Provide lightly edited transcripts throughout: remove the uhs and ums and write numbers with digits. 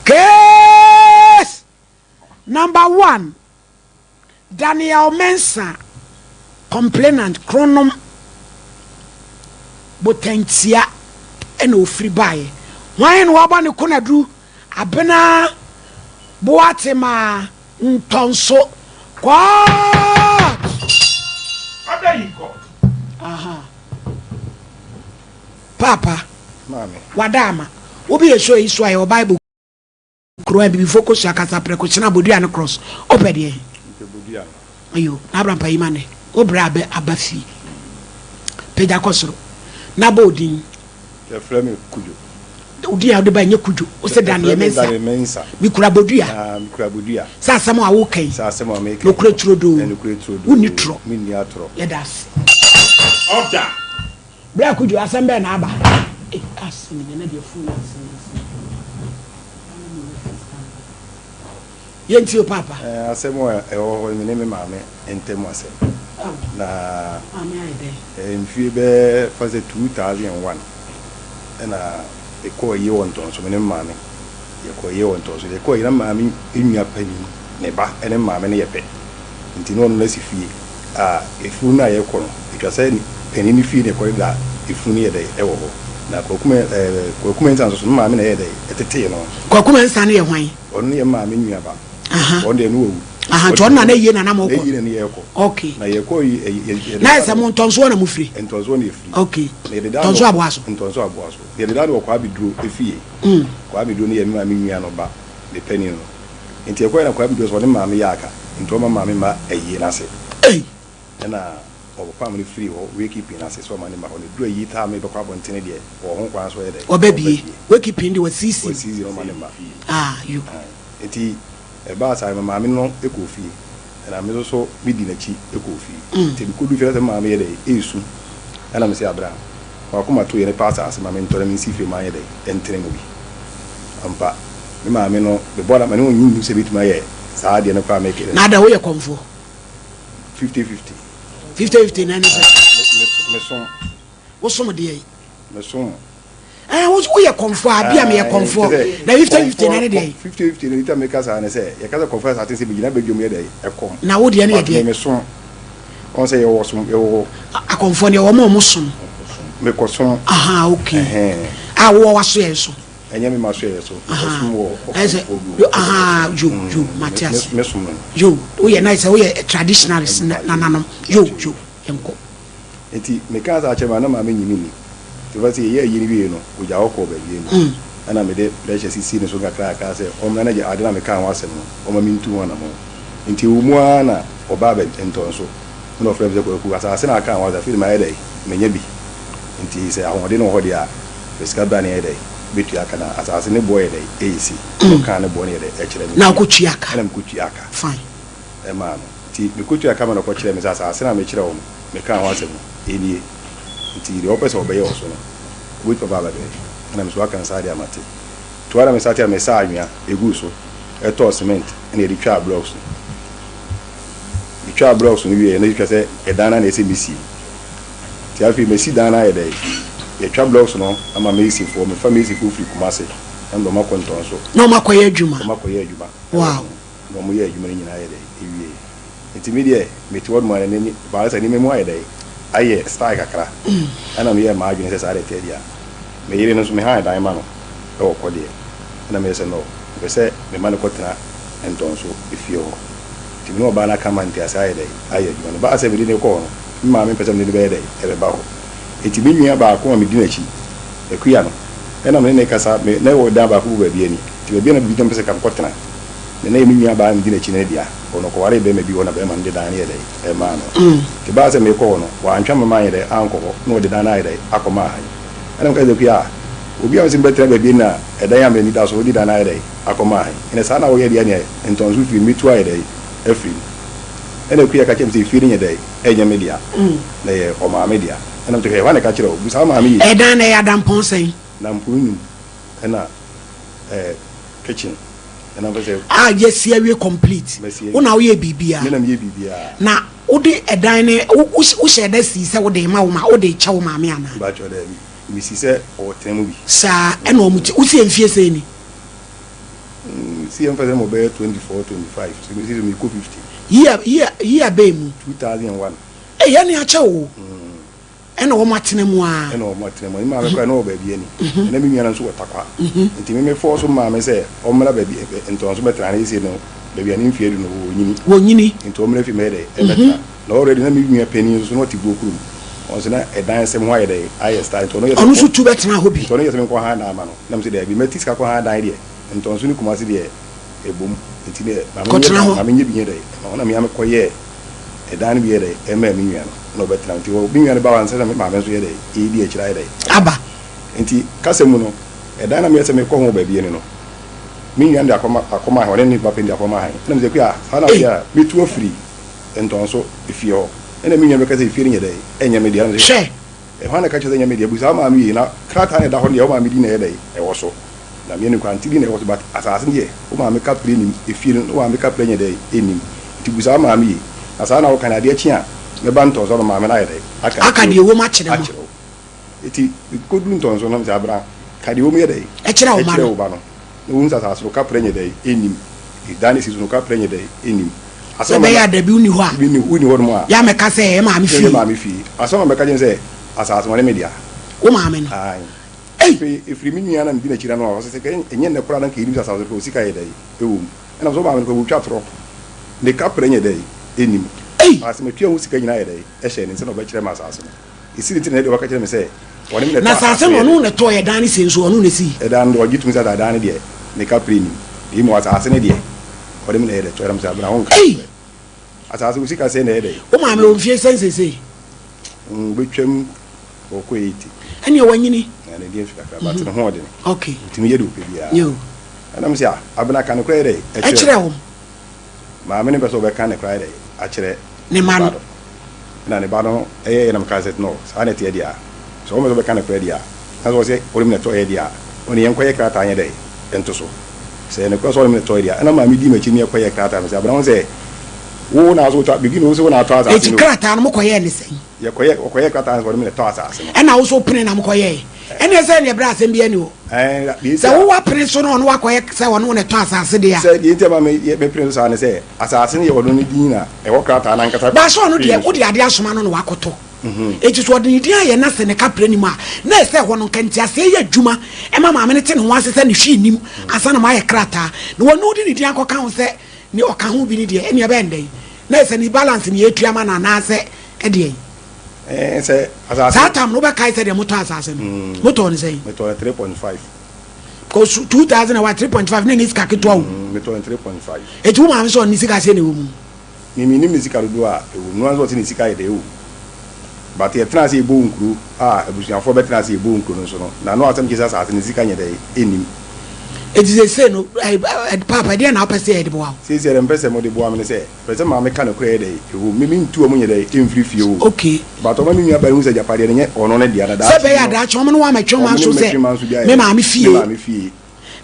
Case number one, Daniel Mensah, complainant, Kronom Botantia ɛna ofiri baeɛ. Hwan na wabɔ ne konaduru? Abena Boatema Ntɔnso. Court! Order in court. Aha. Papa, Maame. Wada ama. Wobi yɛ show yi so a yɛwɔ Bible kuro a bibifo kosua kasa prɛko kyena bodua ne cross. Wopɛ deɛ? Mpɛ bodua no. Ayo, na abrampa yi ma ne. Wo brɛ abɛ aba fie. Pagya kɔ soro. Na bɔ odin. Yɛfrɛ me Kudwo. Odin a wode ba nyɛ Kudwo. Wo sɛ Daniel Yɛfrɛ me Mensah. Daniel Mensah. Mikura bodua. Na mekura bodua. Sɛ asɛm a woka yi. Sɛ asɛm a meka yi. Nokorɛ turodoo. Nokorɛ turodoo. Wonni torɔ. Menni atorɔ. Yɛda ase. Order. Bra Kudwo, asɛm bɛn na aba? Eh, asɛm nyɛ na deɛ funu asɛm asɛm. Yɛntie o paapa. Eh, asɛm a ɛwɔ hɔ me ne me maame ntam asɛm. Na Maame ayɛ dɛn? Mfie bɛɛ fa sɛ 2001 ɛna ɛkɔɔ yie wɔ Ntɔnso, me ne me maame yɛkɔɔ yie wɔ Ntɔnso. Yɛkɔɔ yie na maame nua panin ne ba ne maame no yɛ pɛ, nti na ɔno no asi fie a efunu no a yɛkɔ no ɛtwa sɛ panin no fie na ɛkɔ da efunu no yɛ dɛ ɛwɔ hɔ. Na Kwaku Mɛ ɛɛ Kwaku Mensah nso so ne maame na ɛyɛ dɛ ɛtetee no. Kwaku Mensah no yɛ hwan? Ɔno no yɛ maame nua ba. Ɔno deɛ no wawu. Aha, nti ɔno na na yie na na mo Na kɔ. yie na ne yɛkɔ. Okay. Na yɛkɔ yi ɛ yɛ yɛde Na ayɛ sɛ mo Ntɔnsoɔ na mo firi. Ntɔnsoɔ na yɛfiri. Okay. Na yɛde da no Ntɔnsoɔ aboa so. Ntɔnsoɔ aboa so. Yɛde da no wɔ Kwame Duro efie. Kwame Duro no yɛ me maame nua no ba, ne panin no. Nti yɛkɔɛ na Kwame Duro sɛ ɔne maame yɛ aka, nti ɔma maame mma ayie no ase. Ei! Ɛna ɔpam no firii hɔ, wakekeeping no ase sɛ ɔma ne mma hɔ no. Ɛduru ayie time bɛkɔ abɔntene deɛ, ɔwɔ ho kwan sɛ ɔyɛ dɛn? Ɔba bie. Wakekeeping deɛ wasisi. Wasisi na ɔma ne mma. Ah, yo. Aye. Nti ɛbaa saa no, maame no kɔɔ fie. Ɛna me nso so medi n'akyi kɔɔ fie. Nti mekɔduu fie no sɛ me maame yɛ dɛn? Ɛresu. Ɛna mese Abra, m'akoma to yɛ ne pɛ asase ma mentɔ na mensi fie ma anyɛ dɛn? Ɛntene mu bi. Ampa, me maame no, mebɔɔ no amanneɛ, ɔnnye nni sɛ mɛtumi ayɛ saa adeɛ no koraa a mekɛ. Na adɛn, woyɛ kɔmfoɔ? 50-50. 50-50 na ɛne sɛ? Mesom. Wosom deɛ? Mesom. Ɛɛ, woyɛ kɔmfoɔ a, bi a meyɛ kɔmfoɔ. Na 50-50 na ɛne deɛ? 50-50 no, nti a meka saa ne sɛ, yɛka sɛ kɔmfoɔ a, sɛ ate sɛ megyina badwam yɛ dɛ, ɛkɔm. Na wo deɛ no yɛ But me deɛ? mesom. Ɔn sɛ yɛwɔ som, yɛwɔ. Akɔmfoɔ deɛ wɔn a wɔn som. Mekɔsom. Aha, okay. Ɛhɛn. A wowɔ w'asoɛe so. Ɛnyɛ me m'asoɛeɛ so. Aha. Mekɔsom wɔ Ɛyɛ sɛ, ɔkɔmfoɔ bi yo, hɔ. aha, yo, yo, mate ase. Me som no no. Yo, woyɛ na sɛ woyɛ traditionalist na nananom. Yo, yo, yɛnkɔ. Nti mekaa saa kyerɛ maame na maame nnye me nni. Nti ɔfa sɛ yɛyɛɛ ayi no wiei no, ogyaa hɔ kɔɔ baabi ɛnni. Ɛna mede pressure sisii ne so nkakrakra sɛ ɔmmra na gya ade no a mekaa ho asɛm no, ɔmma mentu ho anammɔn. Nti ɛwɔ mu ara na ɔbaa bɛ Ntɔnso. Ɛna ɔfrɛɛ me sɛ, Kwaku, asase no a kaa ho asɛm, afei de mayɛ dɛn? Manya bi. Nti sɛ ahoɔden no wɔ hɔ deɛ a, fa sika bra na yɛnyɛ dɛn? Bɛtua ka. Na asase no boɔ yɛ dɛn? Ɛyɛ sei. Ɛna ɔkaa ne boɔ no yɛ dɛn? Ɛkyerɛ me. Na wokɔtua ka? Ɛna mekɔtuaa ka. Fine. Ɛmaa no. Nti mekɔtuaa ka ma no ɔkɔkyerɛɛ me sɛ asase no a mekyerɛɛ wo no, mekaa ho asɛm no, ɛnie. Nti deɛ wopɛ sɛ wɔbɛyɛ wɔ so no, wobɛtumi aba abɛhwɛ. Ɛna me nso waka no saa deɛ a mate. Nti hɔ ara na me starte a mesaa anwea guu so, tɔɔ cement ɛna yɛde twaa blocks no. Metwaa blocks no wieɛ na ɛtwa sɛ ɛdan no ara na ɛsɛ mesie. Nti afei masi dan no ayɛ dɛn? Yɛtwa blocks no ama masonfoɔ, mefa masonfoɔ firi Kumasi na mede wɔn akɔ Ntɔnso. Na wɔn akɔyɛ adwuma? Wɔn akɔyɛ adwuma. Wow. Na wɔyɛɛ adwuma no nyinaa yɛ dɛn? Ɛwieɛ. Nti me deɛ mete hɔ nom a na m'ani baare sɛ nneɛma mu ayɛ dɛn? Ayɛ style kakra. Ɛna meyɛɛ m'adwene sɛ saa deɛ ɛteɛ deɛ a, me yere no nso me han dan ma no wɔ kɔ deɛ. Ɛna meyɛ sɛ no, mepɛ sɛ mema no kɔtena Ntɔnso efie hɔ. Nti me ne ɔbaa no aka ama ntease ayɛ dɛn? Ayɛ adwuma. Na ɛbaa sɛ mede no rekɔ hɔ no, me maame mpɛ sɛ mede no bɛyɛ dɛn? Ɛbɛba hɔ. Nti me nua baako a medi n'akyi, Akua no, ɛna me ne no rekasa, me na yɛwɔ dan baako wɔ baabi ani. Nti baabi a na biribi na mepɛ sɛ nka mekɔtena. Na na ɛyɛ me nua baa a medi n'akyi no ne dea. Ɔno ɔkɔwaree barima bi hɔ na barima no de dan no yɛɛ dɛn? Ɛmaa no. Nti ɛbaa sɛ merekɔ hɔ no, wantwa me manyɛ dɛn? Ankɔ hɔ, na ɔde dan no ayɛ dɛn? Akɔma han. Ɛna meka sɛ, Akua, obi a mese mebɛtena baabi na ɛdan a m'ani da so, wode dan no ayɛ dɛn? Akɔma han. Ɛnna saa na woyɛ deɛ ɛnneɛ ntɔnso fie no, mɛtu ayɛ dɛn? Afiri mu. Ɛnna Akua ka kyerɛɛ me sɛ, Efie no nyɛ dɛn? Ɛnyɛ me dea, na ɛyɛ ɔmaame dea. Ɛnna mese, Hwɛ, hwan na ɛka kyerɛɛ wo? Bisa wo maame yie. Ɛdan no, ɛyɛ adampɔn sɛn? Na mpono num, ɛnna ɛɛ kitchen. A yɛasi awie complete. Wo na woyɛ biribiara. Me na meyɛ biribiara. Na Wode ɛdan no, wo, wo, wohyɛɛ da sii sɛ wode rema wo ma, wode rekyɛ wo maame anaa? Mpakyɛw, daabi. Mesi sɛ ɔretena mu bi. Saa, ɛna wɔn te, wosi mfie sɛn ni? Mm, si yɛmfa sɛ mɔbɛyɛ 24, 25, so mesi so mekɔ 50. Year, year, year bɛn mu? 2001. Ei, ɛne akyɛ o. Ɛna wɔn atena mu ara. Ɛna wɔn atena mu. Me maame koraa na ɔwɔ baabi ani. Ɛna me nua no nso wɔ Tarkwa. Nti me me fɔɔso maame sɛ ɔmmra baabi ntɔn so bɛtena na seesei no baabi a ne mfeɛ adu no ɔnyini. Wɔnyini. Nti ɔmmra fie mmɛyɛ dɛ ɛmmɛtena. Na already na me nua panin nso so na ɔte Buo kurom. Ɔno nso na ɛdan sɛm ho ayɛ dɛ ayɛ style nti ɔno yɛ sɛ Ɔno nso tu bɛtena hɔ bi. Nti ɔno yɛ sɛ menkɔ han dan ma no. Na mese daabi mɛte sika kɔ han dan deɛ ntɔn so ne Kumasi deɛ ɛbom. Nti deɛ ma menyɛ Kɔtena hɔ. ma menyɛ bi nyɛ dɛ ɛma hɔ na me ara mekɔyɛɛ ɛdan no bi yɛ dɛ ɛmaa me nua no na ɔbɛtena nti me nua no ba hɔ ansa na me maame nso yɛ dɛ ɛredi akyire ayɛ dɛ aba. Nti kasa mu no ɛdan na meyɛ sɛ mekɔ ho wɔ baabi ani no me nua no de akɔma akɔma han ɔne ne ba panin de akɔma han ɛna mesɛ akua saa na woyɛ a mɛtu afiri ntɔnso efie hɔ ɛna me nua no bɛka sɛ efie no nyɛ dɛ ɛnyɛ me dea ɛna mesɛ Hwɛ. Hwan na ɛka kyerɛ sɛ ɛnyɛ me dea busa wo maame yie na krataa no ɛda hɔ no deɛ wo maame din na ɛyɛ dɛ ɛwɔ so. Na me nokwa nti bi na ɛwɔ so but asaase no deɛ wo maame kaprɛ nnim, efie no wo maame kaprɛ nyɛ dɛn nnim nti busa wo maame yie na saa na woka no adeɛ kye a mɛba ntɔnso ama maame no ayɛ dɛn aka Aka deɛ ɛwom akyerɛ mo. akyerɛ wo nti mekɔduru ntɔnso no mesɛ abena ka deɛ ɛwom yɛ dɛn Ɛkyerɛ wo ba ɛkyerɛ no. wo ba no na wohu sɛ asaase no kaprɛ nyɛ dɛn nnim dan no si so no kaprɛ nyɛ dɛn nnim Sɛ asɛm a ɛbɛyɛ mɛka a dabi wonni hɔ a wonni wonni hɔ nom a yɛ a mɛka sɛ ɛyɛ maame yɛ fie. maame fie asɛm a mɛka kyerɛ no sɛ asaase no ɔne me dea. Wo maame no. Aane. Ei! Afei ɛfiri me nua no a medi n'akyi no ano a, ɔse sɛ nka ɛnyɛ nnɛ koraa na nka yɛnim sɛ asase no koraa osika yɛ dɛn wɔ mu. Ɛna mesɛ wo maame no koraa wɔtwa torɔ, ne kaprɛ nyɛ dɛn nnim. Ei! Ɔse matua ho sika nyinaa yɛ dɛn hyɛɛ ne nsa na ɔbɛkyerɛ me asase no. Ɛsi ne nti na ɛnɛ deɛ ɔbɛka kyerɛ me sɛ ɔne me na Na ɛtɔɔ asase asase no no yɛ ɔno dɛn. na ɛtɔɔ ɛdan no sei nso ɔno na ɛsii. Ɛdan no deɛ ɔgye tom sɛ ɛdan no deɛ ne kaprɛ nnim, na mmom asase no deɛ ɔne me na ɛyɛ dɛ tɔɔ. Ɛna mesɛ Abena wonka Ei! nokorɛ. Asase wo sika sɛn na ɛyɛ dɛn? Wo maame wɔ mfie sɛn seesei? Mm, wobɛtwam ɔkɔ 80. Ɛneɛ wanyini. Na ne deɛ mfi kakra, but ne ho ɔdene. Okay. Ɔtumi yɛ deɛ ɔpɛ biara. Yo. Ɛna me sɛ, ah, Abena ka nokorɛ yɛ dɛn? Ɛkyerɛ wɔn. Maame no pɛ sɛ ɔbɛka nokorɛ ayɛ dɛn? Akyerɛ ne mma no. Ɛna ne ba no ɛyɛeɛ na mekaa sɛ, no, saa na ɛteɛ deɛ a, sɛ ɔmpɛ sɛ ɔbɛka nokorɛ deɛ a, na sɛ ɔsɛ ɔne me na ɛtɔeɛ deɛ a, ɔne yɛnkɔyɛ krataa nyɛ dɛn? Nto so. Sɛ ɛyɛ nokorɛ sɛ ɔne me na ɛtɔeɛ deɛ a, ɛna maame dii m'akyi ne yɛkɔyɛɛ krataa no. Sɛ Abena wohu sɛ wo na wo sɛ wotɔ, biribi na wo sɛ wo na atɔ asase Enti no o. krataa no mokɔyɛɛ ne sɛn? Yɛkɔyɛ, wɔkɔyɛɛ krataa no sɛ ɔne me na ɛtɔ asase no. Ɛna wo nso wopene na mokɔyɛɛ? Ɛnneɛ sɛ ɛnneɛ berɛ a asɛm biara nni hɔ. Ɛɛ, deɛ nti Sɛ a. wo woapene so na ɔno wakɔyɛ sɛ ɔne wo na ɛtɔ asase deɛ a. Sɛ deɛ nti a ɛma me, yɛ, mepene so saa ne sɛ, asase no yɛ ɔno ne din na ɛwɔ krataa no ankasa Baa sɛ ɔno pii deɛ, no so. wode adeɛ asoma no na wakɔtɔ. Enti sɛ ɔde ne din ayɛ na sɛ ne kaprɛ nni mu a, na ɛsɛ ɛhɔ no nka nteaseɛ yɛ adwuma ma maame no te ne ho ase sɛ ne hwee nnim ansa na moayɛ krataa. Na ɔno wode ne din akɔka ho sɛ ne ɔka ho bi no deɛ, ɛnneɛ ɛbɛyɛ no dɛn? Na ɛsɛ ne balance ne yɛtua ma no anaasɛ ɛdeɛn? Ɛɛ sɛ asase. Saa tam no wobɛkae sɛ deɛ motɔ asase no motɔɔ no sɛn? Metɔɔ no 3.5. Because 2000 and what 3.5 na ɛnyɛ sika ketewa o. Metɔɔ no 3.5. Eti wo maame sɛ ɔne sika sɛ na ɛwɔ mu? Me mennim ne sika dodoɔ a ɛwɔ mu. No ara nso ɔse ne sika yɛ dɛ ɛwɔ mu. But yɛtena ase yɛbɔ nkuro a abusuafoɔ bɛtena ase yɛbɔ nkuro no nso no n'ano asɛm kyerɛ sɛ asase no sika nyɛ dɛ ɛnnim. Eti seesei no paapa ɛdeɛn na wopɛ sɛ yɛde boa wo? Seesei deɛ mepɛ sɛ mode boa me ne sɛ Pɛ sɛ maame ka nokorɛ yɛ dɛn ɛwom me mentu ɔmo nyɛ dɛn mfiri fie o Okay. but ɔma me nua baa no hu sɛ agyapadeɛ no nyɛ ɔno ne dea na Sɛ daakye ɛbɛyɛ bi a no daakye ɔmo ne wo amɛtwe ɔmo ɔmo ne aso me sɛ mɛtwe manso bi ayɛ me dɛn maame me fie. maame fie.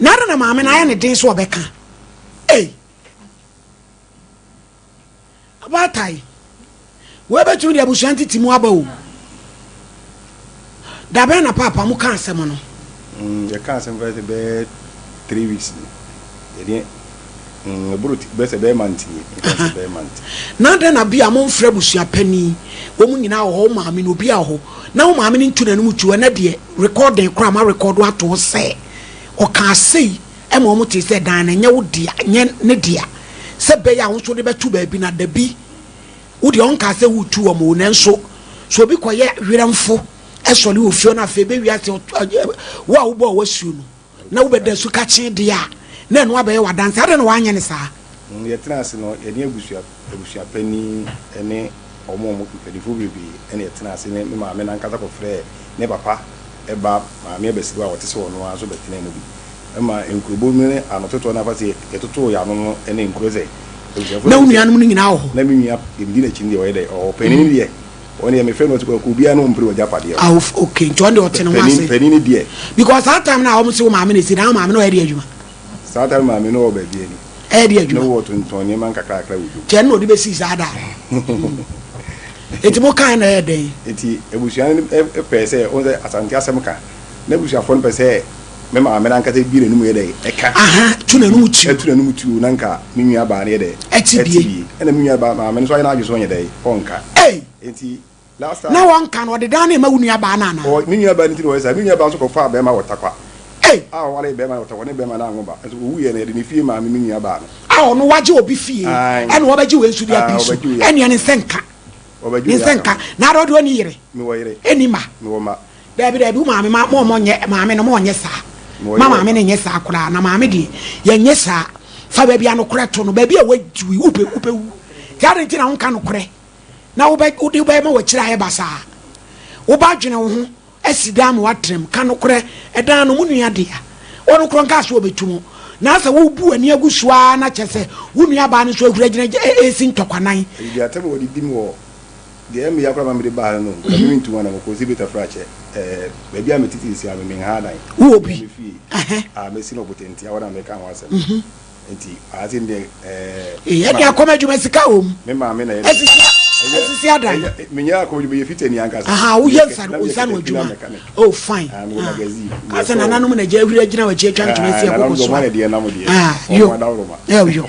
Na adɛn na maame no ayɛ ne den sɛ ɔbɛka ei. Abaatae wei bɛtumi de abusua ntete mu aba o. Da bɛn na paapa mo ka asɛm no? Mm, yɛka asɛm fɛ sɛ bɛyɛ 3 weeks ni. Yɛde ɛboro bɛyɛ sɛ bɛyɛ month nie. Yɛka sɛ bɛyɛ month. Na adɛn na bi a momfrɛ abusua panin, wɔn nyinaa wɔ hɔ, wo maame no obiara wɔ hɔ, na wo maame no ntu n'anom tuo, ɛnɛ deɛ recording koraa ma record ato hɔ sɛ ɔkaa sei ma wɔn tee sɛ dan no nyɛ wo dea, nyɛ ne dea, sɛ ɛbɛyɛ a wo nso wode bɛto baabi na dabi, wo deɛ ɔnkaa sɛ woretu wɔn o, nanso sɛ obi kɔyɛ werɛmfo sɔre wɔ fie hɔ na afei ɛbɛwie ase wo a wobɔɔ w'asuo no na wobɛda su kakye deɛ a, na ɛno abɛyɛ w'adanse. Adɛn na woanyɛ no saa? Yɛtenaa ase no, yɛne abusua abusuapanin ne wɔn a wɔn mpanimfoɔ bebree na yɛtenaa ase ne me maame no ankasa kɔfrɛɛ ne papa ba maame abasiriwa a ɔte sɛ ɔno ara nso bɛtenaa mu bi. Ɛma nkurobɔ mu ne anototoɔ no afa sɛ yɛtotoo yɛn ano no ne nkuro sɛ abusuafoɔ Na no wo sɛ nuanom no nyinaa wɔ hɔ? Na me nua deɛ medi n'akyi no deɛ ɔyɛ dɛ ɔwɔ hɔ. Panin no deɛ ɔno deɛ mefrɛ no ɔte kwaku obiara ne ɔmpere w'agyapadeɛ Ah, of- okay, nti ɔno deɛ ɔte ne ho Panin ase. panin no deɛ Because saa time no a wɔn se wo maame na esi na wo maame no ɔyɛ deɛ adwuma. saa time maame no wɔ baabi ani Ɛyɛ deɛ na adwuma. wɔtontɔn nneɛma nkakrakra wɔ dwom. Nti ɛno na ɔde bɛsii saa da no. Enti mo kae na ɛyɛ dɛn? Enti abusua no pɛɛ sɛ, wohu sɛ Asante asɛm ka, na abusuafoɔ no pɛ sɛ me maame no ankasa bue n'anum yɛ dɛn? Ɛka. Aha, tu n'anum tuo. Ɛtu n'anum tuo na nka me nua baa no yɛ dɛn? Ɛte bie. Ɛte bie. Ɛna me nua baa maame no nso ayɛ n'adwene sɛ ɔnyɛ dɛn? Ɔnka. Ei! Enti last time. Na wɔnka no, ɔde dan no rema wo nua baa no anaa? Ɔ, me nua baa no nti na ɔyɛ saa. Me nua baa nso kɔfaa bɛrima wɔ Tarkwa. Ei! A ɔwaree bɛrima no wɔ Tarkwa, ɔne bɛrima no anwo ba. Nso ɔwuiɛ no, yɛde ne fie maa me me nua baa no. A ɔno wagye obi fie, Ae. ɛna wabɛgye wei nso de Ae, apii so. ɔbɛgye wei Ɛnneɛ ne nsa nka. Ɔbɛgye Ne wei nsa aka nka. ho. Na adɛ ɔde ɔnni yere? Mewɔ yere. Ɛnni mma? Mewɔ mma. Daabi daabi wo maame ma mo nyɛ maame no mo nyɛ saa Mewɔ ma yere maame wɔ no mma. nyɛ saa koraa na maame deɛ yɛnyɛ saa fa baabi a nokorɛ to no baabi a wadu yi wopɛ wopɛ wu nti adɛn nti na wonka nokorɛ na wobɛ wode wobɛma w'akyiri ayɛ basaa woba dwene wo ho asi dan ma woatena mu ka nokorɛ ɛdan no mo nua dea ɔno korɔ nkaa so ɔbɛtu mo na sɛ wobu w'ani agu so ara na kyɛ sɛ wo nua baa no nso ahuri agyina ɛsi ntɔkwanan. Ɛdidi atɛm a wɔde di me wɔ Deɛ ɛyɛ me ya koraa ma mede baa ha no, nka me mentu ho anamɔ kɔ Zibeta Frakyɛ, ɛɛ, baabi a mete seesei a me menha adan. Wowɔ Ɛyɛ bi? me fie Ɛhɛ. a masi no ɔbotantia hɔ na meka ho asɛm no. Nti, aha sei no deɛ, ɛɛ, Ee, me ɛdeɛ maame, akɔm adwuma sika wɔ mu. me maame na ɛyɛ dɛ. Asisi, Ɛyɛ, asisi adan. ɛyɛ, menyɛ akɔm adwuma, meyɛ fitani ankasa. Aha, woyɛ Meyɛ nsa, kɛ, na meyɛ nsa ano katapila adwuma. mechanic. Oh, fine. Ah, mewɔ Ah. magazine, Ka meyɛ sɛ store. nananom na agya ahuri agyina w'akyi atwa ntoma Ah, asi nananom akoko deɛ so ɔmo a. ayɛ deɛ nam deɛ, Ah, ɔmo yo. adaworoma. Eh, yo.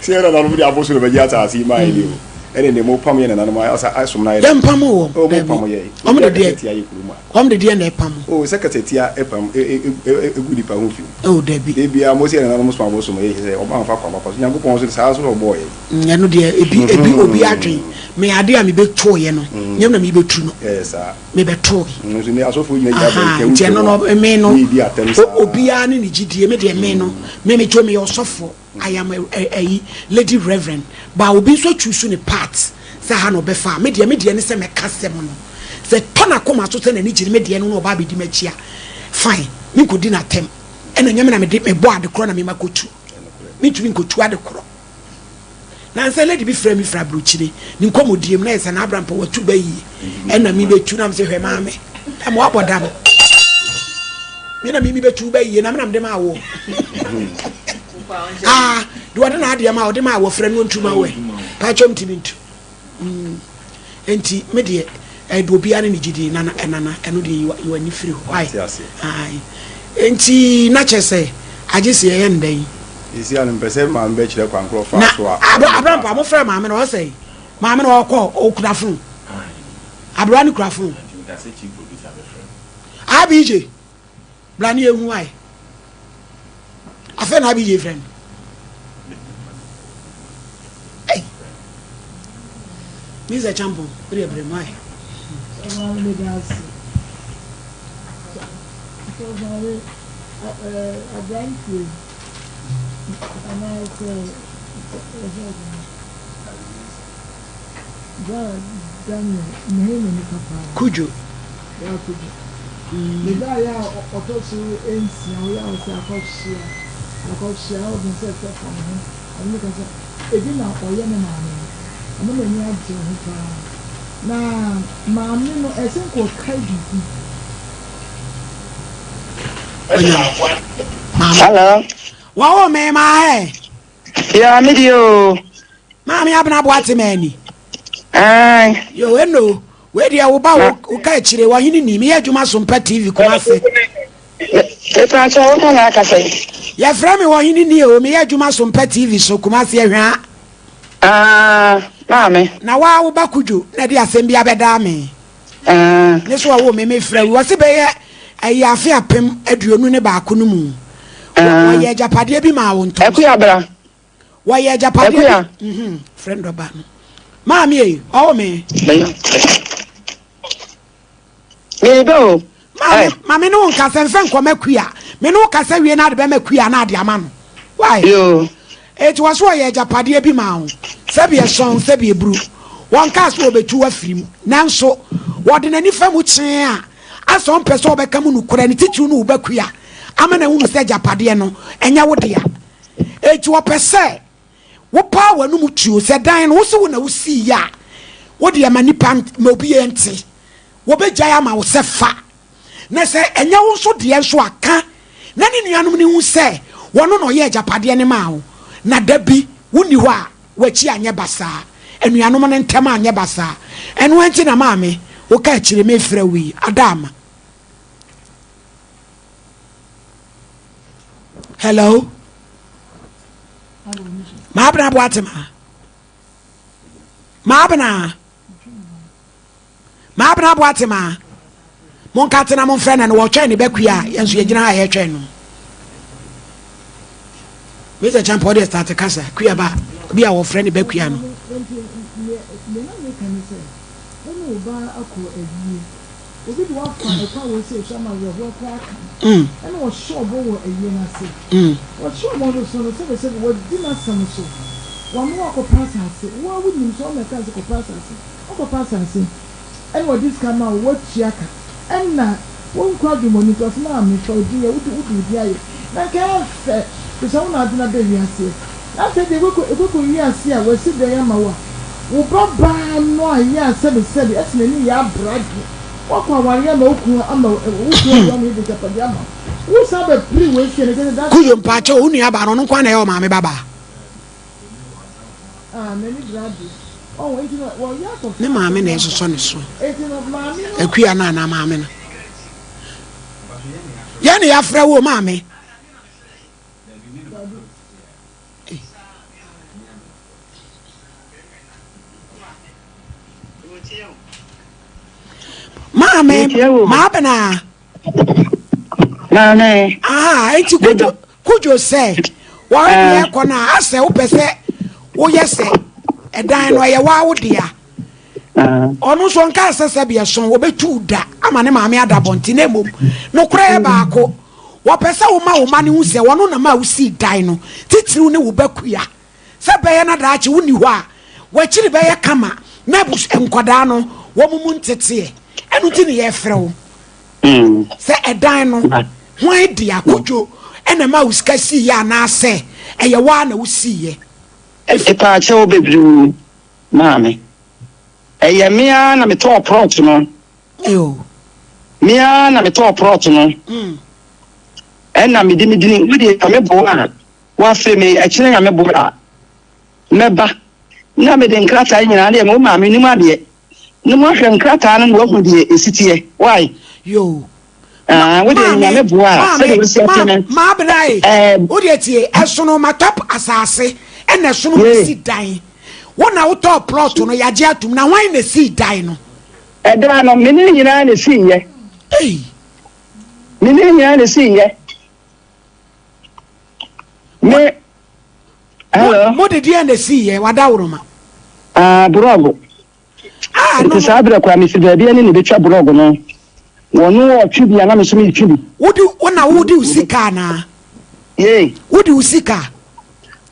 Sɛ yɛn nananom de abosom na bɛgye asase yi maa yɛn deɛ o, ɛne deɛ mopam yɛn nananom asom no ayɛ dɛn? Yɛmpam wɔn, Oh, dabi. mopam yɛn. Wɔn Obi de a deɛ, kasatia yɛ kurom a. wɔn de deɛ na ɛpam. Oh, sɛ kasatia pam gu nipa ho fi. Oh, dabi. Da biara mose yɛn nananom som abosom, yɛ sɛ wɔn amfa kwan papa so. Nyankopɔn nso saa nso na ɔbɔɔ yɛn. Ɛno deɛ, ebi, ebi, obi adwen. Me adeɛ a mebɛtooeɛ no, nyɛ me na mebɛtu no. Ɛyɛ saa. Mebɛtooe. Nso ne asɔfoɔ gyina gyina Aha, bɛn nti ɛno no, me no, ne di atɛm saa. obiara ne ne gyidie, me deɛ me no, me metwo meyɛ ɔsɔfoɔ. I am a ayi lady reverend but obi nso choose ne part sɛ ha na ɔbɛfa a me deɛ me deɛ ne sɛ mɛka sɛm no sɛ tɔ n'akoma so sɛ n'ani gye ne me deɛ no na ɔba abɛdi m'akyi a fine menkɔdi n'atɛm ɛna nyɛ me na mede mebɔ ade korɔ na mema kɔtu mentumi nkɔtu ade korɔ. Nansa lady bi frɛ me firi aburokyire ne nkɔmmɔdie mu na yɛ sɛ n'abrampɔ watu ba yie ɛna mi bɛtu na mesɛ hwɛ maame ɛma wabɔ dam me na mimi bɛtu ba yie na me na mede ma awoɔ ah deɛ ɔde n'adeɛ ma ɔde ma awɔ frɛ no ɔntu ma wɛ paatwɔ ntumi ntu Mm, enti me deɛ, ɛde obiara ne ne gyidie, nana, nana, ɛno deɛ yi yi w'ani firi hɔ, why? Mate aseɛ. Ae. Enti na kyerɛ sɛ, agye sɛ yɛyɛ no dɛn? Seesei a no mepɛ sɛ maame bɛkyerɛ kwan korɔ ɔfaa Na so a Abra, ɔde Abrampa, baa. mofrɛ maame no, ɔsɛe? Maame no ɔkɔ, ɔkura phone. Aberewa no kura phone. Nti meka sɛ chief producer bɛfrɛ no. ABJ. Bra ne yɛnhu why. Afei na ABJ frɛ no. Hey. Mr. Champon, wode brɛ mu why. Aberanteɛ anaasɛ Bra Daniel, mehe me nipa paa. Kudwo. Bra Kudwo. Me baa yɛ a ɔtɔ so nsia hɔ yɛ a ɔsɛ akɔhyia akɔhyia na ɔdwen sɛ sɛ fa ne ho ɔne me kasa ebi na ɔyɛ ne maame no ama m'ani agye ho paa na maame no ɛsɛ nka ɔkae biribi. Ɔnya maame. Hello. Wɔwo me maa ɛ. Yeah, me deɛ o. Maame Abena Boate Mani. Ae. Yo, eno, wei deɛ wo ba wo ka akyire, wɔhene ni, meyɛ adwuma so mpa TV Kumase. Mepa kyɛ wo na akasa yi. Yɛfrɛ me wɔhene ni o, meyɛ adwuma so mpa TV so Kumase ahwaa. Ah, maame. Na waa wo ba Kudwo na ɛde asɛm bi abɛdaa me. Ah. Ne so ɔwoo me mefrɛ wi, wɔse bɛyɛ ɛyɛ afe 2021 no mu. Ah. Wɔyɛ agyapadeɛ bi maa wo ntɔn. Akuya bra. Wɔyɛ agyapadeɛ bi. Akuya. Mhm, frɛ no dɔba no. Maame ei, ɔwo me. Meba o. Maame, Eh. ma me ne wo nkasa mfɛ nkɔma Akuya. Me ne wo kasa wie na ade bɛma Akuya na ade ama no. Why? Yo. Eti wɔ so wɔyɛ agyapadeɛ bi maa wo. Sɛbi ɛsɔn, sɛbi eburu. Wɔnkaa sɛ wɔbɛtu wo afiri mu. Nanso, wɔde n'ani fa mu kyee a, asɛ ɔmpɛ sɛ ɔbɛka mu nokorɛ, ne titiriw ne wo ba Kuya, ama no ahunu sɛ agyapadeɛ no, ɛnyɛ wo dea. Enti ɔpɛ sɛ wopaa w'anom tuo sɛ dan no, wo se wo na wosiiɛ a, wo deɛ ma nnipa, ma obiara nte. Wɔbɛgyae ama wo sɛ fa. Na sɛ ɛnyɛ wo nso deɛ nso a, ka na ne nuanom no nhu sɛ wɔno na ɔyɛɛ agyapadeɛ no maa wo, na da bi wonni hɔ a, w'akyi anyɛ basaa. anuanom no ntɛm anyɛ basaa. Ɛno nti na maame, woka akyire mefrɛ wo yi, Adaama. Hello? Maabena Boatema. Maabena. Maabena Boatema. Monka tena momfrɛ no no wɔtwɛn ne bɛkua a yɛn nso yɛgyina ha yɛtwɛn no. Mr. Champa ɔde start kasa kua ba bi a wɔfrɛ ne bɛkua no. Obi de wo afa ɛkwan wei sei so ama awerɛhoɔ koraa aka no. Ɛna ɔhyɛ ɔbɔ wɔ ayie no ase. Ɔhyɛ ɔbɔ no so no, sɛbesɛbe wadi n'asɛm so. Wama woakɔpɛ asase. Wo ara wonim sɛ ɔno na ɛkaa sɛ kɔpɛ asase. Woakɔpɛ asase, ɛna ɔde sika ma wo, woatua ka. Ɛna wonkɔ adwemmɔne nti, ɔse maame fa wo din yɛ, wode wode wo din ayɛ. Na nka ɛyɛ fɛ, firi sɛ wo na wode no aba wiaseɛ. Na afei deɛ ɛkɔkɔ ɛkɔkɔ wiase a wasi dan ama wo a, wo ba baa no a yɛ a sɛbesɛbe ɛsɛ n'ani yɛ abra deɛ, woakɔ awareɛ ama wo kunu ama wo kunu awu ama yɛde agyapadeɛ ama wo, wo san bɛ pere wei sie no kyerɛ sɛ that's. Kuyo mpakyɛw wo nua baa no ɔno nkoaa na ɛyɛ ɔmaame ba baa? Ah n'ani bra deɛ, ɔho enti no wɔyɛ akɔfa Ne maame asɛm na aba, ɛsosɔ ne so. enti no maame no. Akua no anaa maame no? Yɛn na yɛafrɛ wo o maame. Maame, maabena. Maame. Aha, enti kudwo kudwo sɛ wɔn deɛ kɔ no a asɛ wopɛ sɛ woyɛ sɛ ɛdan no ɛyɛ waa wo dea. Ɔno nso ɔnkaa sɛ sɛbi ɛso wɔbɛtu da ama ne maame ada abɔnten na mmom nokorɛ yɛ baako. Wɔpɛ sɛ woma wo mma no hu sɛ wɔno na ma wosii dan no, titiriw ne wo ba kua, sɛ ɛbɛyɛ na daakye wonni hɔ a, w'akyiri bɛyɛ kama na abus nkwadaa no wɔn mu nteteɛ. Ɛno nti na yɛfrɛ wo sɛ ɛdan no hwan dea, Kojo na ɛma wo sika siiɛ anaasɛ ɛyɛ wo ara na wosiiɛ? Mepaakyɛw bebree maame. Ɛyɛ me ara na metɔɔ prɔt no. Me ara na metɔɔ prɔt no. Ɛna mede me dini, wo deɛ Nyame boa a, woafrɛ me, ɛkyena Nyame boa a, mɛba. Na mede nkrataa nyinaa deɛ, wo maame nim adeɛ. Na moahwɛ nkrataa no na wahu deɛ ɛsi teɛ. Why? Yoo. Ah, wo deɛ Nyame boa a, sɛdeɛ wosi ate no. Maabena e, wo deɛ tie, ɛsono matɔ asase, ɛna ɛsono masi dan. Wo na wotɔɔ plot no, yɛagye atom, na hwan na esii dan no? Ɛdan no, me ne ne nyinaa na esiiɛ. Ei! Me ne ne nyinaa na esiiɛ. Me, hello? Mo de deɛ na esiiɛ, wadaworoma. Ah, borɔgo. Ah, Nti saa berɛ koraa mefiri baabi ɛne ne bɛtwa borɔgo no. Wɔno ɔtwe bi a na me nso metwe bi. Wode, wo na wode wo sika anaa? Yei. Wode wo sika?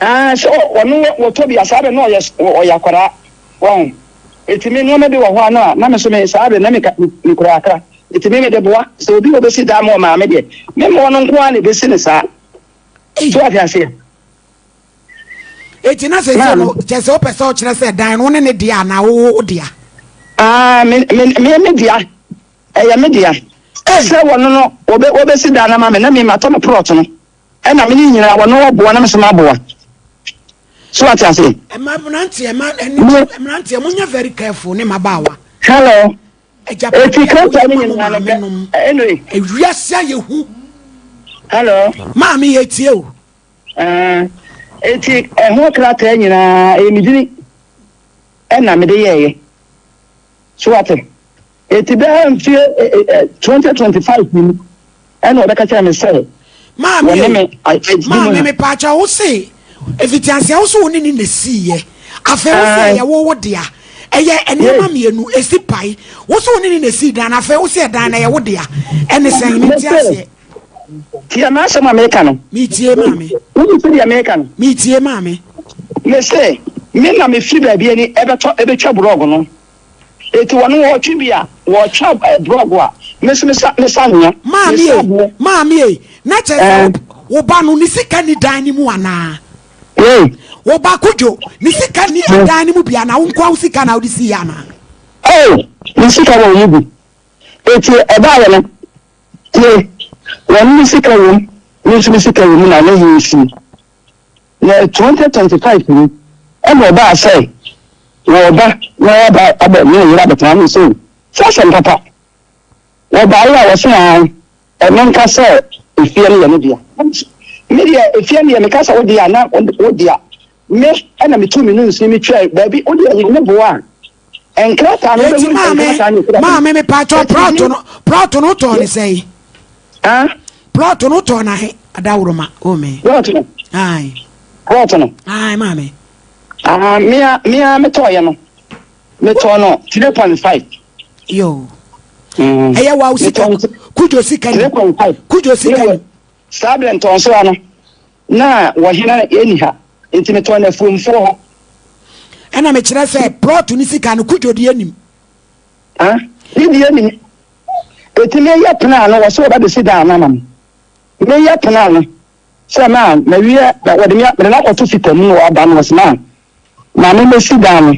Ah, sɛ ɔno wɔtɔ bi a saa berɛ na ɔyɛ ɔyɛ akwadaa. Wɔn. Eti me nneɛma bi wɔ hɔ a na na me nso me saa berɛ na meka mekura akra. Eti me mede boa. Sɛ obi a ɔbɛsi dan ma ɔmaame deɛ, me mmoa no nko ara na ɛbɛsi no saa. So wate aseɛ? Eti na sɛ sɛ no kyɛ sɛ wopɛ sɛ ɔkyerɛ sɛ dan no wo ne ne dea anaa wo wo dea? Ah, me me me me dea. Ɛyɛ me dea. Sɛ wɔno no wɔbɛ wɔbɛsi dan no ama me na me matɔ me prɔt no. Ɛna me ne nyinaa wɔno wɔboa na me nso maboa. So wate ase? Ɛma mmeranteɛ ma ɛne mmeranteɛ mo nyɛ very careful ne mmabaawa. Hello. Agyapadeɛ Eti a krataa woyɛ ne ma mo nyinaa no maame bɛ nom. anyway. Ewiase ayɛ hu. Hello. Maame yɛ tie o. Ɛɛ eti ɛho krataa nyinaa ɛyɛ me dini ɛna mede yɛɛyɛ. So wate? Eti bɛyɛ mfie 2025 mu ɛna ɔbɛka kyerɛ me sɛ Maame wɔne o, me adi mu maame ha. mepaakyɛw wo se efitiaseɛ wo so wo ne ne na esiiɛ afei wo se ɛyɛ wo wo dea ɛyɛ nneɛma mmienu esi pae wo so wo ne ne na esii dan na afei wo se ɛdan na ɛyɛ wo dea ɛne sɛn mente aseɛ. Tie m'asɛm a meka no. Metie maame. Wonim sɛdeɛ meka no. Metie maame. Mese me na mefiri baabi ani ɛbɛtɔ ɛbɛtwa borɔg no. Eti wɔn wɔtwe bi a wɔtwa brɔgo a me nso mesa mesa anwea. Maame Mesa ei, aboɔ. maame ei, na kyerɛ sɛ wo wo ba no ne sika nni dan no mu anaa? Ei. Wo ba Kojo, ne sika nni ɛdan no mu bi anaa? Wo nkoa wo sika na wode siiɛ anaa? Oh, ne sika wɔ mu bi. Eti ɛbaeɛ no, tie, wɔn ne sika wɔ mu, me nso me sika wɔ mu na ne he si. Na 2025 mu ɛna ɔbaa sɛ. Wɔreba na wɔaba abɛ ne ne yere abɛtena me sɛ o, sɛ asɛm papa. Wɔbaeɛ a wɔse aane, ɛno nka sɛ efie no yɛ ne dea. Me deɛ efie no deɛ meka sɛ wo dea na wo dea. Me ɛna metuu me nunsi metwaa baabi wo deɛ nyame boa a nkrataa no Eti wobɛhunu maame, nkrataa no ɛkura me. maame mepatwɔ Eti plot me no, plot no wotɔɔ ne sɛn? ah Plot no wotɔɔ no ahe? Adaworoma, o me. plot no Ae, plot no ae maame. ah mea mea metɔɔyɛ no metɔɔ no 3.5. Yo. Mm. Ɛyɛ wa wo sika, Metɔɔ no kudwo sika ni. 3.5. Kudwo sika ni. Saa berɛ ntɔnsoa no na wɔhena ɛni ha nti metɔɔ no afuomfoɔ hɔ. Ɛna mekyerɛ sɛ plot no sika no kudwo deɛ nim. Ah, ne deɛ nim. Eti meyɛ pena no wɔ sɛ wɔba bɛsi dan no ama me. Meyɛ pena no sɛ ma mawie wɔde me mede no akɔto fita mu na wɔaba no wɔsɛ ma maame mɛsi dan no.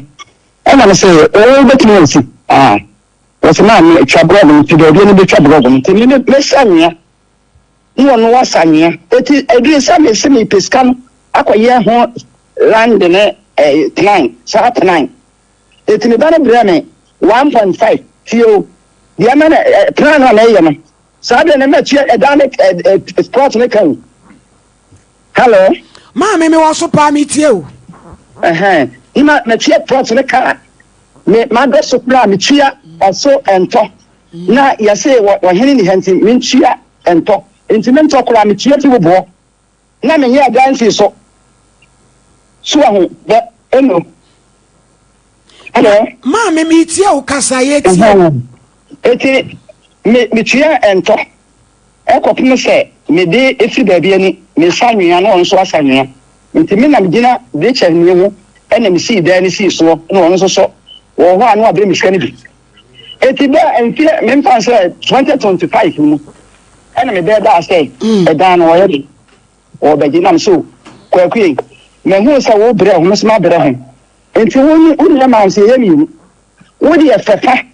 Ɛna me sɛ oo wobɛtumi asi. Ah, wɔsɛ ma me twa brɔg no nti baabi no bɛtwa brɔg no nti me mɛsi anwea. Na ɔno wasa anwea. Eti ɛduru sɛ mese mepɛ sika no akɔyɛ ho land ne eh, plan, saa plan. Eti me ba no brɛ me 1.5 tie o. Deɛ ɛma no eh, plan no a mɛyɛ no. Saa deɛ no mɛtua ɛdan ne eh, eh, plot ne ka o. Hello. Maame me wɔ so paa metie o. Ɛhɛn, ne ma mɛtua plot ne ka. Me madɔ so koraa metua ɔso ɛntɔ. Na yɛse wɔ ɔhene ni ha nti mentua ntɔ nti mentɔ koraa metua fi wo boɔ na menyɛ ɛdan nsii so so wahu bɛ eno hello. Maame metie wo kasa yɛtie wo. Eti me metua ntɔ ɛkɔpem sɛ mede efiri baabi ani mesa nwea na ɔno nso asa nwea nti me na megyina Rachel nie ho ɛna mesii dan no sii soɔ na ɔno nso so wɔ hɔ a na wabrɛ me sika no bi. Eti bɛ mfeɛ memfa nsɛ 2025 mu ɛna me bɛɛ baa sɛ ɛdan no ɔyɛ de ɔbɛgye nam so kwaku yi mahu sɛ wo brɛ ho me so mabrɛ ho nti wo ne wo nua maa nso yɛyɛ mmienu wo deɛ fɛfa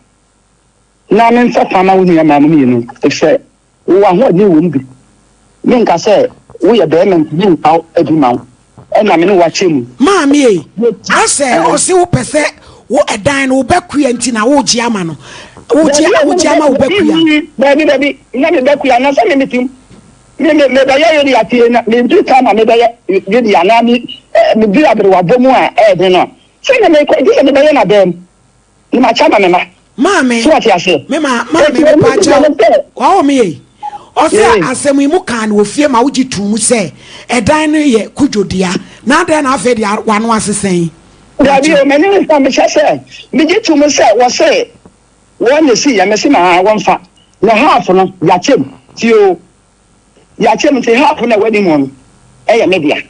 na memfa fa ma wo nua maa mo mmienu efisɛ Wo ahoɔden wɔ mu bi. Menka sɛ woyɛ barima nti memfa wo adi ma wo. Ɛna me ne wo akyɛ mu. Maame ei, asɛ ɔse wo pɛ sɛ wo ɛdan no wo bɛ kua nti na wo gye ama no, wo gye wo gye ama wo bɛ kua. Dabi dabi, nyɛ me bɛ kua na sɛ me me tim me me me bɛyɛ yɛ de atie na me duru time a me bɛyɛ yɛ de anaa me me duru aberewa bɔ mu a ɛyɛ den no a sɛ na me kɔ gye sɛ me bɛyɛ na dɛm. Na makyɛ ama me mma. Maame, So wate aseɛ? me ma, maame, Enti me ɔno pa nso kyɛw. no sɛ. Wawo me ei. Ɔse Ee. asɛm yi mo kaa no wɔ fie ma wogye too mu sɛ ɛdan no yɛ Kudwo dea. Na adɛn na afei deɛ w'ano asesa yi? Dabi o, m'ani nsa mehyɛ sɛ megye to mu sɛ wɔse wɔn na esi yɛ, mese ma wɔmfa. Na half no, yɛakyɛ mu. Tie o, Yɛakyɛ mu nti half no a ɛwɔ anim no yɛ me dea.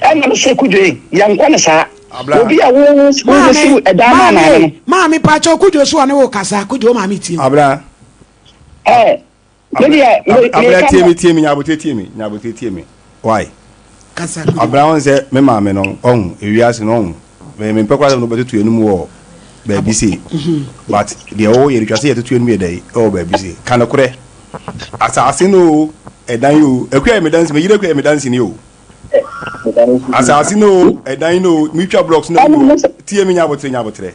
Ɛna me se Kudwo yɛnkɔ no saa. Obi a wo wobɛsiw ɛdan ma maame no. Maame pakyɛw Kudwo so ɔne wo kasa Kudwo wo maame tie. Abra. Ɛɛ me deɛ me Abra tie me tie me nyabote tie me nyabote tie me. Why? Kasa Kudwo. Abra wɔn sɛ me maame no ɔho ewiase no ɔho me me mpɛ koraa sɛ no bɛtoto yɛn mu wɔ baabi sei but deɛ ɔwɔ yɛ twa sɛ yɛtoto yɛn mu yɛ dɛ ɛwɔ baabi sei ka nokorɛ asase no o ɛdan o akua yɛ me dansi me yere akua yɛ me dansi ni o asase no o ɛdan no o metwa blocks no o tie me nyabotere nyabotere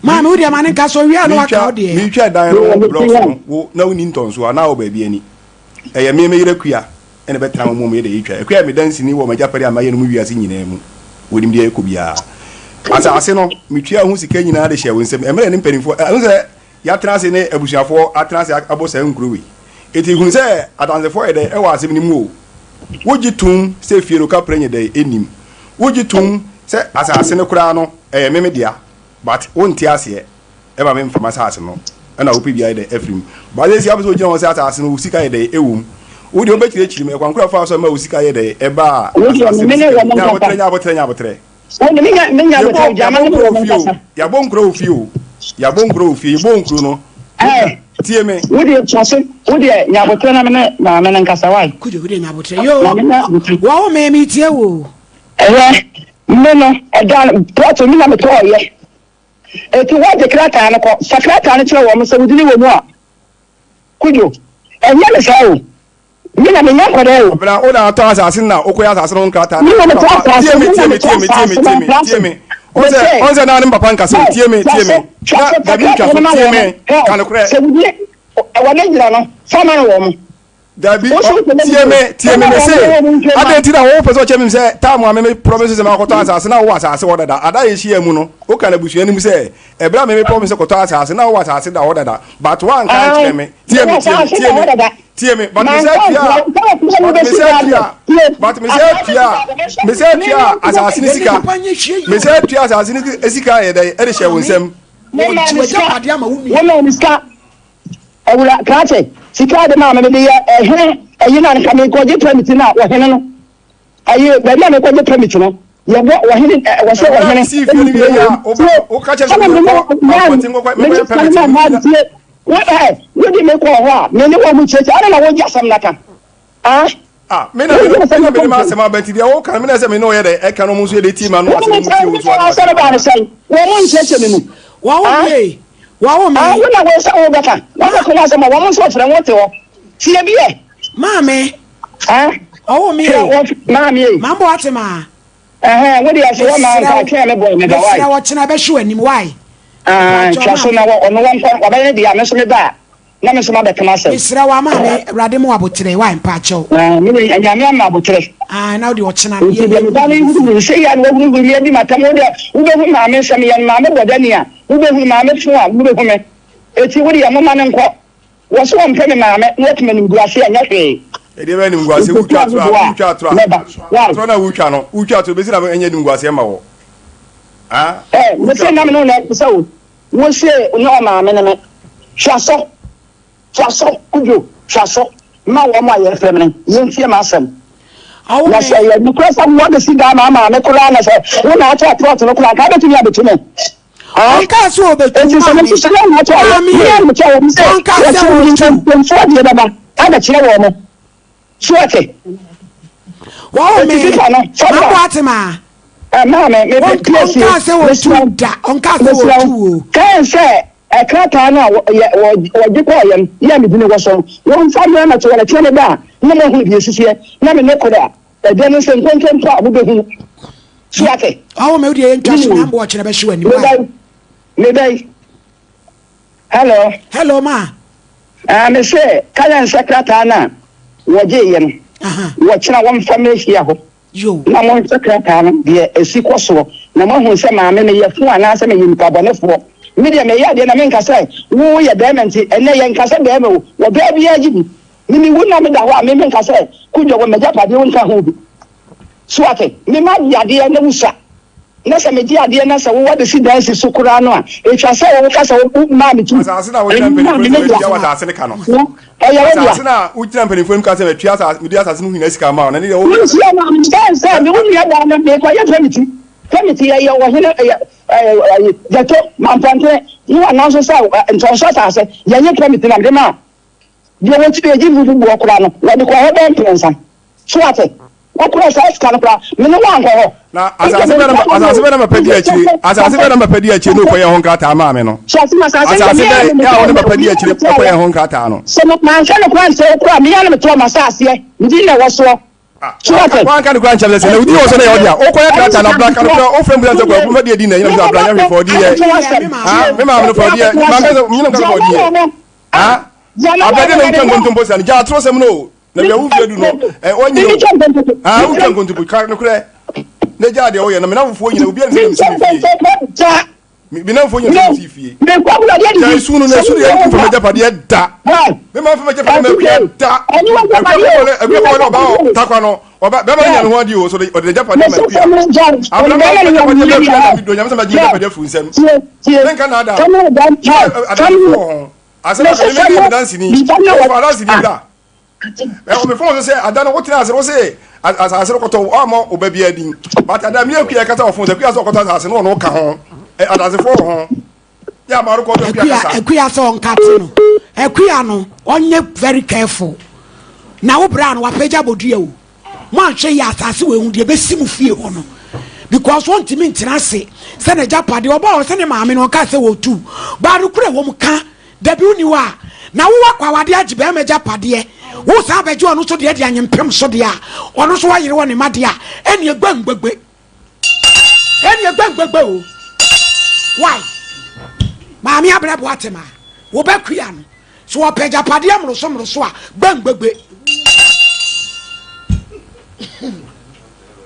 maame wo deɛ ma ne nka so wia no waka wo deɛ metwa ɛdan no blocks no wo na woni ntɔnso anaa wɔ baabi ani Ɛyɛ me, me yere Akua na ɛbɛtena mo mu yɛ deɛ yɛtwa. Akua yɛ me danseni wɔ m'agyapade a mayɛ no mu wiase nyinaa mu. Ɔnim deɛ ɛkɔ biara. Asase no, metuaa ho sika nyinaa de hyɛɛ wo nsam. Mmerɛ ne mpanimfoɔ, ɛno sɛ yɛatena ase ne abusuafoɔ atena ase abɔ saa nkuro wei. Enti hunu sɛ adansefoɔ yɛ dɛn wɔ asɛm no mu o. Wogye tom sɛ fie no kaprɛ nyɛ dɛn nnim. Wogye tom sɛ asase no koraa no ɛyɛ me me dea but wonte aseɛ. Ɛma me nfa m'asaase no ɛna wopɛ bi ayɛ dɛ afiri mu. But sɛsi apɛ sɛ ogyina hɔ sɛ asaase no wo sika yɛ dɛ ɛwɔ mu. Wo deɛ wobɛkyerɛkyerɛ mu ɛkwan koro a wofaa so ɛma wo sika yɛ dɛ ɛbaa asaase no sika mu. Nya abotrɛ nya abotrɛ nya abotrɛ. Yɛbɔ yɛabɔ nkuro wɔ fie o yɛabɔ nkuro wɔ fie o yɛabɔ nkuro wɔ fie yɛbɔ nkuro no. Tie me. Wo deɛ kyerɛ so wo deɛ nya abotrɛ na me ne maame no nkasa wai. Kujo wo deɛ nya abotrɛ yoo wɔwo me metie wo. Ɛhwɛ me no ɛda plot me na metɔɔyɛ. Enti wɔgye krataa no kɔ. Fa krataa no kyerɛ wɔn sɛ wo dini wɔ mu a. Kudwo, Ɛnyɛ me saa o. Me na menyɛ nkwadaa o. Abena, wo na atɔ asase no na wokɔyɛ asase no ho nkrataa Me na na metɔ papa asase, tie me me na tie me metɔ tie me tie me asase tie no me tie nkrataa. me. Ɔnsɛ ɔnsɛ naa ne papa nkasa o tie me tie me na dabi ntwa so tie me ka nokorɛ. Sɛ wudie wɔ ne gyina no fa ma no wɔ mo. Dabi tie me tie me me se adɛn nti na wo pɛ sɛ ɔkyɛ me sɛ time a me me promise sɛ makɔtɔ asase na wowɔ asase hɔ dada ada yɛ hyia mu no woka na abusua no mu sɛ ɛberɛ a me me promise kɔtɔ asase na wowɔ asase da hɔ dada but woanka nkyerɛ me tie me tie me tie me tie me but me sɛ tua but me sɛ tua but me sɛ tua me sɛ tua asase ne sika me sɛ tua asase ne sika yɛ dɛ ɛde hyɛ wo nsam. Wɔma me sika ɔwura krakye sika de maa me mede yɛ ɛhene ɛyi na nka mekɔgye permit no a ɔhene no ɛyi baabi a mekɔgye permit no yɛbɔ ɔhene wɔsɛ ɔhene wode me kɔɔ hɔ a me ne wɔn mu kyerɛkyerɛ ana na wogye asɛm no ka ah Ah, me na me na me ma asɛm aba nti deɛ wɔka no me na sɛ me ne ɔyɛ dɛ ɛka no ɔmo nso yɛ dɛ tie ma no asɛm mu tie wo nso asɛm ba no sɛn wɔn mo nkyerɛkyerɛ me mu wɔwo me wɔwo me ah wo na wɔn sɛ wo bɛka wɔn bɛka wɔn asɛm a wɔn nso ɔfrɛ wɔn te hɔ tie bi yɛ maame ah ɔwo me maame ye mambo ate ma ɛhɛn wo deɛ sɛ wɔn maa nka atwɛn me bɔ me ba wae mesrɛ wɔkyena bɛhwe w'anim wae ah twa so na ɔno wɔn nkɔ wɔbɛyɛ ne deɛ a me nso me ba a na me nso mabɛka m'asɛm. Mesrɛ wo ama me awurade mo aboterɛ wai mpakyɛw. Ah, me de nyame ama aboterɛ. Ah, na wode ɔkyena no. Nti deɛ me ba no huruhuru sɛ yɛ na wahuruhuru mi adi m'atam wo deɛ wobɛhu maame sɛ meyɛ no maame bɔdani a wobɛhu maame fo a wobɛhu me eti wo deɛ moma no nkɔ wɔ so wɔmpɛ me maame na wɔte m'animguase a nyɛ hwee. Ɛdeɛ bɛyɛ animguase wotwa atorɔ a wotwa atorɔ a atorɔ na wotwa no wotwa atorɔ bɛsi na ɛnyɛ animguaseɛ ma wɔ. Ah. Eh, mese na me ne wo na ɛkasa o. Wo se ne ɔmaame ne me. Twa so, twa so, Kudwo, twa so ma wɔn a yɛrefrɛ me no, yɛntie m'asɛm. Na sɛ ɛyɛ nokorɛ sɛ wo abɛsi dan ma maame koraa na sɛ wo na atɔ plot no koraa, anka wobɛtumi abɛtu me. Ɔnkaa sɛ ɔbɛtu Enti sɛ maame. me nso sɛ na atɔ a, Maame me ara na metɔ wɔn sɛ Ɔnkaa sɛ wɔkyerɛ me ɔtu. mpanyinfoɔ deɛ bɛba abɛkyerɛ wɔn. So ate? Wɔwo Enti me. sika no, fa bra. Mambo ate ma. Ɛ, maame, mepɛ piesie. Ɔnkaa sɛ Mesrɛ wɔtu wo, da. Ɔnkaa sɛ mesrɛ wɔtu wo, o. kae sɛ ɛ, krataa no a wɔ, yɛ, wɔ, wɔgye kɔeɛ no, yɛ a me dini wɔ so no, wɔmfa mmrɛ me to wɔn akyire me ba a, na moahunu deɛ ɛsisiɛ, na me ne koro a, ɛdeɛ no sɛ nkontompo a mobɛhunu. So ate? Ɔwo me wo deɛ yɛntwa so na mboɔ kyerɛ bɛhye w'anim. Meba yi, meba yi. Hello. Hello ma. Ah, me se ka yɛn sɛ krataa no a wɔgyeeɛ no, wɔkyena wɔmfa mmɛhyia hɔ. Na monhwɛ krataa no deɛ ɛsi kɔ soɔ, na moahunu sɛ maame meyɛ fo anaasɛ meyɛ nipa bɔnefoɔ. Me deɛ meyɛ adeɛ na menka sɛ woyɛ bɛrima nti, ɛnnɛ yɛnka sɛ bɛrima o, ɔbaa biara gye bi. Me mewu na meda hɔ a, me menka sɛ Kudwo wɔ m'agyapadeɛ wonka ho bi. So ate? Me ma yadeɛ na wusua. Na sɛ megye adeɛ na sɛ wowɔ de si dan si so koraa no a, ɛtwa sɛ wo ka sɛ wo maa me tu. Asase na wogyina Ɛno maa mpanimfoɔ me anim ne sɛ dea. matua w'asase no ka no. No, ɛyɛ wo dea. Asase na wogyina mpanimfoɔ anim ka sɛ matua asase, mede asase no ho nyinaa sika ama wo, na ne deɛ woka sɛ. Wonhyia maa me sɛ sɛ me wo nua baa no mekɔyɛ pɛmiti. Pɛmiti yɛyɛ ɔhene ɛyɛ ɛyɛ gyɛto mampɔntene ne wɔn nso sɛ ntɔnso asase yɛnyɛ pɛmiti na mede maa Deɛ wɔtumi gye fufu boɔ koraa no, wɔde kɔɔ hɔ bɛyɛ mprɛnsa. So wate? Wokura saa sika no koraa, me ne wo ankɔ hɔ. Na asase bɛn na asase bɛn na papa di akyire? Asase bɛn na papa di akyire na okɔyɛ ho nkrataa maa me no? Asase bɛn a wo ne papa di akyire kɔyɛ ho nkrataa no? Sɛ manhwɛ no koraa nkyerɛ wo koraa, me ara na metɔɔ m'asaseɛ, me din na ɛwɔ soɔ. So wate? Wanka no koraa nkyerɛ me sɛ na wo din wɔ so na ɛyɛ wo dea. Wokɔyɛ krataa no abra ka no koraa, wofrɛ me bisa sɛ kwaku mfa deɛ di na ɛnyina me sɛ abra nyɛ hwee fa ɔdi yɛ. Ah, me maame no fa ɔdi yɛ. Manka sɛ menyina nka sɛ fa ɔdi yɛ. Ah, abɛde na wotwa nkontompo sani gya atoro sɛm no o na bia wo mfie du no ɛ wɔnyina o ah wotwa nkontompo ka nokorɛ na gya deɛ woyɛ no me namfofoɔ nyina obi anim sɛ mesi me fie me namfoɔ nyina sɛ mesi fie gya esu no na esu no yɛ ntu fam agyapadeɛ da me ma fam agyapadeɛ ma akua da akua kɔkɔ ne ɔba wɔ takwa no ɔba bɛrima no nya ne ho adeɛ o so ɔde agyapadeɛ ma akua abena ma agyapadeɛ ma akua na mi do nyame sɛ ma gye agyapadeɛ afiri nsam menka na ada adansefoɔ ho asɛm aka me meyɛ medanseni wofa adanseni bra ɛwɔ me fon so sɛ ada no wotena ase no wose asase no kɔtɔ ɔma wo ba biara din but ada me akua kasa wɔ fon sɛ akua sɛ ɔkɔtɔ asase no ɔno ka ho adansefoɔ wɔ ho yɛ ama ɔrekɔ ɔdɔ akua kasa akua sɛ ɔnka te no akua no ɔnyɛ very careful na wo bra no wapagya bodua o Moanhwɛ yie a asase wei ho deɛ ɛbɛsi mo fie hɔ no because ɔntumi ntena ase sɛ n'agyapadeɛ ɔbaa hɔ sɛ ne maame no ɔnkaa sɛ wɔtu baa no kura wɔm ka dabi woni hɔ a na wowɔ akɔ awadeɛ agye bɛrima agyapadeɛ wo saa bɛgye ɔno nso deɛ de anyempem so deɛ a ɔno nso wayere wɔ ne ma deɛ a ɛne ɛgbɛngbɛgbɛ ɛne ɛgbɛngbɛgbɛ. gbɛngbɛgbɛ o. Why? Maame abrɛ boatema wo ba kua no so ɔpɛ agyapadeɛ mmoroso mmoroso a gbɛngbɛgbɛ.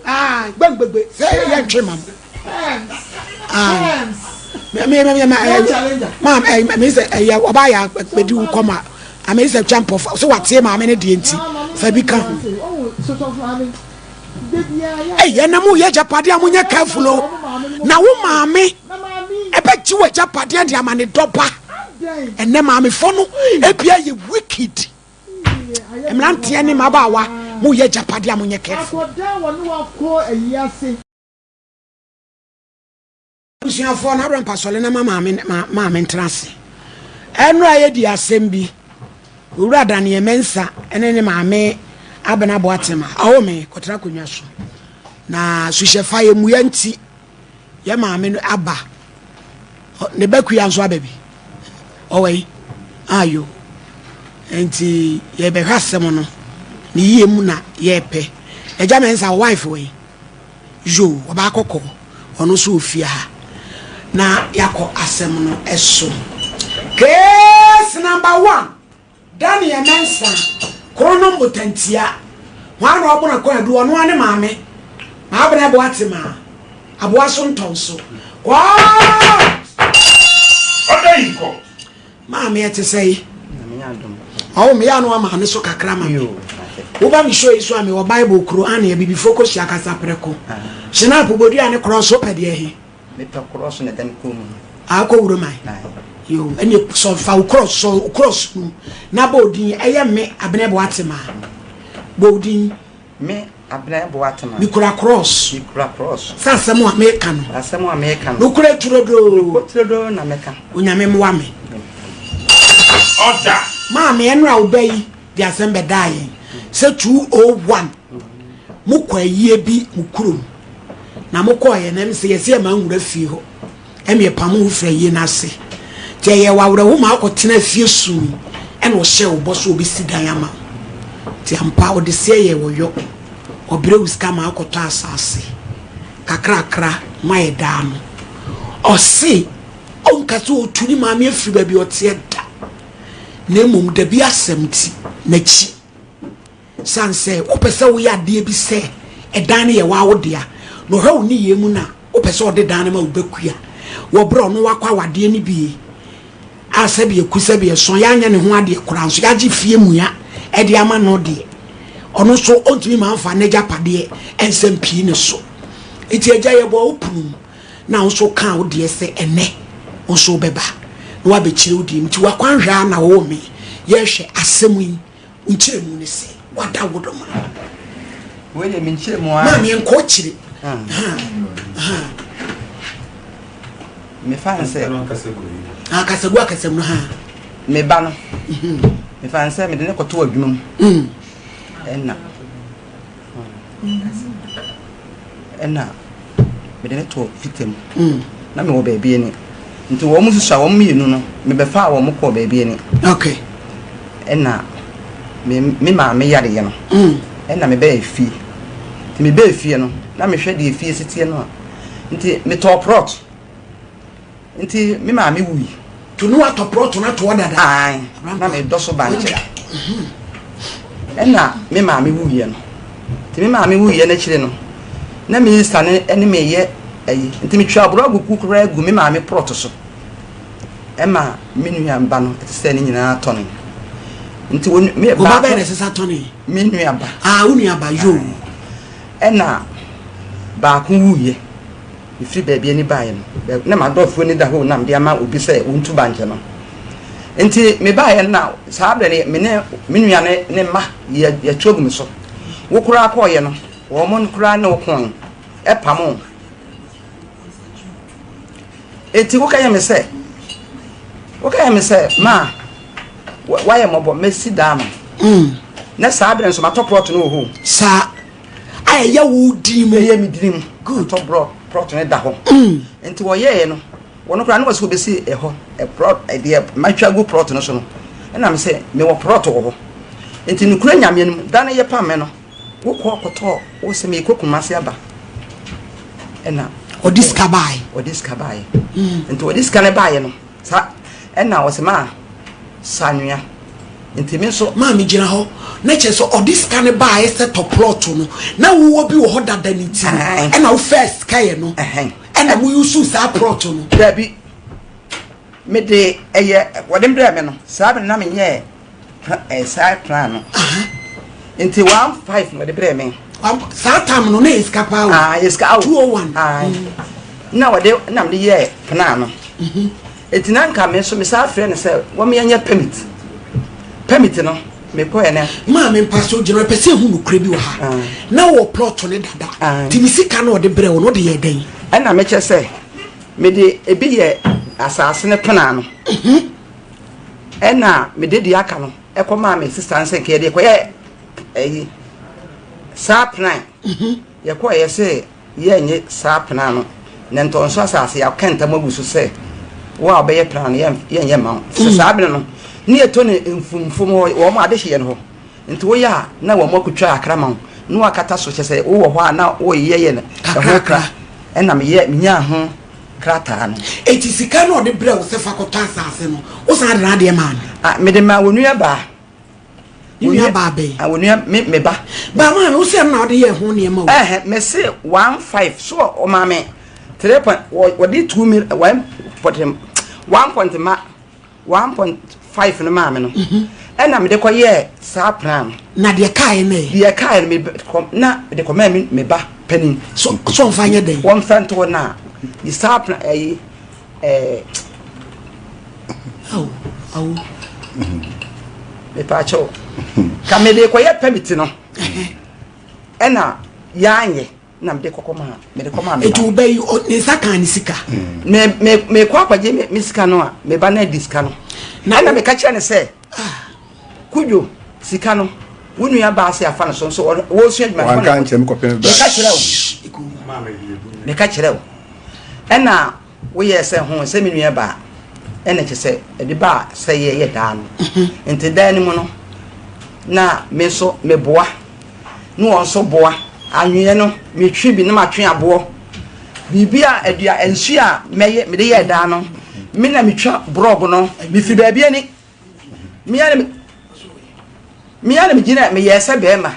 Ah, gbɛngbɛgbɛ sɛ yɛ ntwe ma mo. Ah, me me me me ma me sɛ ɛyɛ ɔbaa yɛ bɛdi wo kɔm a ame sɛ twa mpɔfa so wateɛ maame no deɛ nti fa bi ka ho. Ei, ɛnɛ mo yɛ agyapadeɛ a monyɛ careful o. Na wo maame ɛbɛgye wɔ agyapadeɛ de ama ne dɔba. Ɛnɛ maamefo no ebia yɛ wicked. Mmeranteɛ ne mmabaawa mo yɛ agyapadeɛ a monyɛ careful. Abusuafoɔ no abrɛ mpasɔle na ma maame maame ntena ase. Ɛnora yɛdi asɛm bi. Owura Daniel Mensah ne ne maame Abena Boatema awo me kɔtena akonnwa so. Na suhyɛfa yɛ mmua nti yɛ maame no aba. Ne ba kuya nso aba bi. Ɔwɔ yi ayo. Nti yɛbɛhwɛ asɛm no ne yie mu na yɛpɛ. Agya Mensah wife wɔ yi. Yoo, ɔbaa kɔkɔɔ, ɔno nso wɔ fie ha. Na yɛakɔ asɛm no so. Case number one, Daniel Mensah, Kronom Botantia. Hwan na ɔbona kɔ adu, ɔno ara ne maame. Maabena Boatema, aboa so ntɔnso. Court! Order in court. Maame ɛte sɛe? Ɔwo meyɛ ano ama ne so kakra ma me. Woba me show yi so a mewɔ Bible kuro ane abibifo kɔhyia kasa prɛko. Hyinap bodua ne korɔ so pɛ deɛ he? Mepɛ korɔ so na ɛda me kɔn mu. Akɔ wuro man. Yo, ɛne sɔ fa wo korɔ sɔ wo korɔ so na bɔ odin ɛyɛ me Abena Boatema. Bɔ odin. Me, Abena Boatema. Mekura krɔs. Mekura krɔs. Sɛ asɛm a meka no. Asɛm a meka no. Nokorɛ turodoo. Nokorɛ turodoo na meka. Onyame mmoa me. Order. Maame, ɛnora wo ba yi de asɛm bɛdaa yɛn sɛ 201 mokɔ ayie bi mo kurom na mokɔɔyɛ na ɛm sɛ yɛsɛ yɛma nwura fie hɔ. Ɛna ɛpamo wo firi ayie no ase. Nti ɛyɛɛ wo awerɛho ma wokɔtenaa fie sui ɛna ɔhyɛɛ wo bɔ sɛ ɔbɛsi dan ama wo. Nti ampa ɔdeseɛ yɛɛ wo yɔ. Ɔbrɛ wo sika ma wokɔtɔ asaase kakrakra moayɛ daa no. Ɔse ɔnka sɛ ɔtu ne maame afiri baabi ɔteɛ da na mmom dabi asɛm nti n'akyi. Sane sɛ wopɛ sɛ woyɛ adeɛ bi sɛ ɛdan no yɛ waa wo dea, na ɔhwɛ wo nneyɛɛ mu no a, wopɛ sɛ ɔde dan no ma wo ba kua wɔ berɛ a ɔno wakɔ awadeɛ no bie a sɛbi aku sɛbi ɛsɔn yɛanyɛ ne ho adeɛ koraa nso yɛagye fie mua ɛde ama no deɛ ɔno nso ɔntumi ma mfa n'agyapadeɛ ɛnsɛm pii ne so. Nti agya yɛbɔ wo pono mu na wo nso kaa wo deɛ sɛ ɛnɛ wo nso wobɛba na wabɛkyerɛ wo deɛ nti wakwanhwɛ a na wɔwɔ me yɛhwɛ asɛm yi Nkyerɛmu ne sɛ wada wo dɔ ma. Wei deɛ me nkyerɛmu ara. Maame nkɔ akyire. Mefa n sɛ. Akasagu akasam no ha. Me ba no. Mefa n sɛ mede ne kɔto adwuma mu. Ɛna. Ɛna mede no too fita mu. Na mewɔ baabi ani. Nti wɔn susua wɔn mmienu no, mebɛfaa wɔn kɔɔ baabi ani. Okay. Ɛna me me maame yareɛ no, ɛna mebɛɛ fie. Nti mebɛɛ fie no, na mehwɛ deɛ fie si teɛ no a, nti metɔɔ prɔt. Nti me maame wui. To no atɔ prɔto no atoɔ dada. Ae, na medɔ so bankye. Ɛna me maame wuiɛ no. Nti me maame wuiɛ no akyire no, na mesane ne meyɛ ayi. Nti metwa aburo agugu koraa gu me maame prɔto so. Ɛma me nua ba no ɛte sɛ ne nyinaa tɔne. Nti wɔn me baako. Ɔba bɛyɛ na ɛsesa tɔne. Me nua ba. Ah, wo nua ba yoo. Ɛna baako wuiɛ. Mefiri baabi ani baeɛ no, na m'adɔfoɔ ani da hɔ na mede ama obi sɛ ɔntu bankye no. Nti mebaeɛ no na saa berɛ no me ne me nua ne ne mma yɛatu agu me so. Wo koraa kɔeɛ no, wɔn koraa ne wo koe, ɛpamoo. Enti woka yɛ me sɛ, woka yɛ me sɛ, maa woayɛ mmɔbɔ, mɛsi daa ma. Na saa berɛ nso matɔ plɔt no wɔ hɔ. Saa. A ɛyɛ wo din mu. Ɛyɛ me din mu. Good. Atɔ brɔ plot no da hɔ. Mm. Nti wɔyɛɛ no, wɔn koraa ne wɔsɛ wɔbɛsi ɛhɔ, plot ɛdeɛ matwa gu plot no so no. Ɛna me sɛ mewɔ plot wɔ hɔ. Nti nokura Nyame no mu, da no yɛpam me no, wokɔ kɔtɔɔ, wo sɛ meekɔ Kumasi aba. Ɛna. Ɔde sika baeɛ. Ɔde sika baeɛ. Nti ɔde sika no baeɛ no, saa ɛna ɔsɛ maa sa anwea. Nti me nso. Maa me gyina hɔ na kyerɛ sɛ ɔde sika no baeɛ sɛ tɔ plot no, na wowɔ bi wɔ hɔ dada ne nti no, ɛna wo faa sika yɛ no, ɛna mo use saa plot no. Dabi, mede ɛyɛ wɔde brɛɛ me no, saa bere na menyɛɛ saa plan no. Nti 1.5 na wɔde brɛɛ me. Saa tam no na yɛ sika paa o. Ah, yɛ sika o. 201. Na wɔde na mede yɛɛ plan no. Eti na nka me nso mesan frɛ no sɛ wɔn yɛnyɛ permit. Permit no mekɔɛ no. Maame mpa so gyina pɛ sɛ ehu nokorɛ bi wɔ ha. Na wɔ plot ne dada. Ti ne sika na ɔde brɛ wo no ɔde yɛ dɛn? Ɛna mekyɛ sɛ mede ebi yɛ asase no pena no. Ɛna mede deɛ aka no ɛkɔ maa me sista no sɛ nka yɛde kɔyɛ ɛyi saa plan. Yɛkɔɔ yɛ sɛ Yɛnnye saa pena no, na ntɔnso asase yɛaka ntam agu so sɛ wo a wobɛyɛ pena no yɛnyɛ mma wo. Sɛ saa bere no ne yɛtɔ no mfumfum hɔ, wɔn adehyeɛ no hɔ, nti woyɛ a na wɔn akotwa akra ma wo na wakata so, kyɛ sɛ wowɔ hɔ a na woyɛ yɛ no ɛho kra, ɛna meyɛ menyaa ho krataa no. Enti sika no a ɔde brɛɛ wo sɛ fa kɔtɔ asase no, wosan de n'adeɛ maa no? Ah, mede maa wɔn nuabaa. Ne nua baa bɛn? Ah, onua me me ba. Ba maa me wosɛ na ɔde yɛ ho nneɛma o. Ɛhɛ, me se 15 so ɔmaa me 3 point wɔde 2 mil 1 point 1 point ma 1.5 no maa me no. Mhm. Ɛna mede kɔ yɛ saa plan no. Na deɛ kaeɛ no yɛ? Deɛ kaeɛ no me kɔ na mede kɔ maa me me ba panin. So so ɔmfa nyɛ dɛn? Wɔmfa nto na saa plan ɛyi. Eh. Awo, awo. Mepaakyɛw. Ka mede kɔyɛ permit no. Ɛna yɛanyɛ na mede kɔkɔ maa mede kɔ maa me ba. Etu bɛ yi ne nsa kan ne sika. Me me me kɔ akɔgye me me sika no a me ba na di sika no. Na ɛna meka kyerɛ ne sɛ kudwo sika no wo nua baa se afa no so nso wɔsua adwuma. Wanka nkyerɛ me kɔpem bra. Meka kyerɛ wo. Meka kyerɛ wo. Ɛna woyɛɛ sɛ ho sɛ me nua baa ɛna kyɛ sɛ ɛde baa sɛ yɛyɛ daa no nti daa no mu no na me nso meboa ne wɔn nso boa anweɛ no metwe bi na matwe aboɔ biribi a adua nsuo a mɛyɛ mede yɛ daa no me na metwa borɔg no mefiri baabi ani mea na megyina meyɛɛ sɛ bɛrima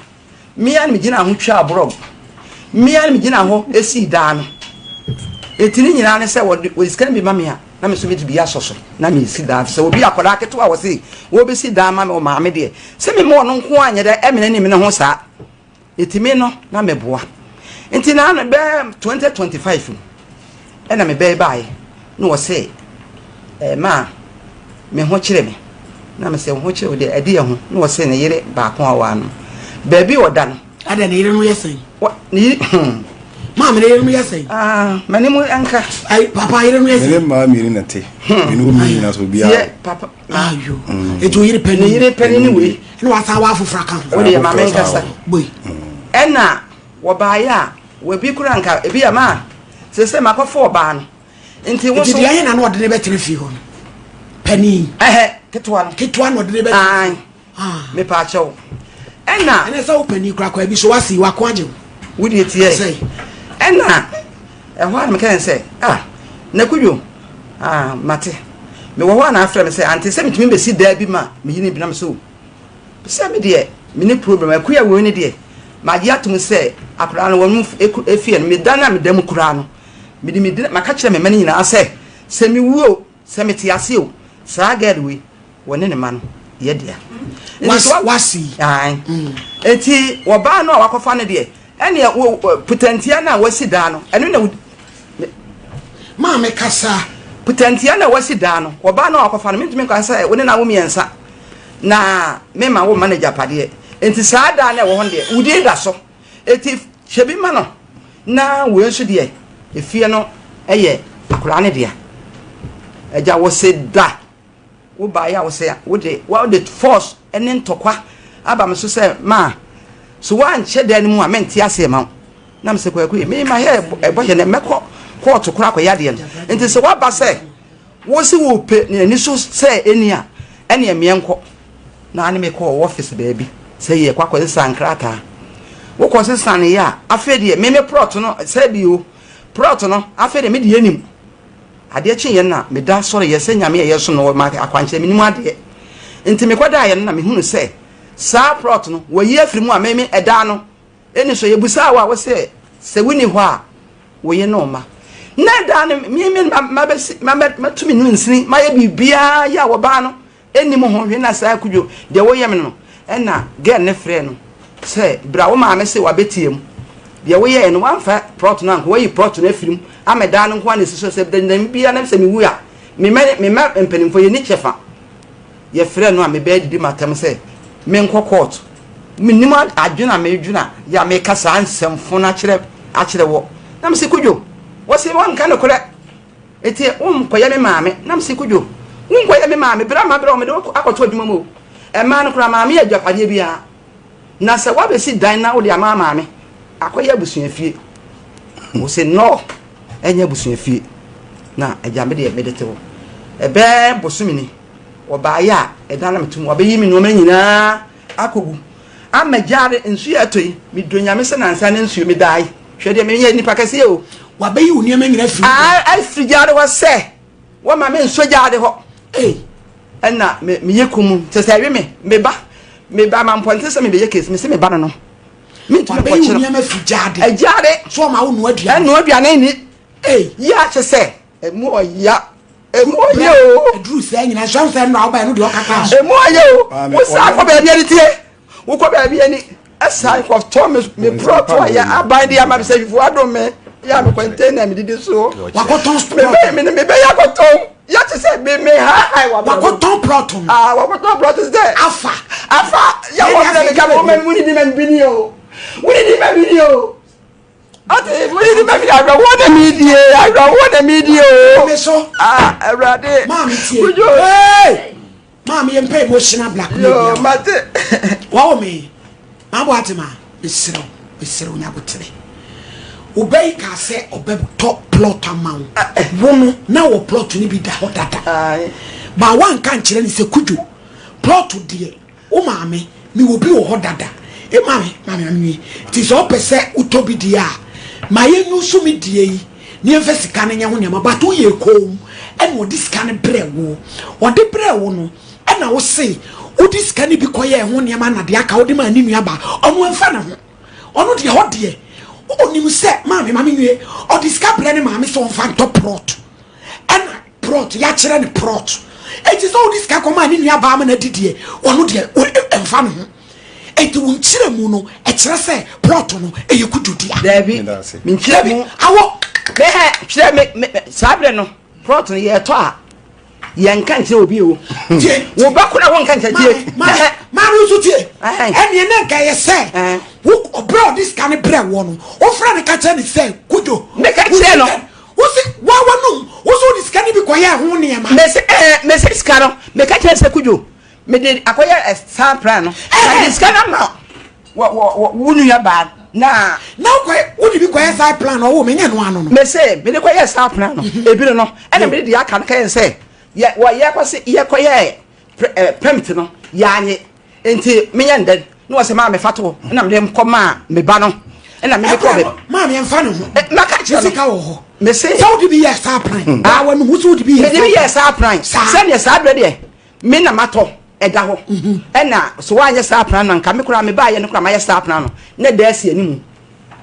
Me ara na megyinaa ho twaa borɔg. Me ara na megyinaa hɔ sii dan no. Enti ne nyinaa ne sɛ wɔde wɔde sika no bi ma me a, na me nso mede bi asɔ so na mesi dan. Sɛ obi akwadaa ketewa a wɔse wɔbɛsi dan ma me wɔ maame deɛ, sɛ mema ɔno nko ara nyɛ dɛ ɛmene ne mene ho saa. Enti me no na meboa. Nti na ano bɛɛ 2025 mu ɛna me bɛɛ baeɛ na wɔse ɛma me ho kyere me. Na me sɛ wo ho kyere wo deɛ ɛde yɛ ho. Na wɔse ne yere baako a ɔwaa no baabi ɔda no. Adɛn ne yere no yɛ sɛn? Wɔ ne yere hmm. Maame ne yere no yɛ sɛn? Ah, m'anim nka. Ayi papa yere no yɛ sɛn? Me ne mmaa mmienu na te. Hmm. Me ne wɔn mmienu nyinaa so obiara. Yɛ papa. Ayo. Hmm. Etu yere pɛni. Ne yere pɛni ne wei. Ɛna wasan wɔ afoforo aka ho. O de yɛ maame nkasa. Boi. Ɛna wɔbaayɛ a wɔbi kura nka ebi yɛ maa sese makɔfo ɔbaa no. Nti wo so. Nti deɛ ayɛ na na ɔde ne bɛtena fie hɔ no. Panin. Ɛhɛ ketewa no. Ketewa na ɔde ne bɛtena fie. Ah. Mepa akyɛw. Ɛna. Ɛna sɛ wo panin kura kwa bi so wasi wako agye wo. Wo deɛ tiɛ. Sɛ. Ɛna ɛhɔ a na meka yɛn sɛ ah na kudwo ah mate. Mewɔ hɔ a na afrɛ me sɛ ante sɛ metumi bɛsi daa bi ma meyi ne bi na me so sɛ me deɛ me ne problem akuya wei ne deɛ magye atom sɛ akwadaa no wɔn efie no meda no a meda mu koraa no Mede me din maka kyerɛ me mma no nyinaa sɛ, sɛ mewu o, sɛ mete ase o, saa girl wei, wɔne ne mma no yɛ dea. Nti sɛ Wase yi. Ae. Nti wɔbaa no a wakɔfa no deɛ, ɛneɛ wo putantia no a wasi daa no, ɛno na wo. Maame kasa. Putantia no a wasi daa no, wɔbaa no a wakɔfa no, mentumi nka sɛ wo ne no awo mmiɛnsa na mema wo mma no agyapadeɛ. Nti saa daa no a ɛwɔ hɔ no deɛ, wo din da so. Enti hyɛ bi ma no na wei nso deɛ efie no yɛ akwadaa no dea. Agya wo se da wo baeɛ a wo se wode wode force ne ntɔkwa aba me so sɛ ma so woankyɛ dan no mu a mente aseɛ ma wo. Na me sɛ kwaku yi me ma yɛ ɛbɔ yɛ na mɛkɔ kɔɔto koraa akɔyɛ adeɛ no. Nti sɛ woaba sɛ wo se wo pe ne ani so sɛ ɛni a ɛneɛ meɛnkɔ. Na ne mekɔɔ office baabi sɛ yɛkɔ akɔsesa nkrataa. Wokɔsesa no yɛ a, afei deɛ me me plot no sɛ bi o, Plot no, afei deɛ me deɛ nim. Adeɛ kyeeɛ no na meda sɔreeɛ sɛ Nyame a yɛsom no ɔma akwankyerɛ, menim adeɛ. Nti mekɔdaeɛ no na mehunu sɛ saa plot no wɔayi afiri mu a me me ɛdaa no ɛni so. Yɛbusaa wo a wose sɛ wonni hɔ a wo ye ne wo mma. Na ɛdaa no me me mabɛsi matu me nunsini mayɛ biribiara yɛ a wɔbaa no Nnim ho hwee na saa Kudwo deɛ woyɛ me no ɛna girl no frɛɛ no sɛ bra wo maame se wabɛtia mu deɛ woyɛɛ no wamfa plot no ankɔ wayi plot no afiri mu ama dan no nko ara na ɛsi so sɛ dɛm biara na sɛ mewu a me mma me mma mpanimfoɔ yɛnni kyɛfa yɛfrɛɛ no a mebɛɛ didi matam sɛ menkɔ court menim adwene a medwene a yɛ a meka saa nsɛmfo no akyerɛ akyerɛ wɔ na mese Kudwo wɔse wanka nokorɛ Enti wonkɔyɛ me maame. Na mese, Kojo, wonkɔyɛ me maame. Berɛ a mabrɛ wo, mede wo akɔto adwuma mu o. Mmaa no koraa, maame yɛ agyapadeɛ biara. Na sɛ woabɛsi dan na wode ama maame, akɔyɛ abusuafie. Wose, no, ɛnyɛ abusuafie. Na agya, me deɛ, mede te wo. Ɛbɛyɛ bosome ni, wɔbaeɛ a, ɛdan na meto mu. Wɔabɛyi me nneɛma nyinaa akɔgu. Ama gyaade nsuo a ɛtɔ yi, medɔ Nyame sɛ nansa ne nsuo medae. Hwɛ deɛ meyɛ nipa kɛseɛ o. Wabɛyi wo nneɛma nyina firi hɔ. Afiri gyaade hɔ sɛ wɔma me nsɔ gyaade hɔ. Ei, ɛna me meyɛ kum sɛ sɛ ɛwe me me ba me ba ma mpɔnten sɛ mebɛyɛ case me se me ba no no. Mentumi nkɔkyerɛ. Wabɛyi wo nneɛma firi gyaade. Gyaade. So ɔma wo noa aduane. Ɛnoa aduane ni. Ei. Yɛ akyɛ sɛ ɛmu ɔya. Emu ɔyɛ o. Eduru sɛ nyina nhyɛ sɛ nnora wobɛyɛ no deɛ ɔkaka so. Emu ɔyɛ o. Wo saa kɔ baabi ani tie. Wokɔ baabi ani ɛsan kɔtɔ me me prɔto a yɛ aban de ama me sɛ fufuo adom me yɛ a me container me didi so. Wakɔtɔn prɔto. Me me me bɛyɛ akɔtɔn. Yɛ te sɛ me me ha ha wa. Wakɔtɔn prɔto no. Ah wakɔtɔn prɔto sɛ. Afa. Afa yɛ wɔ mi na mi ka mo ma mi wuni di ma mi bi ni o. Wuni di ma mi ni o. Ɔte mo yi ma mi awerɛhoɔ na mi die awerɛhoɔ na mi die o. Me so. Ah Awurade. Maame tie. Kujo. Hey! Maame yɛ mpɛ emotional blackmail. Yo mate. Wɔwɔ me. Maame bɔ ate ma. Mesrɛ wo mesrɛ wo nyabotere. Ɔbɛ yi kaa sɛ ɔbɛ tɔ plot ama wo. Wo no na wɔ plot no bi da hɔ dada. Ba wanka nkyerɛ ne sɛ Kujo plot deɛ Wo maame, mewɔ bi wɔ hɔ dada. E maame, maame maame nie. Nti sɛ wopɛ sɛ wotɔ bi deɛ a, ma yɛnyusu me deɛ yi na yɛmfa sika no nyɛ ho nneɛma. But woyɛɛ komm ɛna ɔde sika no brɛɛ wo. Ɔde brɛɛ wo no, ɛna wo se wode sika no bi kɔyɛɛ ho nneɛma na deɛ aka wode maa ne nuabaa. Ɔno ɛmfa ne ho. Ɔno deɛ hɔ deɛ, ɔnim sɛ maame ma menwie. Ɔde sika brɛ ne maame sɛ ɔmfa ntɔ prɔt. Ɛna prɔt yɛakyerɛ no prɔt eti sɛ wode sika kɔmaa ne nua baa ma no adi deɛ ɔno deɛ ɛmfa ne ho eti wo nkyerɛ mu no ɛkyerɛ sɛ prɔt no ɛyɛ kudwo dea. Daabi me nkyerɛ mu awɔ mehɛ kyerɛ me me saa berɛ no prɔt no yɛtɔ a yɛnka nkyerɛ obi o wo ba kora wonka nkyerɛ tie maame nso tie ɛneɛ na nka ɛyɛ sɛ wo ɔbrɛ ɔde sika no brɛ wɔ no wofrɛ no ka kyerɛ ne sɛ kudwo meka kyerɛ no Wose wa w'anum, wose wode sika no bi kɔyɛɛ ho nneɛma. Mese ɛɛ, mese sika no, meka kyerɛ sɛ Kudwo, mede akɔyɛ saa plan no, na mede sika no ama wɔ wɔ wɔ wo nua baa na. Na wokɔyɛ, wode bi kɔyɛ saa plan no, ɔwoo me, nyɛ no ano no. Mese mede kɔyɛɛ saa plan no, ebi no no, ɛna mede deɛ aka no kɛyɛ sɛ, yɛ wɔ yɛkɔse yɛkɔyɛɛ permit no, yɛanye. Nti menyɛ no dɛn? Na wɔsɛ maa mefa to hɔ na mede kɔ maa me ba no ɛna mede kɔ bɛ. Maame ɛnfa ne ho. Maka kyerɛ no. Sika wɔ hɔ. Mese. Sɛ wode bi yɛ saa plan. Aa wɔn ho sɛ wode bi yɛ saa. Mede bi yɛ saa plan. Sɛdeɛ saa berɛ deɛ me na matɔ ɛda hɔ. Ɛna so woanyɛ saa plan no nka me koraa me baayɛ no koraa mayɛ saa plan no na ɛda asi anim.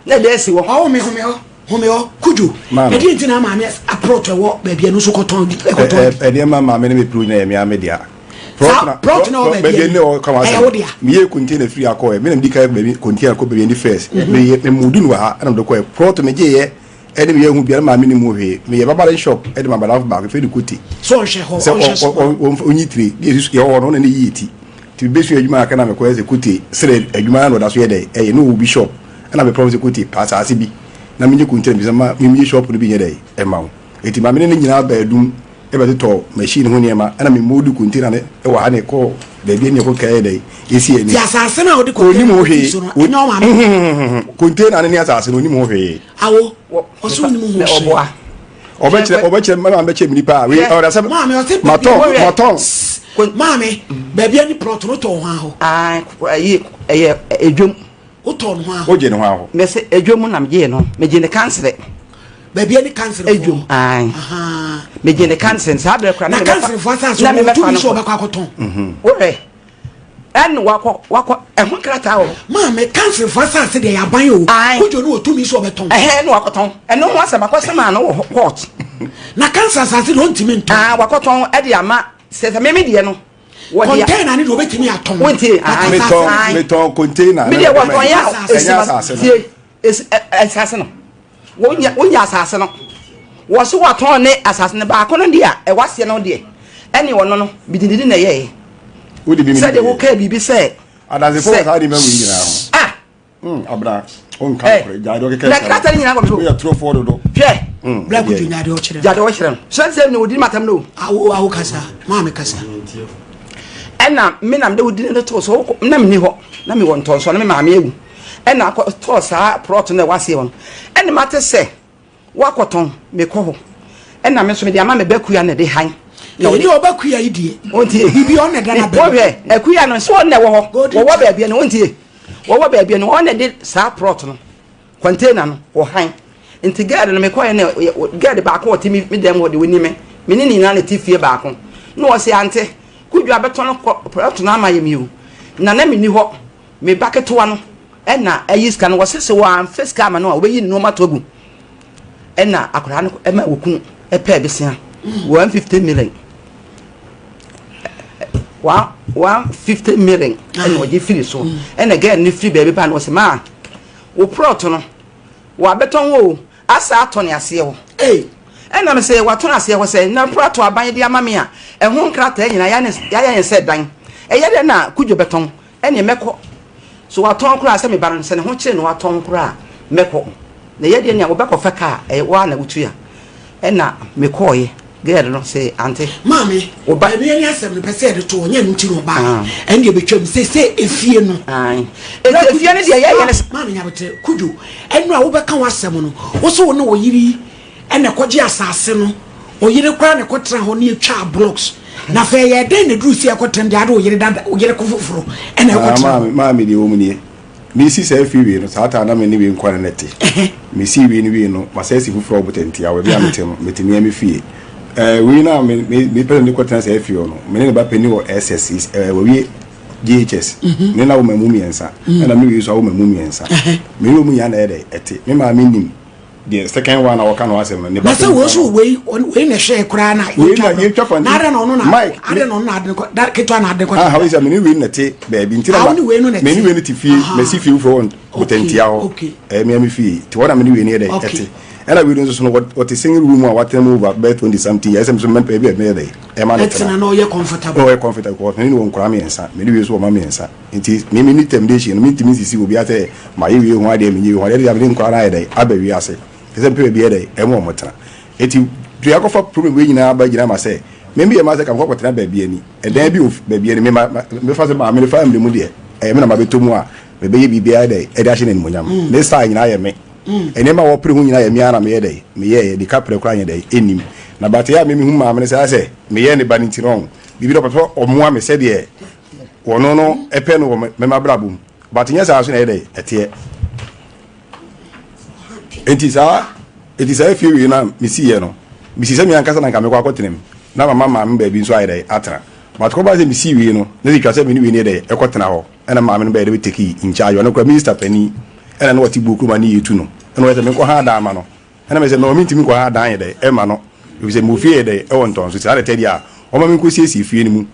Na ɛda asi hɔ. Ɔwɔ me home hɔ. Home hɔ Kudwo. Ɛdeɛ nti na maame aprɔt ɛwɔ baabi ɛno nso kɔtɔn ɛkɔtɔn. Ɛdeɛ ma maame ne me puru nyina yɛ me ame dea. Saa plot na ɔwɔ baabi ɛni ɛyɛ wo dea. Meyɛ container firi akɔ ɛ me na medi kan baabi container kɔ baabi ɛni first. Meyɛ me mudu no wɔ ha ɛna mede kɔ ɛ plot me gye yɛ ɛne meyɛ hu biara maame ne mu hwee meyɛ babaren shop ɛde ma madamfo baako fɛ de kote. So ɔnhwɛ hɔ ɔnhwɛ so. Sɛ ɔnyi tire ne yɛ wɔ hɔ no ɔna ne yie ti ti bɛsua adwuma aka na mekɔ yɛ sɛ kote srɛ adwuma na ɔda so yɛ dɛ ɛyɛ ne wɔ bi shop ɛna me promise kote pa asaase bi na menye container bi sɛ ma memie shop no bi nyɛ dɛ ɛma wo eti maame ne ne nyinaa baadum ɛbɛtotɔ machine ho nneɛma ɛna me modu container no ɛwɔ ha na ɛkɔ baabi ɛne ɛkɔ kɛɛ dɛ esi ɛni. Ti asase na ɔde container no si so no ɛnyɛ ɔmaame. Container no ne asase no onim ho hwee. Awo ɔsɛ onim ho hwee. Ɔbɛkyerɛ ɔbɛkyerɛ mɛma bɛkyerɛ mi nipa a wei ɔda sɛ matɔn matɔn. Maame baabi ɛni plot no tɔ ho ahɔ. Ɛyi ɛyɛ edwom. Wotɔɔ no ho ahɔ. Wogye ne ho ahɔ. Mese edwom na megye no megye ne kansere. Baabi ani kanserefoɔ. Edwom ae. Megye ne kansen saa berɛ koraa na kanserefoɔ asase na wɔn tumi so ɔbɛkɔ akɔtɔn. Mhm. Wohwɛ ɛne wakɔ wakɔ ɛho krataa wɔ hɔ. Maame kanserefoɔ asase deɛ yaban o. Kudwo no wɔ tumi so ɔbɛtɔn. Ɛhɛn ne wakɔtɔn ɛno ho asɛm akɔsɛm ano wɔ hɔ court. Na kanser asase deɛ ɔntumi ntɔn. Ah wakɔtɔn ɛde ama sɛ sɛ meme deɛ no. Container ne deɛ ɔbɛtumi atɔn. Wontie ae. Metɔn metɔn container. Me deɛ wɔtɔn yɛ a ɛsi ma tie. Esi ɛ asase no. Wonya wonya asase no. Wɔso wɔatɔn ne asase no baako no deɛ a ɛwɔ aseɛ no deɛ ɛne ɔno no bidididi na ɛyɛɛ. Wode bi Sɛdeɛ wokaa biribi sɛ. Adansefo wɔ saa nneɛma wei nyinaa ho. Ah. Hmm, abena wonka eh, nokorɛ gyae deɛ ɔkeka na krataa no nyinaa wɔ me hɔ. Woyɛ torofoɔ dodo. Hwɛ. Hmm, Black Kujo nya deɛ ɔkyerɛ. Gya deɛ ɔkyerɛ no. Sɛ sɛ ne ɔdi matam no. Awo awo kasa maame kasa. Ɛna me na mede wo dini no too so na menni hɔ na mewɔ ntɔnsoɔ na me maame awu. Ɛna akɔ tɔɔ saa prɔt no a ɛwɔ aseɛ hɔ no. Ɛna mate sɛ wakɔtɔn, mekɔ hɔ. Ɛna me nso mede ama me ba Akua na ɛde han. Na ɔde ɔba Akua yi deɛ. Ɔntie. Biribi ɔno na ɛda n'abɛn. Wɔhwɛ Akua no nso ɔno na ɛwɔ hɔ. Wɔwɔ baabi no ɔntie. Wɔwɔ baabi no ɔno na ɛde saa prɔt no container no ɔhan. Nti girl no mekɔɛ na girl baako ɔte me dan mu hɔ de ɔni me. Me ne ne nyinaa na ɛte fie baako. Na ɔse ante Kudwo abɛtɔn prɔt no ama yɛ mi o. Na na menni hɔ. Me ba ketewa no na ayi sika no, wɔse sɛ wɔamfa sika ama no a wɔbɛyi ne nneɛma ato agu. Ɛna akwadaa no ɛma wɔkunu ɛpɛɛ besia 150 million. 150 million ɛna ɔgye firi so. Ɛna girl no firi baabi ba no wɔse maa wo prɔt no wɔabɛtɔn o asa atɔ ne aseɛ hɔ. Ɛna me sɛ watɔn aseɛ hɔ sɛ na prɔt aban de ama me a ɛho nkrataa nyinaa yɛayɛ yɛn sɛ dan. Ɛyɛ dɛ na kudwo bɛtɔn. Ɛneɛ mɛkɔ. So watɔn koraa sɛ me ba no sɛ ne ho kyere no watɔn koraa a mɛkɔ. Na ɛyɛ deɛ nea wobɛkɔfa kaa ɛyɛ wo ara na wotua. Ɛna mekɔɔeɛ. Girl no se ante. Maame, wo ba. Ɛno yɛne asɛm no pɛ sɛ yɛde to hɔ, nyɛ ɛno nti na ɔbaeɛ. Ɛno deɛ bɛtwam. Seesei efie no. Ae. Enti efie no deɛ yɛyɛ ne sɛ. Maame Nyaboterɛ, Kudwo, ɛno a wobɛka w'asɛm no, wo se wo ne wo yere yi na ɛkɔgye asase no, ɔyere koraa na ɛkɔtena hɔ ne yɛtwaa blocks. Na afei ɛyɛɛ dɛn na ɛduru sɛ yɛkɔtena deɛ ade ɔyere dada ɔyere ko foforɔ ɛna Ah, ɛkɔtena maame, hɔ? maame deɛ wɔm nie. Mesi saa fie wei no, saa taa na me ne wei nkoa na na ɛte. Mesi wei no wie no, masan asi foforɔ wɔ Botantia, baabi a mete no, mete mea me fie. Eh, wei no a me, me, mepɛ sɛ mede kɔtena saa fie hɔ no, me ne ne ba panin wɔ SS, eh, wawie JHS. Me ne no awo mmamu mmiɛnsa, ɛna me wei nso awo mmamu mmiɛnsa. Me ne wɔn nyinaa na ɛyɛ dɛ, ɛte. Me maame nim. Deɛ second one a wɔka no asɛm no ne ba na sɛ wei so wei wei na ɛhwɛ koraa na wei na yɛtwa fa na adɛ na ɔno na Mike adɛ na ɔno na ade kɔ da ketewa na ade kɔ ah wei sɛ mene wei na te baabi nti na wo ne wei no na te mene wei no te fie masi fie foforɔ wɔ botantia hɔ ɛyɛ mea me fie te hɔ na mene wei no yɛ dɛ ɛte ɛna wei no nso so no wɔte single room a watena mu over bɛyɛ 20 something years ɛsɛ me so mɛpɛ bi a mɛyɛ dɛ ɛma no tena na ɔyɛ comfortable ɔyɛ comfortable because mene wɔ nkora mmiɛnsa mene wei nso wɔ ma mmiɛnsa Nti me me ni temptation no mentumi nsisi obi asɛ mayɛ wie ho adeɛ menyɛ wie ho adeɛ ɛde mede nkwadaa no ayɛ dɛn aba wiase te sɛ mpɛ baabi yɛ dɛn ɛmo ɔmo tena eti dua akɔfa problem wei nyinaa ba gyina ma sɛ me meyɛ ma sɛ ka mekɔ kɔtena baabi ani ɛdan bi wɔ baabi ani me ma mefa sɛ maame no family mu deɛ ɛyɛ me na mabɛtɔ mu a mebɛyɛ biribiara dɛn ɛde ahyɛ no animuonyam ne style nyinaa yɛ me nneɛma a wɔpere ho nyinaa yɛ me ara na meyɛ dɛn meyɛɛ de kaprɛ koraa nyɛ dɛn ɛnnim na bate a me mehu maame no sɛ asɛ meyɛ ne ba no nti no ɔho biribi dɛ ɔpɛ sɛ ɔmoa me sɛdeɛ Wɔno no pɛ no wɔ me m'abrabɔ mu but nyɛ saa so na ɛyɛ dɛ ɛteɛ nti saa nti saa efie wei na mesi yɛ no mesi sɛ mi ankasa na nka mekɔ akɔtena mu na mama maame baabi nso ayɛ dɛ atena but kɔba sɛ mesi wei no na sɛ twa sɛ me ne wei no yɛ dɛ ɛkɔtena hɔ ɛna maame no bɛyɛ dɛ bɛteki in charge ɔno kora minister panin ɛna na wɔte buo kuruma ne yɛtu no ɛna wɔyɛ sɛ menkɔ ha dan ma no Ɛna mese no mentumi nkɔ ha dan yɛ dɛ ɛma no efisɛ mewɔ fie yɛ dɛ ɛwɔ ntɔnso saa na ɛtɛ deɛ a ɔma menkɔ siesie fie no mu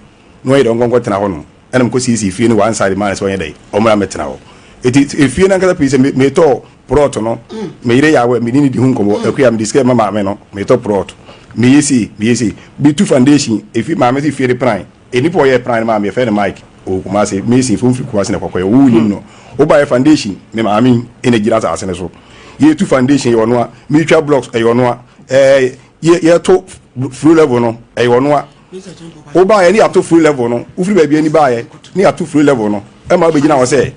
na ɔyɛ dɛ ɔnkɔ nkɔ tena hɔ nom ɛna mekɔ siesie fie no one side maa no sɛ ɔnyɛ dɛ ɔmmra mmɛtena hɔ eti efie no ankasa pii sɛ metɔ prɔt no me yere yɛ awɛ me ne ne di ho nkɔmmɔ akua mede sika ma maame no metɔ prɔt meyɛ sei meyɛ sei metu foundation efi maame se fie de pran Nnipa a ɔyɛɛ plan no maa me, yɛfrɛ no Mike, ɔwɔ Kumasi, mason fo mfiri Kumasi na ɛkɔkɔyɛ, wo nim no. Wobaeɛ foundation, me maame yi na ɛgyina asase no so. Yɛtu foundation, ɛyɛ ɔnoa. Metwa blocks, ɛyɛ ɔnoa. Ɛɛ, yɛ, yɛto floor level no, ɛyɛ ɔnoa. Wobaeɛ ne yɛato floor level no, wofiri baabi ani baeɛ ne yɛato floor level no, ɛma wobɛgyina hɔ sɛ,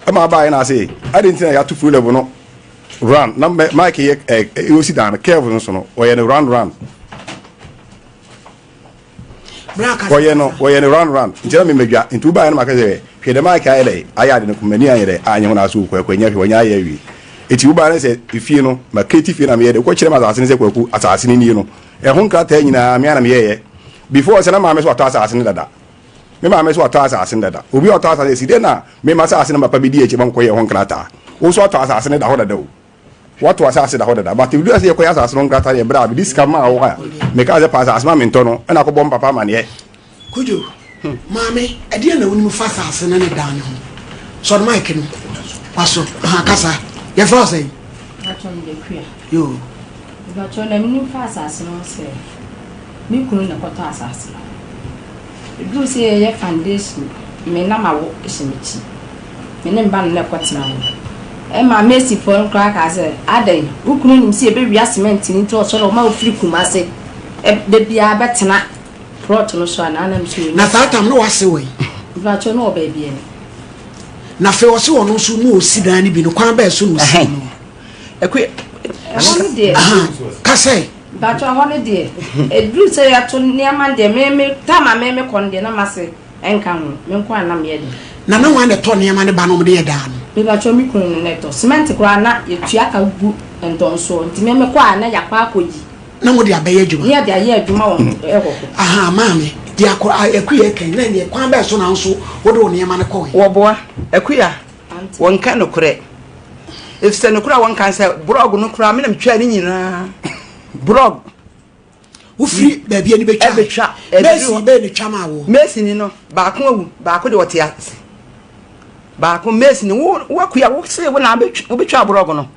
ɛma abaeɛ na ase, adɛn nti na yɛato floor level no round, na Mike yɛ, ɛɛ, ɛsi dan no, curve no so no, ɔyɛ no round round. Wɔyɛ no wɔyɛ no round round nti na memadwa nti wobaeɛ no maka sɛ hwɛ dɛm ayɛ ayɛ dɛ ayɛ ade no m'ani anyɛ dɛ anyɛ ho na aso kwaku anya hwɛ wɔnyɛ ayɛ awie. Eti wo ba no sɛ efie no, ma create fie na meyɛ de, wokɔ kyerɛ me asase no sɛ Kwaku, asase no nie no, ɛho nkrataa nyinaa me ara na meyɛɛyɛ. Before sɛ na maame so watɔ asase no dada. Me maame so watɔ asase no dada. Obi a ɔtɔ asase esi dɛn na me ma asase no papa bi di akyi ma mekɔyɛ ɛho nkrataa. Wo nso atɔ asase no da hɔ dada o. Wato asase da hɔ dada. But edu ase yɛkɔyɛ asase no nkrataa deɛ berɛ a mede sika maa wo a mekaa sɛ pa asase ma mentɔ no ɛna akɔbɔ me papa amaneɛ. Kojo, Maame, ɛdeɛn na wonim fa asase no ne dan no ho? Sɔ no mic no. Waso. Aha, kasa. Yɛfrɛ wo sɛn? Mpakyɛw mede Akua. Yoo. Mpakyɛw na menim fa asase no ho sɛ me kunu na ɛkɔtɔ asase no. Ɛduruu sɛ yɛyɛ foundation me na mawo hyɛ m'akyi. Me ne me ba no na ɛkɔtena hɔ. Ɛma Macyfoɔ no koraa kaa sɛ adɛn wo kunu nim sɛ yɛbɛwia cement no nti ɔsɔre ɔma wofiri Kumase da biara bɛtena Plot no so anaa na mese ɔnni. Na saa tam no wase wɔ yi. Mpakyɛw na ɔwɔ baabi ɛni. Na afei ɔse ɔno nso na ɔsi dan no bi no kwan bɛɛ so na ɔsi no. Ɛkue. Ɛhɔ no deɛ. Kasɛ. Mpakyɛw ɛhɔ no deɛ ɛduru sɛ yɛto nneɛma deɛ me me tam a me me kɔ no deɛ na mase ɛnka ho me nko a na meyɛ de. Na na hwan na ɛtɔ nneɛma no ba na wɔde yɛ dan no. Mepakyɛw me kunu no na ɛtɔ cement koraa na yɛtua ka gu ntɔnsoɔ nti me me kɔ a na yɛakɔ akɔyi. Na mo de abɛyɛ adwuma. Ne yɛde ayɛ adwuma wɔ hɔ hɔ. Ahaa maame, deɛ akɔ Akuya ɛka yi, na ɛneɛ kwan bɛn so na wo nso wode wo nneɛma no kɔɔɛ? Wɔboa, Akuya, wɔnka nokorɛ. Efisɛ nokorɛ a wɔnka ne sɛ, brɔg no koraa me na metwaa ne nyinaa. Brɔg. Wofiri baabi ani bɛtwa. Ɛbɛtwa. Mesi bɛyɛ ne twa maa woɔ. Mesi ni no, baako awu, baako deɛ ɔte ase. Baako mesi ni, wo, wo Akuya, wo se wo na wobɛtwa brɔg no.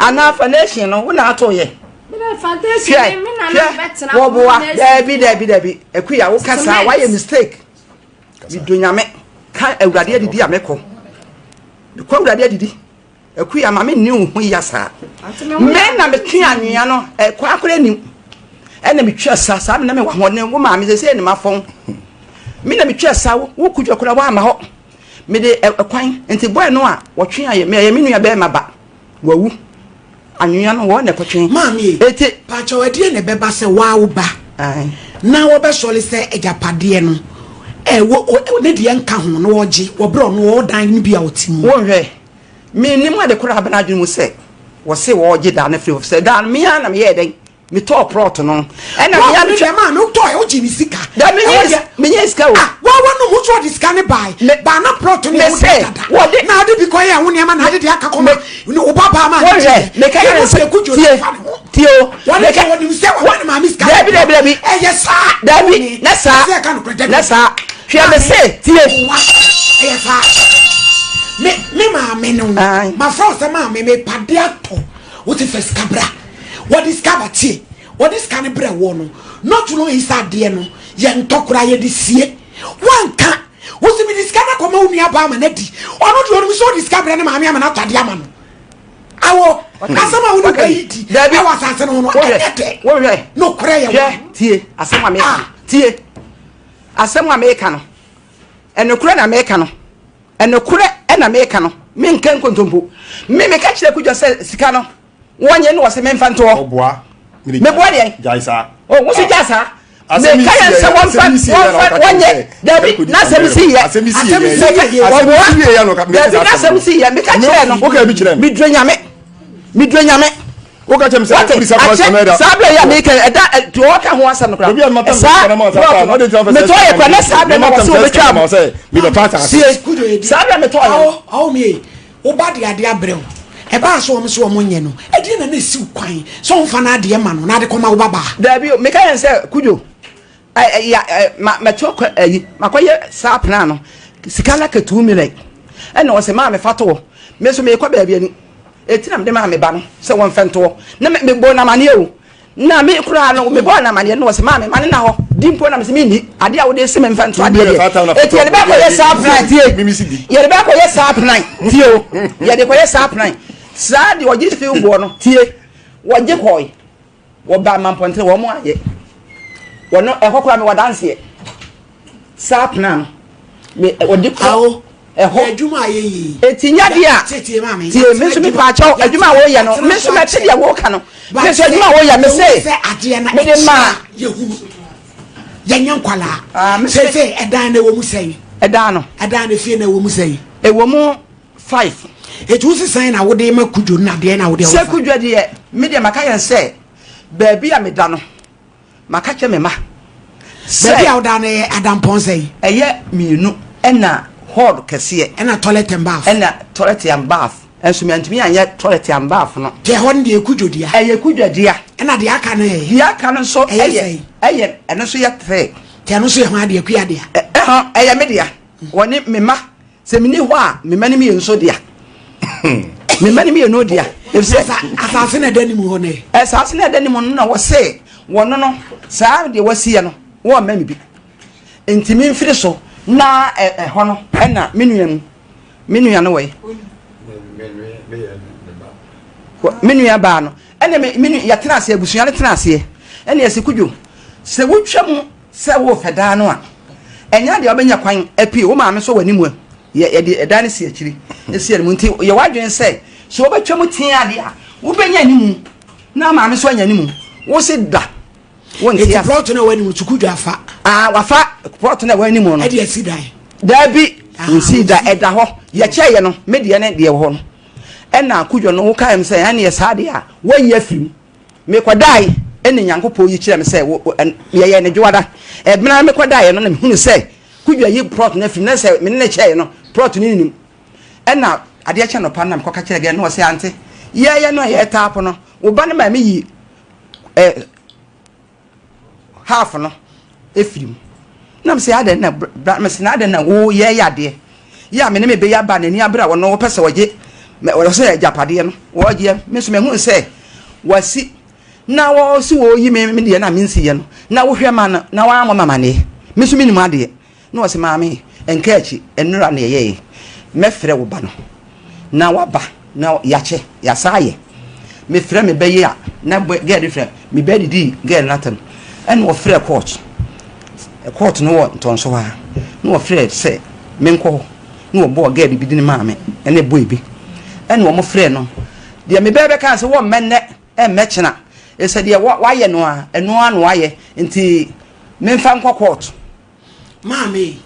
Anaa foundation no, wo na ato yɛ. Hwɛ, hwɛ, wɔboa. Daabi, daabi, daabi. Akuya, wo ka saa, wayɛ mistake. Medɔ Nyame, ka Awurade adidi a mekɔ. Mekɔ Awurade adidi. Akuya, ma me nni wo ho ya saa. Me na metwe anwea no, ɛkɔ akora anim. Ɛna metwa sa, saa me na mewɔ ahoɔden, wo maame sɛ sɛ ne mafɔn. Me na metwa sa, wo kudwa kora woama hɔ. Mede ɛkwan, nti bɔɛ no a wɔtwe ayɛ, me ɛyɛ me nua bɛrima ba. Wawu. Anwea no wɔn na ɛkɔtwe. Maame ei, Eti. pakyɛw ɛdeɛn na ɛbɛba sɛ waa wo ba na wɔbɛsɔre sɛ agyapadeɛ no ɛ wɔ ɔ ne deɛ nka ho na wɔgye wɔ berɛ ɔno ɔwɔ dan no bi a ɔte mu. Wonhwɛ, mennim ade koraa aba n'adwene mu sɛ wɔse wɔregye dan no afiri hɔ efisɛ dan no me ara na meyɛɛ dɛn? Metɔɔ plot no. Ɛna me ara metwa. Maa no tɔɔ wogye ne sika. Da menye menye sika o. Ah, wa wa no ho so ɔde sika ne bae. Ba na plot no yɛ wo de dada. Wɔde na ade bi kɔ yɛ ho nneɛma na ade de aka kɔma ne wo ba baa ma ne gye. Meka yɛ sɛ tie tie o. Wɔde sɛ wɔde sɛ wɔde ne maame sika. Dabi dabi dabi. Ɛyɛ saa. Dabi na saa. Na saa. Hwɛ me se tie. Wa ɛyɛ saa. Me me maame no. Ma fɛ sɛ maame me pade atɔ. Wote fɛ sika bra. Wɔde sika ba tie wɔde sika no brɛ woɔ no not knowing sɛ adeɛ no yɛ ntɔ koraa yɛde sie wanka wosi mede sika no akɔma wo nua baa ma no adi ɔno deɛ ɔnim sɛ ɔde sika brɛ ne maame ama no atɔ adeɛ ama no awɔ asɛm a wo ne ba yi di ɛwɔ asase no ho no ɛnyɛ dɛ wohwɛ nokorɛ yɛ wɔ tie asɛm a meka ah. tie asɛm a meka no ɛnokorɛ na meka no ɛnokorɛ na meka no menka nkontompo me meka kyerɛ kudwa sɛ sika no Wɔnyɛ no wɔsɛ memfa nto hɔ. Ɔboa. Meboa deɛ. Gyae saa. O wo si gyae saa. Meka yɛn sɛ wɔmfa wɔmfa wɔnyɛ dabi n'asɛm si yɛ. Asɛm si yɛ. Ɔboa dabi n'asɛm si yɛ meka kyerɛ no. Woka bi kyerɛ no. Meduro nyame. Meduro nyame. Woka kyerɛ me sɛ wode sika kɔma sika mɛda. Saa berɛ yɛ meka ɛda deɛ ɔka ho asɛm no koraa. Saa metɔ yɛ kora ne saa berɛ na wɔsɛ wɔbɛtwa mu. Sie saa berɛ metɔ yɛ. Wo ba de adeɛ abrɛ wo, ɛbaa sɛ wɔn nso wɔn nyɛ no, ɛdeɛn na na ɛsi wo kwan sɛ womfa n'adeɛ ma no na ade kɔma wo babaa? Daabi o, meka yɛn sɛ Kudwo, ɛ ɛ ya ɛ ma mɛto kɔ ɛyi makɔyɛ saa plan no, sika no aka 2 million, ɛna ɔsɛ maa mefa to hɔ, me nso meekɔ baabi ani, eti na mede maa me ba no sɛ wɔmfa nto hɔ, na me mebɔɔ no amaneɛ o, Na me koraa no, mebɔɔ no amaneɛ no, ɔse, Maame, ma no nna hɔ. Di mpo na mese, Menni. Adeɛ a wode se memfa nto adeɛ deɛ. Enti yɛde bɛkɔyɛ saa plan, tie. Yɛde bɛkɔyɛ saa plan, tie o. Yɛde kɔyɛ saa plan. Saa deɛ ɔgye fiw boɔ no, tie. Wɔgye kɔe. Wɔbaa Mampɔntene, wɔn ayɛ. Wɔno, ɛhɔ koraa mewɔ adanseɛ. Saa plan no, me, wɔde kɔ. Ɛhɔ. Adwuma a yɛyɛ yi. Eti nya deɛ a. Tie maame. Tie me nso me pa akyɛw adwuma a wɔyɛ no me nso mɛte deɛ wɔka no. Me nso adwuma a wɔyɛ me se. Me de maa. Yɛhunu. Yɛnyɛ nkwalaa. Ah, me se. Ɛdan na ɛwɔ mu sɛn. Ɛdan no. Ɛdan na efie na ɛwɔ mu sɛn. Ɛwɔ mu five. Eti wo sesan na wode ma Kudwo no na deɛ na wode Sɛ Kudwo deɛ, me deɛ maka yɛn sɛ baabi a meda no, maka kyerɛ me mma sɛ. Baabi a woda no yɛ adampɔn sɛn? Ɛyɛ mmienu ɛna hall kɛseɛ. Ɛna toilet and bath. Ɛna toilet and bath. Nso mantumi anyɛ toilet and bath no. Deɛ ɛhɔ no deɛ Kudwo dea. Ɛyɛ Kudwo dea. Ɛna deɛ aka no yɛ? Deɛ aka no nso ɛyɛ ɛyɛ ɛno nso yɛ tre. Deɛ ɛno nso yɛ hwan dea? Akua dea? Ɛhɔ ɛyɛ me dea. Wɔne me mma. Sɛ menni hɔ a, me mma no mmienu nso dea. Me mma no mmienu dea. Efisɛ asase na ɛda anim hɔ no ɛ. Asase na ɛda anim no na wɔse wɔno no saa deɛ wɔasiɛ no wɔmma me bi. Nti memfiri so na ɛhɔ no ɛna me nua mu. Me nua no wɔ yi. Me nua baa no ɛna me me yɛtena aseɛ abusua no tena aseɛ ɛna yɛsi kudwo sɛ wotwa mu Sɛ worepɛ dan no a, ɛnyɛ adeɛ a wobɛnya kwan apue. Wo maame nso wɔ anim a, yɛde ɛdan no si akyiri, si anim. Nti yɛ w'adwene sɛ, sɛ wobɛtwa mu tea adeɛ a, wobɛnya anim na maame nso anya anim. Wo se da, wonte ase. Eti plɔt no a ɛwɔ anim no, Sukudwa afa? Ah, wafa plɔt no a ɛwɔ anim no. Ɛde asi dan? Daabi, nsii da, ɛda hɔ. Yɛkyɛeɛ no, me deɛ ne deɛ wɔ hɔ no. Ɛna Kudwo no, wokae m sɛ, ɛneɛ saa deɛ a, woayi afiri mu. Mekɔdae ɛna Nyankopɔn yi kyerɛɛ me sɛ yɛyɛɛ no dwoada. Ɛberɛ a mekɔdaeɛ no na mehunu sɛ Kudwo ayi prɔt no afiri mu na sɛ me ne no kyɛeɛ no prɔt no nnim. Ɛna adeɛ kyɛ nɔpa no na mekɔka kyerɛɛ gɛɛ no na ɔsɛ ante yɛyɛ no a yɛtaapo no wo ba no maa me yi eh, half no firi mu. Na mesɛ adɛn na bra mesɛ na adɛn na wo yɛ yɛ adeɛ yɛ a me ne me bɛyɛ aba n'ani abere a wɔno wɔpɛ sɛ wɔgye wɔsɛ agyapadeɛ no wɔgyeɛ me nso mahu sɛ wasi na wɔsi wɔyi me me deɛ na mensi yɛ no na wohwɛ ma no na wɔammɔ ma amaneɛ me nso menim adeɛ Na ɔse, Maame, nka akyi, nnora na yɛyɛe. Mɛfrɛ wo ba no na waba na yɛakyɛ, yɛasan ayɛ. Mefrɛ me ba yi a, na girl no frɛ, me ba didii girl no atɛm. Ɛna ɔfrɛɛ court, court no wɔ Ntɔnso hɔ ara. Na ɔfrɛɛ sɛ menkɔ hɔ. Na ɔbɔɔ girl bi din maa me, ɛne boy bi. Ɛna wɔfrɛɛ no. Deɛ me ba yi bɛkaa sɛ wɔmmɛ nnɛ, ɛmmɛkyena. Ɛsɛ deɛ wayɛ no ara, ɛno ara na wayɛ. Nti memfa nkɔ court. Maame,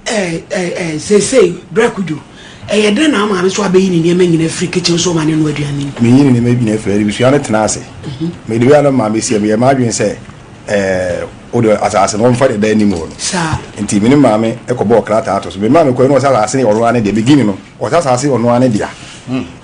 eh, eh, eh, seesei, Bra Kudwo, ɛyɛ dɛn na wo maame nso abɛyi ne nneɛma nyina afiri kitchen so ma ne noa aduane yi? Menyi ne nneɛma nyina afiri, abusua no tena ase. Mede wei a na maame si, meyɛ m'adwene sɛ, eh, wode asase no wɔmfa deɛ ɛda anim hɔ no. Saa. Nti me ne maame kɔbɔɔ krataa to so. Me maame kɔe no ɔsɛ asase no yɛ ɔno ara ne deɛ, beginning no, ɔsɛ asase yɛ ɔno ara ne dea.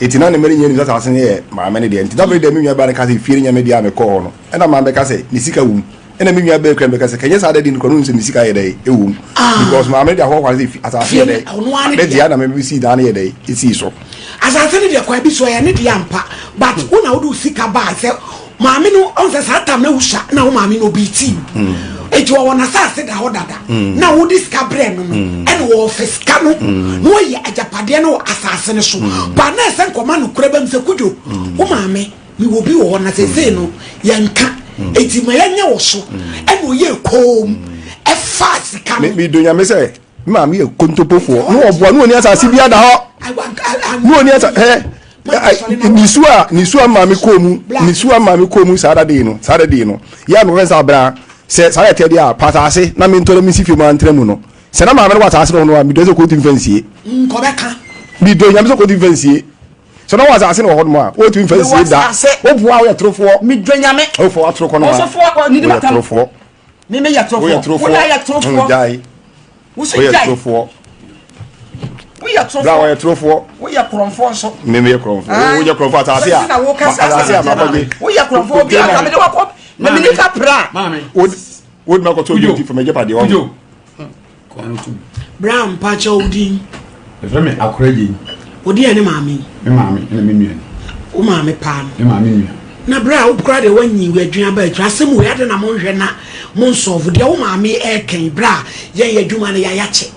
Nti na ne mma no nyinaa nim sɛ asase no yɛ maame no dea. Nti da bere deɛ me nua baa no ka sɛ fie no nyɛ me dea a mekɔɔ hɔ no, ɛna maame bɛka sɛ ne sika wom. Ɛna me nua bɛɛ kura bɛka sɛ kɛnyɛ saa dadi no kura no nim sɛ me sika yɛ dɛ ɛwɔ mu ah. because maame de ahoahoa no sɛ asase yɛ dɛ ne dea na me sii dan no yɛ dɛ ɛsii so. Asase no deɛ kwan bi so ɛyɛ ne dea ampa but wo na wode wo sika baa sɛ maame no ɔn sɛ saa tam na wusua na wo maame no obi ti hmm. eti ɔwɔ n'asase da hɔ dada hmm. na wode sika brɛ no no hmm. ɛna wɔfɛ sika no na wɔyɛ agyapadeɛ no wɔ asase no so ba na ɛsɛ nkɔma no korɛ bɛm sɛ kudwo wo maame Mewɔ bi wɔ hɔ na seesei no yɛnka eti ma yɛnyɛ wɔ so ɛna ɔyɛ koom ɛfa sika no. Mi do nyame sɛ mi maame yɛ kontopofoɔ ne ɔboa ne ɔni asase bi ada hɔ ne ɔni asase hɛ nisu a nisu a maame kɔɔ mu nisu a maame kɔɔ mu saa dade no saa dade no yɛ a mekɔfɛ sɛ abira sɛ saa yɛ tɛ deɛ a pa asase na mi ntɔ na mi si fie mu antra mu no sɛ na maame no wɔ asase no ho no a mi dɔ sɛ kɔntu nfa nsie nkɔbɛka mi dɔ nyame sɛ kɔntu nfa nsie. Sɛ na wɔ asase na wɔ hɔ nom a, wɔntumi mfa nsie da. Woboa woyɛ torofoɔ. Medɔ Nyame. Wofɔ atoro kɔ no ma. Woyɛ torofoɔ. Me meyɛ torofoɔ. Woyɛ torofoɔ. Woyɛ torofoɔ. Gyae. Woyɛ torofoɔ. Woyɛ torofoɔ. Bra wɔyɛ torofoɔ. Woyɛ korɔmfoɔ nso. Me meyɛ korɔmfoɔ. Woyɛ korɔmfoɔ asase a. Asase a makɔgye. Woyɛ korɔmfoɔ obi a mede wakɔ na me nipa pra. Wode makɔtɔ obi nti fam agyapadeɛ wɔ. Bra mpakyɛ wo din. Yɛfrɛ me Akora Gyei. Wo deɛ ne maame? Me maame ɛna me nua ni. Wo maame paa no? Me maame nua. Na bra wo kora deɛ woanyi w'adwene aba akyiri asɛm wei adɛn na monhwɛ na monsɔlvo deɛ wo maame ɛɛkɛn bra yɛn yɛ adwuma no yɛayɛ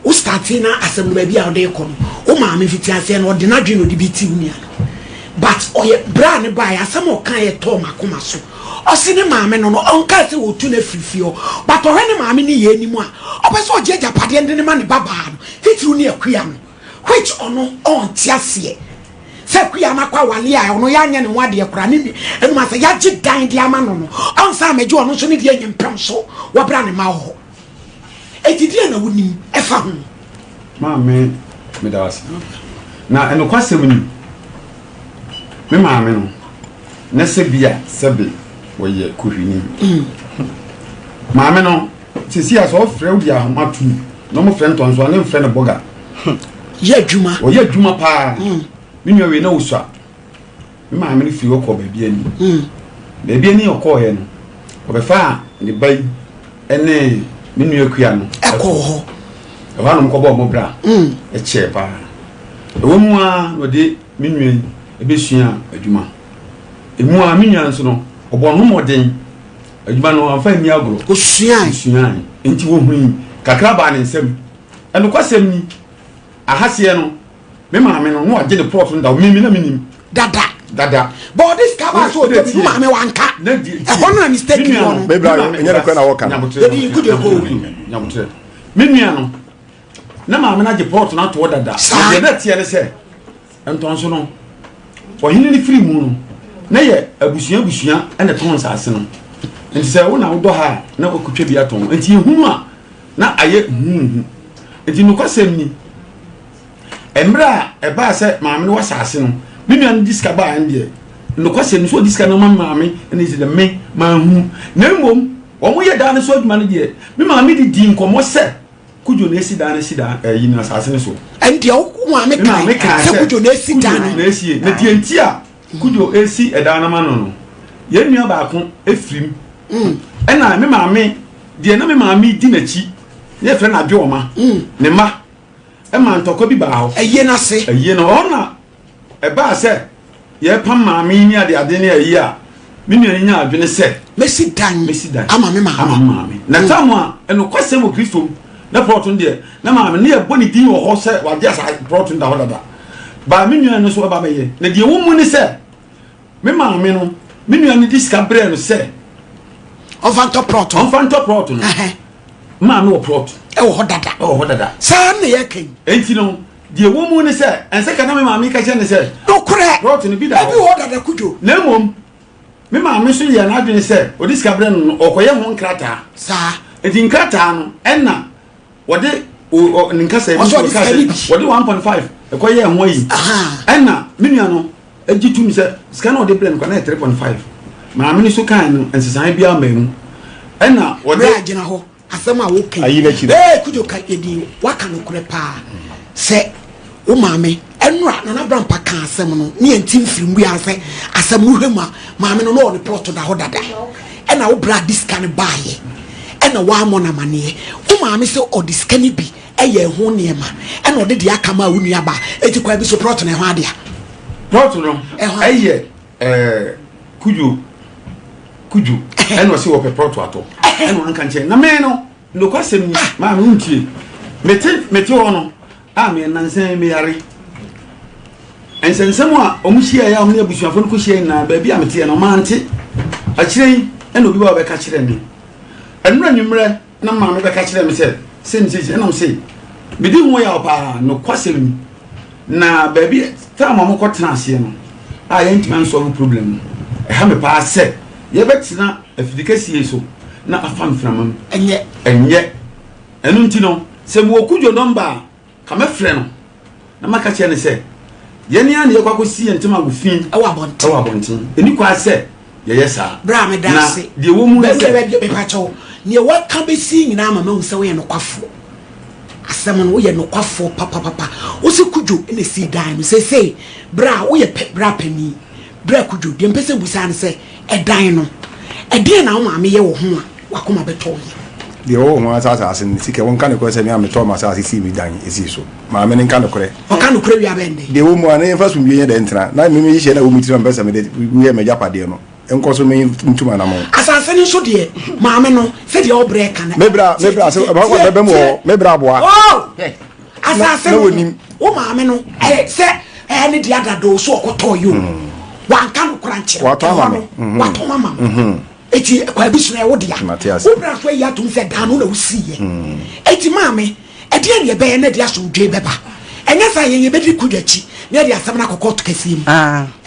Wo startee na asɛm no baabi a wode rekɔ no, wo maame mfitiaseɛ no ɔde n'adwene na ɔde bi ti wo nua no. But ɔyɛ berɛ a ne baeɛ asɛm a ɔkaeɛ tɔɔ m'akoma so. Ɔse ne maame no no ɔnkaa sɛ wɔtu no afiri fie hɔ but ɔhwɛ ne maame ne yɛ anim a ɔpɛ sɛ ɔgye agyapadeɛ no de no ma ne babaa no titiriw ne Akua no which ɔno ɔnte aseɛ sɛ Akua no akɔ awale a ɔno yɛanyɛ ne ho adeɛ koraa ne ɛnum asɛ yɛagye dan de ama no no ɔnsan amɛgye ɔno nso ne deɛ nyɛ mpɛm so wɔbra ne ma wɔ hɔ. Enti deɛn na wonim ɛfa ho? Maame, meda wo ase. Na nokwasɛm ni, me maame no, na sɛ bi a sɛbe wɔyɛ kohwini. Maame no, sisi a sɛ ɔfrɛ wo di ahoma tu na ɔmo frɛ ntɔnso a ne mfrɛ no bɔga. Yɛ adwuma. Ɔyɛ adwuma paa. Me nua wei na osua. Me maame no firi hɔ kɔɔ baabi ani. Baabi ani ɔkɔɔeɛ no, ɔbɛfaa ne ba yi ne me nua kua no. Ɛkɔɔ hɔ. Ɛhɔ a na wɔkɔbɔɔ wɔn bra. Ɛkyɛɛ paa. Ɛwɔ mu ara na ɔde me nua yi bɛsuaa adwuma. Ɛmu ara me nua nso no, ɔbɔɔ ne ho mmɔden. Adwuma no, wamfa anni agorɔ. Ɔsuae. Ɔsuae. Enti wɔhui kakra baa ne nsam. Ɛnokwasɛm ni, ahaseɛ no, me maame no, na wagye ne plɔt no da. Me, me na menim. Dada. Dada. But ɔde sika baa sɛ ɔtɔ bi, me maame wanka. Ɛhɔ no na mistake wɔ no. Me bra, ɛnyɛ nokorɛ na wɔka no. Yɛde nkudu ɛkɔ o. Nyabotrɛ. Me nua no, na maame no agye plɔt no ato hɔ dada. Na deɛ na ɛteɛ ne sɛ, ntɔnso no, ɔhene no firi mu no, na yɛ abusua abusua na ɛtɔn nsase no. Nti sɛ wo na wodɔ ha a, na wakɔtwa bi atɔn. Nti yɛhunu a, na ayɛ huhuhu. Nti nokwasɛm ni, mmerɛ a ɛbaa sɛ maame no wɔ asase no, me nua no de sika baa no deɛ, nokwasɛm ni, sɛ ɔde sika no ma maame ne sɛ deɛ me manhunu. Na mmom, wɔyɛ daa no so adwuma no deɛ, me maame de dii nkɔmmɔ sɛ Kudjo na esi dan no si dan ɛyi no asase no so. Ɛndeɛ wo maame kae sɛ Kudjo na esi dan no. Kudjo na esie. Na deɛ nti a Kudjo esi ɛdan no ma no no, yɛn nua baako efirim. Ɛna me maame deɛ na me maame di n'akyi na yɛfrɛ no Adwoɔma. Ne mma ɛma ntɔkwa bi baa hɔ. Ɛyie no ase. Ɛyie no hɔ na Ɛbaa sɛ yɛrepam maame yi ne adeade ne ayi a, me nua no nyaa adwene sɛ. Mɛsi dan. Mɛsi dan. Ama me maame. Ama me maame. Na tam a nokwasɛm wɔ Kristo mu, na prɔto no deɛ, na maame no yɛbɔ ne din wɔ hɔ sɛ wagye asa prɔto no da hɔ dada. Baa me nua no nso ɛba bɛyɛ. Na deɛ ɛwɔ mu ne sɛ, me maame no, me nua no de sika brɛɛ no sɛ. Ɔmfa ntɔ prɔto. Ɔmfa ntɔ prɔto no. Maame wɔ prɔto. Ɛwɔ hɔ dada. Ɛwɔ hɔ dada. Saa na yɛka yi. Enti no, Deɛ ɛwɔ mu ne sɛ, ɛnsɛ ka na me maame ka kyerɛ no sɛ, Nokorɛ, plɔt no bi da hɔ. ebi wɔ hɔ dada Kudwo. Na mmom, me maame nso yɛɛ n'adwene sɛ ɔde sika brɛ no no, ɔrekɔyɛ ho nkrataa. Saa. Enti nkrataa no, ɛnna wɔde o, ɔ, ne nkasa mu Ɔsɛ ɔde ɔkaa sika no sɛ bi. wɔde 1.5 ɛkɔyɛɛ ho ayi. Ahaa. Ɛnna me nua no gye tom sɛ sika no a ɔde brɛɛ no koraa, na ɛyɛ 3.5. Maame no nso kae no, nsesaeɛ biara mmaa mu. Ɛnna wɔde. Berɛ a gyina hɔ. Asɛm a woka Ayi yi, n'akyi no. ee Kudjo ka yɛdin waka nokorɛ paa sɛ wo maame ɛnora Nana Brampa kaa asɛm no ne yɛnte mfiri mu biara sɛ asɛm no wohwɛ mu a maame no na ɔwɔ ne plot da hɔ dada ɛna wo bra de sika no baayɛ ɛna woammɔ no amaneɛ wo maame sɛ ɔde sika no bi ɛyɛ ɛho nneɛma ɛna ɔde deɛ aka maa wo nua baa eti kwan bi so plot no ɛho adea Plot no Ɛho adea. ɛyɛ ɛɛ Kudjo Kudjo ɛna ɔsi wɔpɛ prɔto atɔ ɛna wanka nkyɛn na mɛ no nokwasɛm ni maame wo ntie mete mete hɔ no a me nansan me yare nsɛnsɛm a wɔn hyia yɛ a wɔn ne abusuafo no kɔ hyia nyinaa baabi a mete yɛ no mante akyire yi ɛna obi ba ɔbɛka kyerɛ me ɛnura nwummerɛ na maame bɛka kyerɛ me sɛ sɛ ne sɛ ɛnam sɛ medi ho yaw paa nokwasɛm ni Na baabi time a wɔkɔ tena aseɛ no a yɛntumi ansɔlve problem no, ɛha me paa sɛ yɛbɛtena afidi kɛseɛ yi so na afa mframa mu. Ɛnyɛ. Ɛnyɛ. Ɛno nti no, sɛ mewɔ Kudjo nɔmba a, ka mɛfrɛ no na maka kyerɛ no sɛ yɛn ara na yɛkɔ akɔsi yɛn ntamago fi Ɛwɔ abɔnten. ɛwɔ abɔnten. Ɛnni kwan sɛ yɛyɛ saa. Bra meda Na ase. deɛ ɛwɔ mu ne sɛ. Bɛ bɛ mepa kyɛw. Neɛ waka bɛsi nyinaa ama mahu sɛ woyɛ nokwafoɔ. Asɛm no, woyɛ nokwafoɔ papapapa. Wose Kudwo na esii dan no. Seesei, berɛ a woyɛ pɛ, bra panin, bra Kudwo, deɛ mpɛ sɛ mbusa ne sɛ, ɛdan no, ɛdeɛn na wo maame yɛ wɔ ho a w'akoma bɛtɔ wo yam? Deɛ ɔwɔ ho ara sɛ asase no, sika, wɔnka nokorɛ sɛ me a metɔɔ m'asase sii me dan sii so. Maame no nka nokorɛ. Ɔka nokorɛ wie a bɛn dɛn? Deɛ ɛwɔ mu ara, na yɛmfa asomdwoeɛ nyɛ dɛn ntena, na me me nhyehyɛeɛ no a ɛwɔ me tirim a mepɛ sɛ mede yɛ m'agyapadeɛ no. Nkɔ so me ntu m'anamɔn. Asase no nso deɛ, maame no, sɛdeɛ ɔbrɛ ka no. Me bra, me bra, sɛ ɛbɛkɔ bɛbɛ mu wɔ me bra aboa. Oh! Asase no, wo maame no, ɛyɛ sɛ ɛyɛ ne deɛ dada so ɔkɔtɔɔ yi o. Mm. Wanka no kora nkyerɛ. Watɔn ama me. Mm-hmm. Watɔn ama me. Mm-hmm. Eti kwa bi so na ɛwɔ dea. Wo bra so ayi atum sɛ dan no na wosi yɛ. Mm. Eti maame. Ɛdeɛn na yɛbɛyɛ na ɛde asomdwoeɛ bɛba? Ɛnyɛ saa a, yɛn yɛbɛdi Kudwo akyi na yɛde asɛm no akɔ kɔɔto kɛseɛ mu.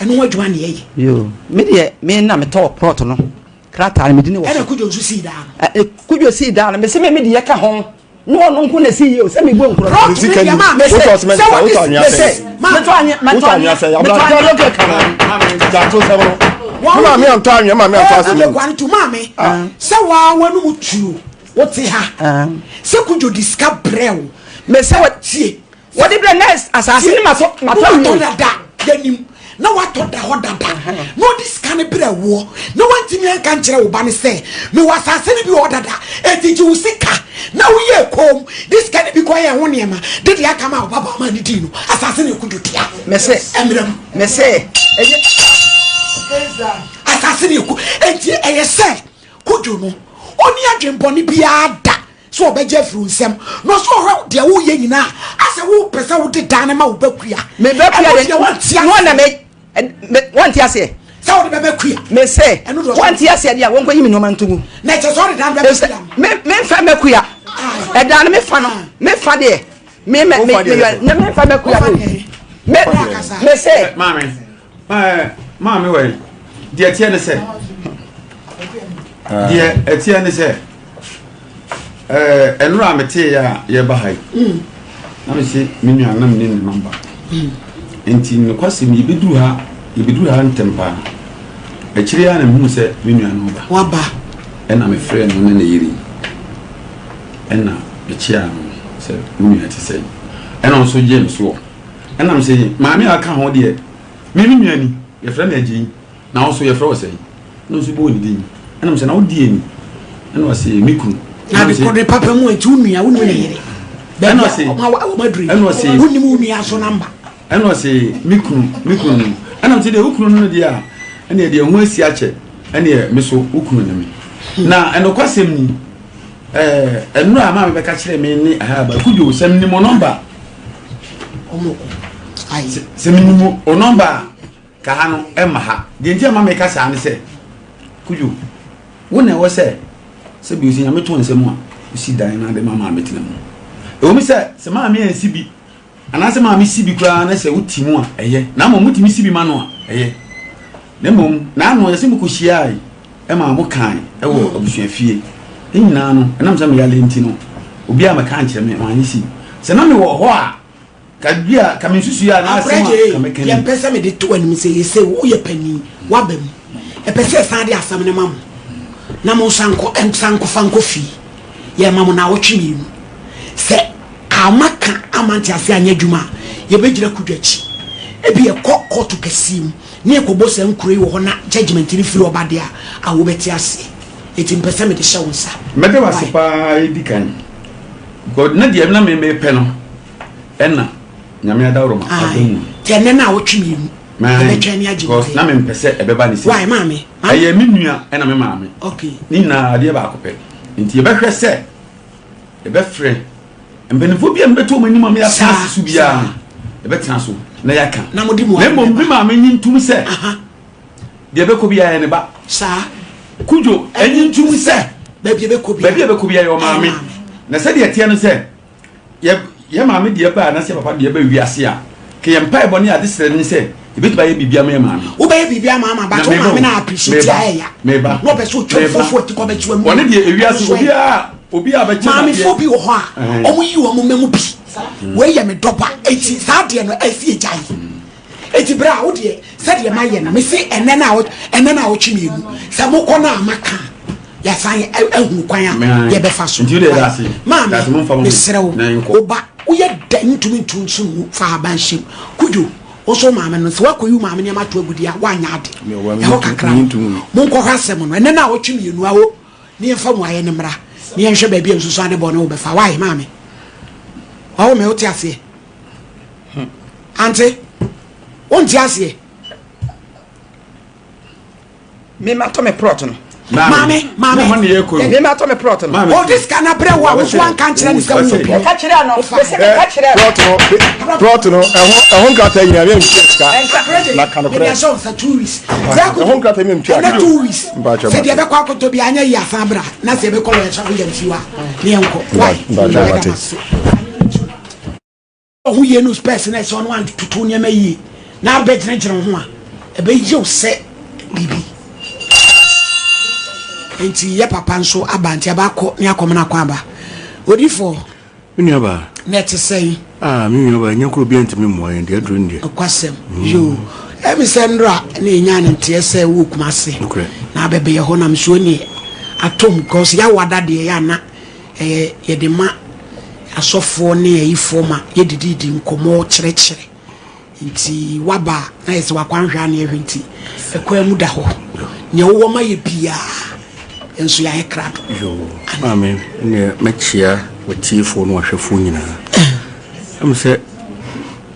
Ɛno ho adwuma na yɛyɛ. Yoo, me deɛ me na metɔɔ plot no, krataa no me dini wɔ so. Ɛna Kudwo nso sii daa no. Kudwo sii daa no, mese me me deɛ ka ho. Ne ɔno nko na esi yie o sɛ mi bɔ nkuro. Rɔk ne deɛ maa mese wotɔ cement sɛ wotɔ wɔde anwea mese sɛn metɔ anwea metɔ wotɔ anwea sɛn metɔ abira anwea lɔkɛ kana gyato sɛm no me maame antɔ anwea maame antɔ cement Kwame tu maame sɛ waa w'anum tuo wote ha sɛ kudwo de sika brɛ wo mese wɔ tie wɔde brɛ nurse asase ne matɔ matɔ watɔ awie dada yɛnim na watɔ da hɔ dada na ɔde sika no brɛ woɔ na wantumi anka nkyerɛ wo ba no sɛ mewɔ asase no bi wɔ hɔ dada enti gye wo sika na woyɛ koom de sika no bi kɔyɛ ho nneɛma de deɛ aka ma wo ba ba ma ne dii no asase no ɛkodo tua mese ɛmmerɛ mu mese ɛyɛ asase no ɛku enti ɛyɛ sɛ kodwo no ɔni adwenbɔne biara da sɛ ɔbɛgye afiri wo nsam na ɔsɛ ɔhwɛ deɛ woyɛ nyinaa asɛ wopɛ sɛ wode dan no ma wo ba kua me ba kua ɛno de deɛ wante no na aseɛ me me wɔnte aseɛ sɛ wode bɛbɛ kua me se ɛno deɛ ɔsɛ wɔnte aseɛ deɛ wɔnkɔ yi me nneɛma nto mu na ɛkyɛ sɛ ɔde dan no bɛbɛ ɛsɛ kua no me me nfa mɛ kua ɛdan no me fa no me fa deɛ me mɛ me Wofa me deɛ yɛ na me nfa mɛ kua wofa o deɛ me Wofa me se maame ɛɛ maame wɔ yi deɛ ɛteɛ ne sɛ deɛ ɛteɛ ne sɛ ɛɛ ɛnura a metee yɛ a yɛba ha yi na me se me nua na me ne ne nɔmba nti nokwasɛm yɛbɛduru ha yɛbɛduru ha ntɛm paa akyire a na mehu sɛ me nua no ba waba ɛna mefrɛ no ne ne yere yi ɛna mekyea no sɛ wo nua te sɛ ɛna ɔnso gyee me soɔ ɛna me sɛ maame a aka ho deɛ me me nua ni yɛfrɛ no agye yi na wo nso yɛfrɛ wo sɛn ɛna nso bɔɔ ne din ɛna me sɛ na wo deɛ ni ɛna ɔse me kunu na de kɔde papa mu nti wo nua wo ne yere ɛna ɔse ɛna ɔse wonim wo nua so namba ɛna ɔse me kunu me kunu no ɛna ɔse deɛ wo kunu no deɛ a ɛna deɛ ho asi akyɛ ɛna me so wo kunu ne me na ɛnokwasɛm ni ɛɛ ɛnura a maame bɛka kyerɛ me ne ahaba kudwo sɛ menim o nɔmba sɛ menim o nɔmba a ka ha no ɛma ha deɛ nti a ma meka saa ne sɛ kudwo wo na ɛwɔ sɛ sɛ bi osi nyame to nsɛm a osi dan na ade ma maame tena mu ɛwɔ mu sɛ sɛ maame ansi bi anaasɛ maame si bi koraa na sɛ woti mu a ɛyɛ na mmom wotumi si bi ma no a ɛyɛ na mmom n'ano yɛsɛ mo kɔhyiae ɛma mo kan ɛwɔ abusuafie ne nyinaa no ɛnam sɛ meyale nti no obiara mɛka nkyerɛ me maanye si sɛ na mewɔ hɔ a ka bi a ka me nsusuiɛ a na asɛm a ka mɛka deɛ ni mpɛ sɛ mede to anim sɛ yɛsɛ woyɛ panin woaba mu ɛpɛ sɛ yɛsan de asɛm no ma mo na mo nsa nkɔ nsa nkɔfa nkɔ fie yɛma mo naawɔtwe mmienu sɛ ama ka ama nte ase anyɛ adwuma a yɛbɛgyina kodwa akyi ebi yɛkɔ kɔɔto kɛseɛ mu ne yɛkɔbɔ saa nkuro yi wɔ hɔ na judgement no firi ɔba deɛ a wobɛte aseɛ enti mpɛ sɛ mede hyɛ wo nsa mɛda wase paa ɛdi kan because na deɛ na memepɛ no ɛna nyame adaworoma aba mu nti ɛnɛ no a wotwe mmienu ɛbɛtwɛn ne agye because na mempɛ sɛ ɛbɛba ne sɛ why maame ɛyɛ me nua ɛna me maame okay ne nyinaa adeɛ baako pɛ nti yɛbɛhwɛ sɛ yɛbɛfrɛ mpanimfoɔ bi a mebɛto wɔn anim a meyɛatena ase so biara no yɛbɛtena so na yɛaka na mode mu na mmom me maame nyi ntom sɛ deɛ ɛbɛkɔ biara yɛ ne ba saa kudwo ɛnyi ntom sɛ baabi ɛbɛkɔ biara baabi ɛbɛkɔ biara yɛ ɔmaame na sɛdeɛ ɛteɛ no sɛ yɛ yɛ maame deɛ ba anaasɛ papa deɛ ba wiase a ka yɛn mpaebɔ ne adesrɛ ne sɛ yɛbɛtumi ayɛ biribi ama yɛ maame wobɛyɛ biribi ama ama but wo maame na appreciate ayɛ ya meba na ɔpɛ sɛ ɔtwa fufuo ati kɔ bɛkyi wa mu ɔne deɛ ewiase obiara obiara bɛkyɛ maamefoɔ bi wɔ hɔ a ɔmo yi wɔn mma mu bi wei yɛ me dɔba eti saa deɛ no ɛsi egya yi eti bere a wo deɛ sɛdeɛ ma yɛ no mesi ɛnɛ na ɛnɛ na awɔtwe mmienu sɛ mokɔ na ama ka yɛasan ahunu kwan a yɛbɛfa so maame mesrɛ wo wo ba woyɛ dɛn ntumi ntu nso ngu fa ahaban hyɛ mu kudwo wo nso wo maame no sɛ woakɔyi wo maame nneɛma ato agu deɛ a woanyɛ ade ɛhɔ kakra no monkɔhwɛ asɛm no ɛnɛ no a wɔtwe mmienu awo ne yɛmfa mu ayɛ no mmra ne yɛnhwɛ baabi a nsusuan ne bɔne wobɛfa wae maame wawo me wote aseɛ ante wonte aseɛ Me ma tɔ me plot no. Maame, maame. Me ma tɔ me plot no. O de sika na brɛ wo a woso anka nkyerɛ ne sɛ wo bi. Ɛka kyerɛ no. Mese me ka kyerɛ no. Plot no, plot no, ɛho ɛho nkrataa nyinaa mi ntua sika. Na ka no korɛ. Mede ahyɛ nsa 2 weeks. Ɛho nkrataa mi ntua. Ɛnɛ 2 weeks. Sɛ deɛ ɛbɛkɔ akɔtɔ bi anyɛ yi asan bra na sɛ ɛbɛkɔ lɔya sɔfo yɛn fiwa ne yɛn kɔ. Why? Mpakyɛ Ɔho yie no spɛs na ɛsɛ ɔno antoto nneɛma yie na abɛgyinagyina wo ho a ɛbɛyɛ wo sɛ biribi nti yɛ papa nso aba nti abakɔ ne akɔmena akɔ aba odifoɔ. Me nua baa. Na ɛte sɛn? Ah, me nua baa, nyɛ koro obiara ntumi mmoa yɛn deɛ aduro no deɛ. Nokwasɛm. Yoo. Ɛmi sɛ nnora na yɛnyaa no nteɛ sɛ wowɔ Kumase. Nokorɛ. Na abɛbɛyɛ hɔ nam so neɛ atom because yɛawada deɛ yɛ ana ɛyɛ yɛde ma asɔfoɔ ne ayifoɔ ma yɛdididi nkɔmmɔ kyerɛkyerɛ. Nti waba a na yɛ sɛ wakwanhwɛ a na yɛhwɛ nti ɛkwan mu da hɔ. Nea wowɔ ma yɛ biara nso yɛayɛ krado. Yoo, maame neɛ mɛkyea watiefoɔ ne wahwɛfoɔ nyinaa. Ɛmu sɛ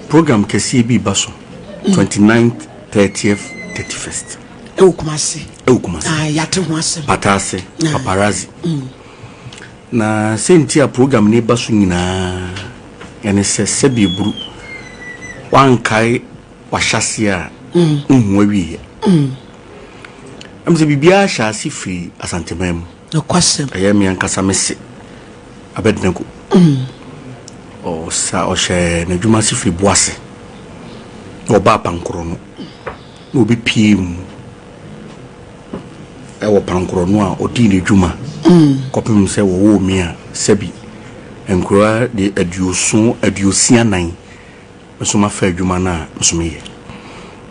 program kɛseɛ bi ba so 29th, 30th, 31st. Ɛwɔ Kumasi. Ɛwɔ Kumasi. Ah, yɛate ho asɛm. Pataase, paparazzi. Na sɛnti a program no ba so nyinaa ɛne sɛ sɛbi eburu wankae wahyɛaseɛ a nhu awieɛ. Ɛmu sɛ biribiara hyɛ ase firi Asanteman mu. Nokwasɛm. Ɛyɛ me ankasa me se Abednego. Ɔsa ɔhyɛ n'adwuma ase firi Boase. Na ɔbaa Pankorɔ no na obi pie mu ɛwɔ Pankorɔ no a ɔdii n'adwuma kɔpem sɛ wɔwoo me a sɛbi nkoraa de aduoson aduosia nan nso mafa adwuma no a nso meyɛ.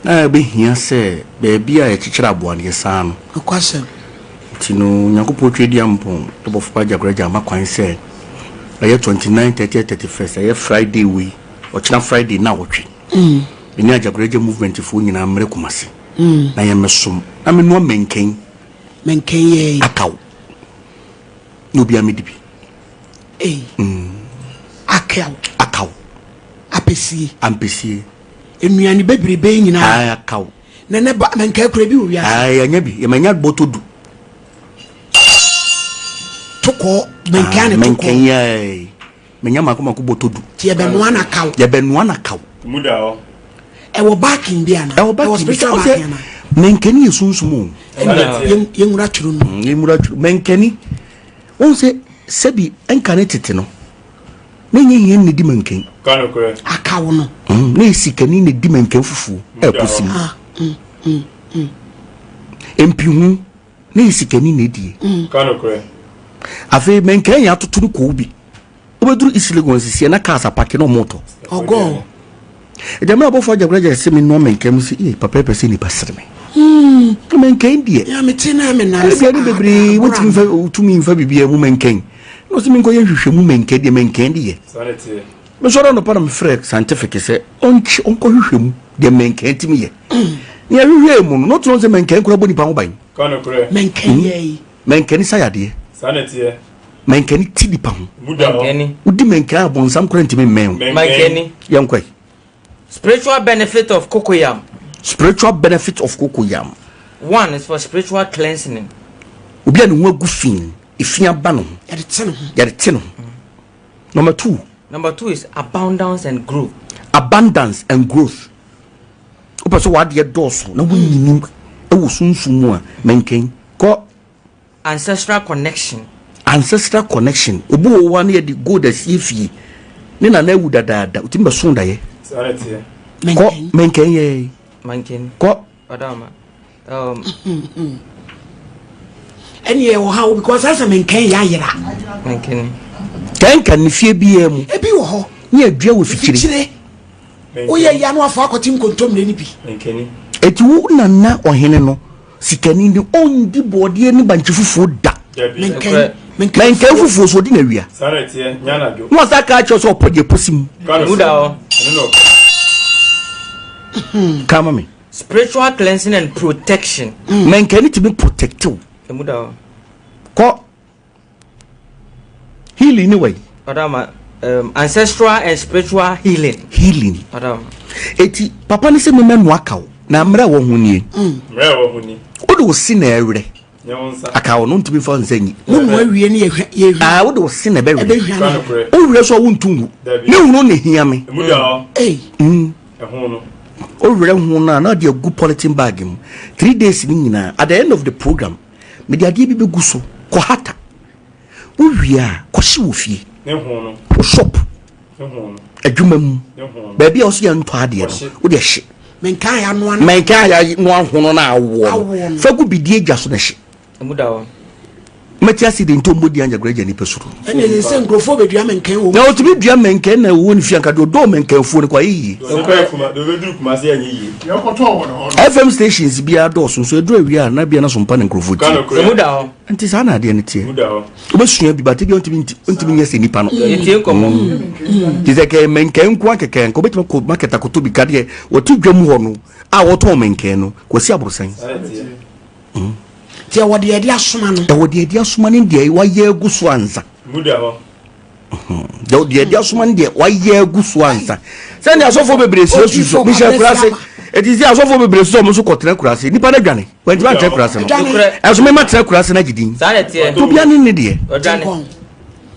Na ɛbɛhia sɛ baabi a yɛkyekyere aboa no yɛsan no. Nokwasɛm. Nti no Nyankopɔn Tweaduampɔn Bɔfo Pa Agyakoragya ama kwan sɛ ɛyɛ 29, 30, 31st, ɛyɛ Friday wei, ɔkyena Friday nnawɔtwe, me ne Agyakoragya Movement foɔ nyinaa mmrɛ Kumasi na yɛmmɛsom na menoa mɛnkɛn. Mɛnkɛn yɛɛ. Akaw. Na obiara mmɛdi bi. Ei. Akaw. Akaw. Apɛsie. Ampesie. Nnuane bebrebe yi nyinaa. Ae, akaw. Na ne ba mɛnkɛn kura bi wɔ wiase. Ae, yɛanya bi. Yɛmanya bɔtɔ du. Tokɔɔ, mɛnkɛn ne tokɔɔ. Mɛnkɛn yɛɛ. Menya mako mako bɔtɔ du. Ti yɛbɛnoa na kaw. Yɛbɛnoa na kaw. Mu da hɔ. Ɛwɔ backing bi ana? Ɛwɔ backing bi. Ɛwɔ spiritual backing ana? Mɛnkɛni yɛ sunsum o. Yɛnwura twerɛ no. Yɛnwura twerɛ. Mɛnkɛni. Wɔn sɛ sɛbi ɛnka ne tete no. Na ɛnyɛ hia na ɛdi mankɛn. Akaw no. Na yɛ sikani na ɛdi mankɛn fufuo ɛɛpo si mu. Mpihu na yɛ sikani na ɛdie. Afei mankɛn yɛ atoto no kɔɔ bi. Wobɛduru East Legon sisiɛ na cars apake na ɔmo tɔ. Ɔgɔɔ. Ɛgya mmerɛ abɔfoɔ agyakoragya sɛ me noa mankɛn mu sɛ ee papa pɛ sɛ nipa sere me. Na mankɛn deɛ. Ya me te na me nan. Aduane bebree wotumi nfa wotumi nfa biribiara mu mankɛn. Na ɔsɛ menkɔyɛ nhwehwɛmu mankɛn deɛ mankɛn de yɛ. Mesɔre anɔpa na mefrɛ scientific sɛ ɔnkye ɔnkɔhwehwɛ mu deɛ mankɛn tumi yɛ. Nea ɛhwehwɛɛ mu no na ɔtena sɛ mankɛn koraa bɔ nipa ho ban. Mankɛn yɛ yi. Mankɛn sa yadeɛ. Mankɛn ti nipa ho. Wodi mankɛn a bɔnsam koraa ntumi mmɛn wo. Mankɛni. Yɛnkɔ yi. Spiritual benefit of cocoyam. Spiritual benefit of cocoyam. One is for spiritual cleansing. Obi a ne ho agu fi, efi aba ne ho. Yɛde te ne ho. Yɛde te ne ho. Number two. Number two is abundance and growth. Abundance and growth. Wopɛ sɛ w'adeɛ dɔɔso na wonyini wɔ sunsum mu a, mɛnkɛn. Kɔ. Ancestral connection. Ancestral connection. Obi wɔ hɔ a na yɛde gold asie fie. Ne nana awu dadaada. Otumi bɛso daeɛ. Kɔ mɛnkɛn yɛ. Mɛnkɛn. Kɔ. Ɔdama. Um. Ɛni ɛwɔ ha o because asɛ mɛnkɛn yɛ ayera. Mɛnkɛn. Kɛnkɛn ne fie biara mu. Ebi wɔ hɔ. Ne adua wɔ fikyire. Fikyire. Woyɛ ya no afɔ akɔte nkontommire no bi. Eti wo nana ɔhene no sikani no ɔndi bɔɔdeɛ ne bankye fufuo da. Mɛnkɛn fufuo so ɔdi na awia. Na wasa ka akyerɛ sɛ ɔpɔ deɛ posi mu. Kama me. Spiritual cleansing and protection. Mɛnkɛn tumi protect wo. Kɔ. Healing ne wai. Ɔdama um, ancestral and spiritual healing. Healing. Ɔdama. Eti papa ne sɛ mɛmɛ no akaw na mmerɛ wɔ ho nie. Mm. Mmerɛ wɔ ho ni. Wode wo se na ɛwerɛ. Akaw no ntumi fa nsa nyi. Wo nua wie ne yɛhwɛ yɛhwɛ. Ah, wode wo se na ɛbɛwerɛ. Wowerɛ so a wontu ngu. Ne hunu ne hia me. Emu da hɔ. Ei. Mm. Ɛho no. Wowerɛ ho no a na ɔde agu polythene bag mu. 3 days ne nyinaa at the end of the program mede adeɛ bi bɛgu so kɔhata wowie a kɔhye wɔ fie wo shop adwuma mu baabi a wo so yɛntɔ adeɛ no wode hye menka ayɛ no ahono no awoɔ no fa gu bidie gya so no hye. Mɛte ase de nti ɔmmɔ di anyakoragya nipa suro. Ɛna ɛsɛ sɛ nkurɔfoɔ bɛdua mɛnkɛn wɔ mu. Na ɔtumi dua mɛnkɛn na ɛwɔ ne fie anka deɛ ɔdɔɔ mɛnkɛnfuo no kɔ ayɛ yie. FM stations biara dɔɔso nso ɛduru awia a na bia na so mpa na nkurɔfoɔ tie. Nti saa na adeɛ no teɛ. Wobɛsua bi bate bia ntumi ntumi nyɛ sɛ nipa no. Nti sɛ kɛyɛ mɛnkɛn nko akɛkɛ nka wobɛtumi akɔ market akɔtɔ bi kadeɛ wɔte dwa mu hɔ no a wɔtɔn mɛnkɛn no kwasi aborosan. Nti ɛwɔ deɛ yɛde asoma no. Ɛwɔ deɛ yɛde asoma no deɛ wayɛ agu so ansa. Mu da hɔ. Deɛ yɛde asoma no deɛ wayɛ agu so ansa. Sɛnea asɔfoɔ bebree si asu so mehyɛ akura ase. Eti sɛ asɔfoɔ bebree so ɔmo nso kɔtena akura ase. Nipa no adwane. Wɔntumi antena akura ase no. Ɛso mema tena akura ase no agye din. Obia ne ne deɛ.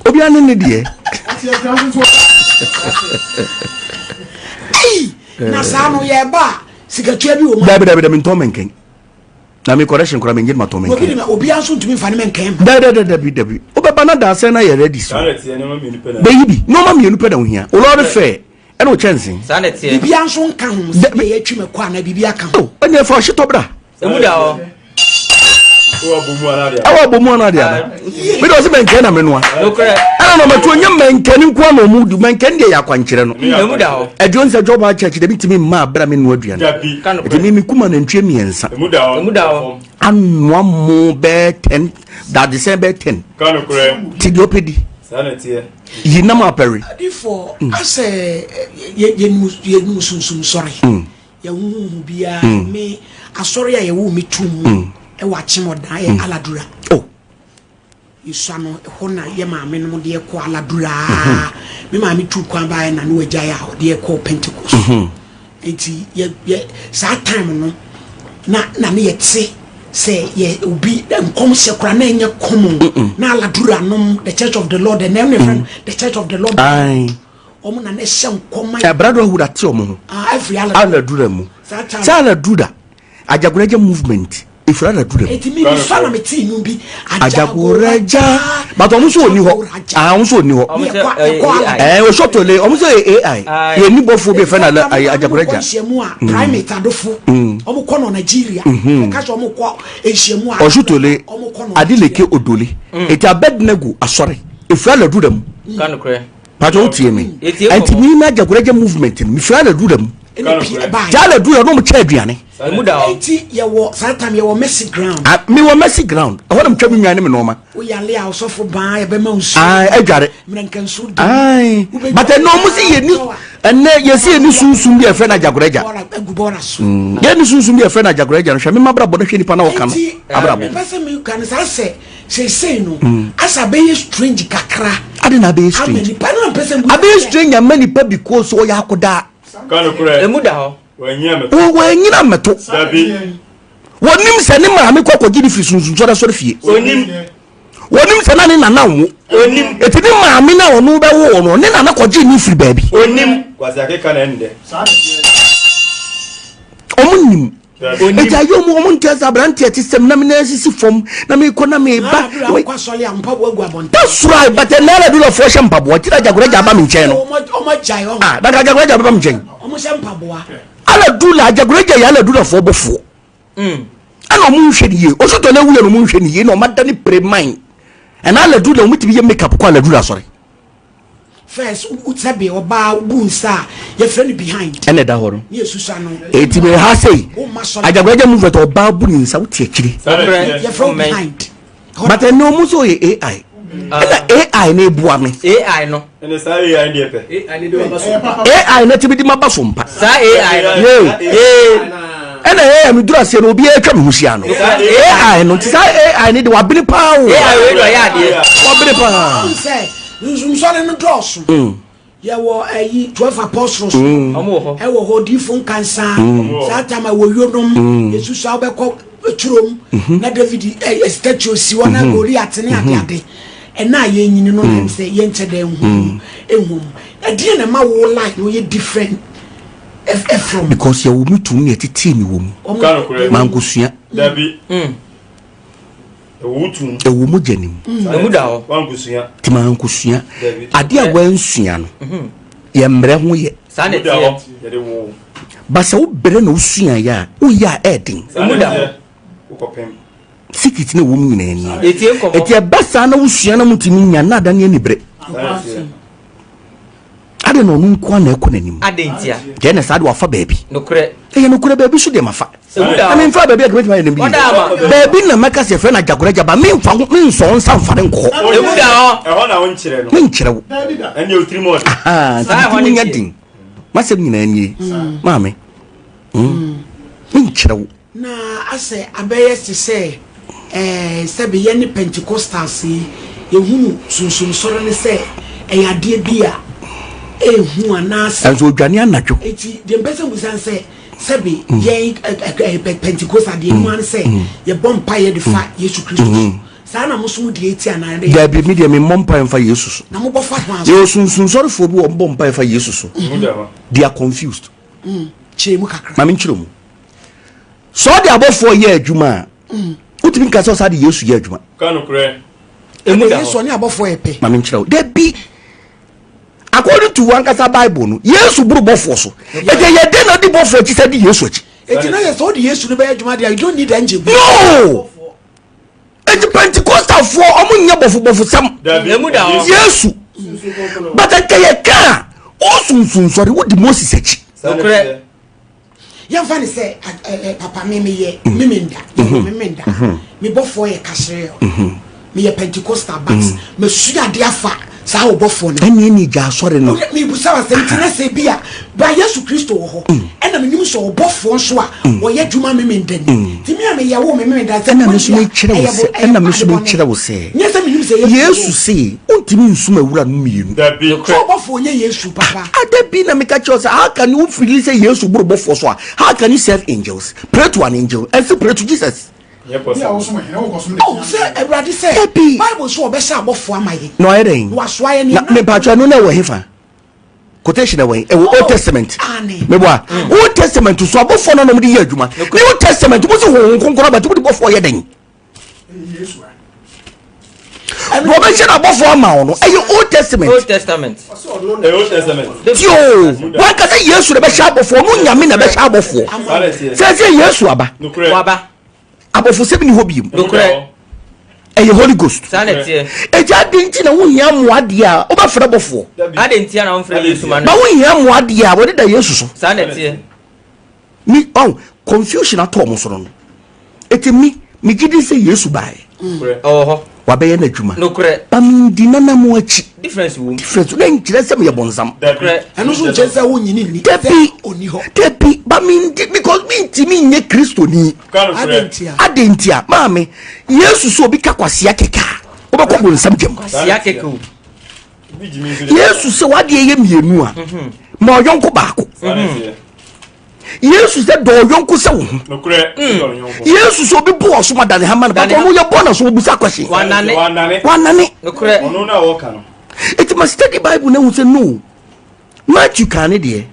Obia ne ne deɛ. Na saa no yɛ ba sikatua bi wɔ mu. Dabi dabi dabi ntɔn mɛnkɛn. Na mi correction kora mengye matɔ menkɛn. Obiara nso ntumi nfa ne mɛnkɛn ma. Dabi dabi dabi dabi wobɛba na daasɛn na yɛ ready so. Bɛyi bi nneɛma mmienu pɛ na ohia. Olɔre fɛ ɛna okyɛnse. Saa na ɛteɛ. Biribiara nso nka ho sɛ bi a yɛatwi mɛkɔ anaa biribi aka ho. Ɛnna ɛfa ɔhyetɔ bra. Emu da hɔ. Ɛwɔ abomu anaa de aba. Mi de ɔsi mɛnkɛn na menoa. Ɛna na ɔmɛto onye mɛnkɛn nko na ɔmu du mɛnkɛn deɛ yɛ akwankyerɛ no. Ɛdwo nsɛ Jɔba church dɛbi ntumi mma abira mi nua aduane. Ɛti mi mi kuma nantwie mmiɛnsa. Anoa mo bɛɛ tɛn dadesɛn bɛɛ tɛn. Ti deɛ ɔpɛ di. Yi nam apɛre. Adifo asɛ yɛ yɛ yɛ sunsum sɔre. Yɛnhuhu biara. Mm. Me asɔre a yɛwoo me tum mu mm. ɛwɔ Akyemɔdan yɛ mm. Aladura. Oh. Yɛsua no ɛhɔ na yɛ maame nom deɛ kɔ Aladura. Mm-hmm. Me maame tu kwan baeɛ na ne wagyae a ɔdeɛ kɔ Pentecost. Mm-hmm. Nti yɛ yɛ saa time no na na ne yɛte sɛ yɛ obi nkɔmhyɛ koraa na ɛnyɛ common na Aladura nom the Church of the Lord ɛnna ɛna ɛfrɛ no the Church of the Lord. Aye. Wɔn na na ɛhyɛ nkɔm ma. Ɛ brotherhood ate wɔn ho. Ah, ɛfiri Aladura mu. Sɛ Aladura, Ajagoraja movement efiri Aladura mu. Eti mi mi fa na mi ti inú bi. Ajagoraja. But wɔn nso oni hɔ. Ah, wɔn nso oni hɔ. Ɛɛ Osotole, wɔn nso yɛ AI. Yɛ ni bɔfo bi fɛ na Ajagoraja. Wɔn kɔ nhyiamu a primate adofo. Wɔn kɔ nɔ Nigeria. Wɔka sɛ wɔn kɔ nhyiamu a. Osotole, Adeleke Odole. Eti Abednego asɔre efiri Aladura mu. Pato wo tie me. Ɛnti mi na Jaguaraja movement no, mefiri Aladura mu. Gya Aladura no kyɛ aduane. Eti yɛwɔ saa time yɛwɔ mercy ground. Ah, mi wɔ mercy ground. Ɛhɔ na metwa me nwan ne me nneɛma. Woyale a ɔsɔfo baa yɛbɛma nsuo. Ah, adware. Mmerɛnka nsuo di. Ayi. But ɛnna ɔmo si yɛ ni ɛnɛ yɛsi yɛ ni sunsun bi a yɛfrɛ no Ajaguaraja. Egu bɔɔla so. Mm. Yɛ ni sunsun bi a yɛfrɛ no Ajaguaraja no hwɛ me ma abrabɔ no hwɛ nipa na ɔka no. Abrabɔ. Eti mepɛ sɛ mi ka no saa sɛ. Seesei no, asa abɛyɛ strange kakra. Ade na abɛyɛ strange. Ama nipa no mpɛ sɛ. Abɛyɛ strange ama nipa because ɔyɛ akodaa. Emu da hɔ. Wɔanyina mmɛto. Wɔnim sɛ ne maame kɔ kɔgye ne firi sunsunsɔre asɔre fie. Wɔnim sɛ na ne nana nwo. Eti ne maame na ɔno bɛwo no ne nana kɔgye ne firi baabi. Wɔn nim. Eti ayɛ ɔmo ɔmo nte ase aberanteɛ te sɛm na me nan sisi fam na mekɔ na meba. That's right but ɛnna ɛna dulɔfoɔ hyɛ mpaboa ti na Agyagoragya aba me nkyɛn no. Ah na Agyagoragya bɛba me nkyɛn. Aladula Agyagoragya yɛ aladulafoɔ bɔfoɔ. Ɛna ɔmo nhwɛ ne yie osutɔ na ewuiɛ na ɔmo nhwɛ ne yie na ɔmo ada ne pere man. Ɛna aladula ɔmo tumi yɛ make up kɔ aladula asɔre. First sɛbe ɔbaa bu nsa a yɛfrɛ no behind. Ɛna ɛda hɔ no. Ne yɛsusu ano. Eti me ha sei. Agyagoragya movement ɔbaa bu ne nsa wote akyire. Yɛfrɛ wo behind. But ɛnna ɔmo nso yɛ AI. Ɛna AI na ebua me. AI no. Ɛna saa AI deɛ pɛ. AI na ti bi di ma ba so mpa. Saa AI no. Yee. Ɛna AI mi duru aseɛ no obi atwa mi ho hyia no. AI no nti saa AI no de wabene paa o. AI wei de ɔyɛ adeɛ. Wabene paa. Nsɔre no dɔɔso. Yɛwɔ ɛyi 12 apostles. Ɔmo wɔ hɔ. Ɛwɔ hɔ odiifo nkansa. Saa tam ɛwɔ yonom. Yesusu a wobɛkɔ turom na David ɛ statue si hɔ na Goliath ne ade ade. Ɛna a yɛnyini no na sɛ yɛnkyɛ dɛ nhu ehu mu. Ɛdeɛ na ɛma wo line no yɛ different from. Because yɛwɔ me tum na yɛtetee me wɔ mu. Mankosua. Dabi. Ɛwɔ mogya no mu. Emu da hɔ. Nti mankosua. Adeɛ a wansua no, mhm. yɛ mmerɛ ho yɛ. Saa na ɛteɛ. Ba sɛ wobrɛ na wosuaeɛ a, woyɛ a ɛɛden. Emu da hɔ. Sɛ Secret na ɛwɔ mu nyinaa nie. Ɛti ɛba saa na wosua na motumi nya na adane anibere. Adɛn na ɔno nko na ɛkɔ n'anim? Deɛ na saa de wafa baabi. Ɛyɛ nokorɛ baabi so deɛ mafa. Na memfa baabi a kɛmɛtumi ayɛ no bi. Baabi na mɛka sɛ yɛfrɛ no agyagorɔ agya ba memfa ho mensɔ wo nsa mfa ne nkɔ hɔ. Menkyerɛ wo. Nti mu nyɛ den. Masɛm nyinaa nie. Maame. Menkyerɛ wo. Na asɛ abɛyɛ te sɛ ɛɛ sɛbe yɛne Pentecostals yi, yɛhunu sunsumsɔre no sɛ ɛyɛ adeɛ bi a ɛyɛ hu anaasɛ. Nanso odwane anadwo. Enti deɛ mpɛ sɛ mbusa ne sɛ, sɛbe yɛn ɛ ɛ Pentecostal deɛ yɛnim ara ne sɛ yɛbɔ mpaeɛ de fa Yesu Kristo so. Saa na mo nso mo deɛ ti anaa? Dabi, me deɛ memmɔ mpaeɛ mfa Yesu so. Na mobɔ fa hwan so? Yɛwɔ sunsumsɔrefoɔ bi wɔn bɔ mpaeɛ fa Yesu so. They are confused. Kyerɛ mu kakra. Ma menkyerɛ mu. Sɛ ɔde abɔfoɔ yɛ adwuma a, wotumi nka sɛ ɔsa de Yesu yɛ adwuma. Emu da Yesu ɔne abɔfoɔ yɛ pɛ. Ma menkyerɛ wo. Dabi. According to wankasa Bible no, Yesu boro bɔfoɔ so. Ɛdeɛ yɛ dɛn na ɔdi bɔfoɔ akyi sɛ di Yesu akyi? Eti na yɛ sɛ ɔde Yesu no bɛyɛ adwuma deɛ, you don't need angel. No! Eti Pentecostalfoɔ ɔmo nyɛ bɔfobɔfo sɛm. Yesu. But nka yɛ ka a, ɔsunsunsɔre wodi Moses akyi. Yɛmfa ne sɛ papa me meyɛ mm. memenda mm-hmm. memenda mm-hmm. me bɔfoɔ yɛ kahyerɛ mm-hmm. meyɛ Pentecostal but masua ade afa saa ɔbɔfoɔ no ɛne ɛne gya asɔre no mebusa wa sɛ nti na sɛ bi a ba Yesu Kristo wɔ hɔ mm. ɛna menim sɛ ɔbɔfoɔ nso a mm. ɔyɛ adwuma memenda ni mm. nti me a meyɛ wo me memenda sɛ ɛna me so mekyerɛ wo sɛ ɛna me so mekyerɛ wo sɛ nyɛ sɛ menim sɛ Yesu se wontumi nsum awura no mmienu sɛ ɔbɔfoɔ nyɛ Yesu papa Ada bi na meka kyerɛ wo sɛ how can you feel sɛ Yesu boro bɔfoɔ so a how can you serve angels pray to an angel and still pray to Jesus. Oh, sɛ Awurade sɛ Bible so ɔbɛhyɛ abɔfoɔ ama yɛn. Na ɔyɛ dɛn? Na wasoa yɛn Na mepatwa ɛno na ɛwɔ hefa? Quotation ɛwɔ he? Ɛwɔ Old Testament. Meboa. Old Testament so abɔfoɔ no na wɔde yɛ adwuma. New Testament mo sɛ Honhom Kronkron aba nti mode bɔfoɔ yɛ dɛn? Wɔbɛhyɛ no abɔfoɔ ama wo no ɛyɛ Old Testament. Old Testament. Tio wanka sɛ Yesu na bɛhyɛ abɔfoɔ no Nyame na bɛhyɛ abɔfoɔ. Sɛ sɛ Yesu aba. Abɔfo sɛm ni hɔ biem. Ɛyɛ Holy Ghost. Ɛgya adi nti na wohia mmoa deɛ a wobɛfrɛ bɔfoɔ. Ba wohia mmoa deɛ a wɔde da Yesu so. Me ɔn confusion atɔ ɔmo so no no eti me me gye di sɛ Yesu baeɛ. Ɔwɔ hɔ. Wabɛyɛ n'adwuma. Nokorɛ. Ba me ndi nana mo akyi. Difference wɔ mu. Difference na nkyerɛ sɛ meyɛ bɔnsam. Nokorɛ. Ɛno nso nkyerɛ sɛ wonyini nni. Dabi. Ɔni hɔ. Dabi ba me ndi because me ntumi nyɛ Kristoni. Adɛn ntia? Adɛn ntia? Maame Yesu sɛ obi ka kwasea kɛkɛ a wobɛkɔ bonsam gyam. Kwasea kɛkɛ o. Yesu sɛ wadeɛ yɛ mmienu a mhm. ma ɔyɔnko baako. Mhm. Yesu sɛ dɔ ɔyɔnko sɛ wo ho. Mm. Yesu sɛ obi bu ɔsom adane hama no bàtɛ ɔno yɛ bɔ na so obusa question. Wanane. Wanane. Eti ma study Bible na ehu sɛ no. Matthew kan ne deɛ.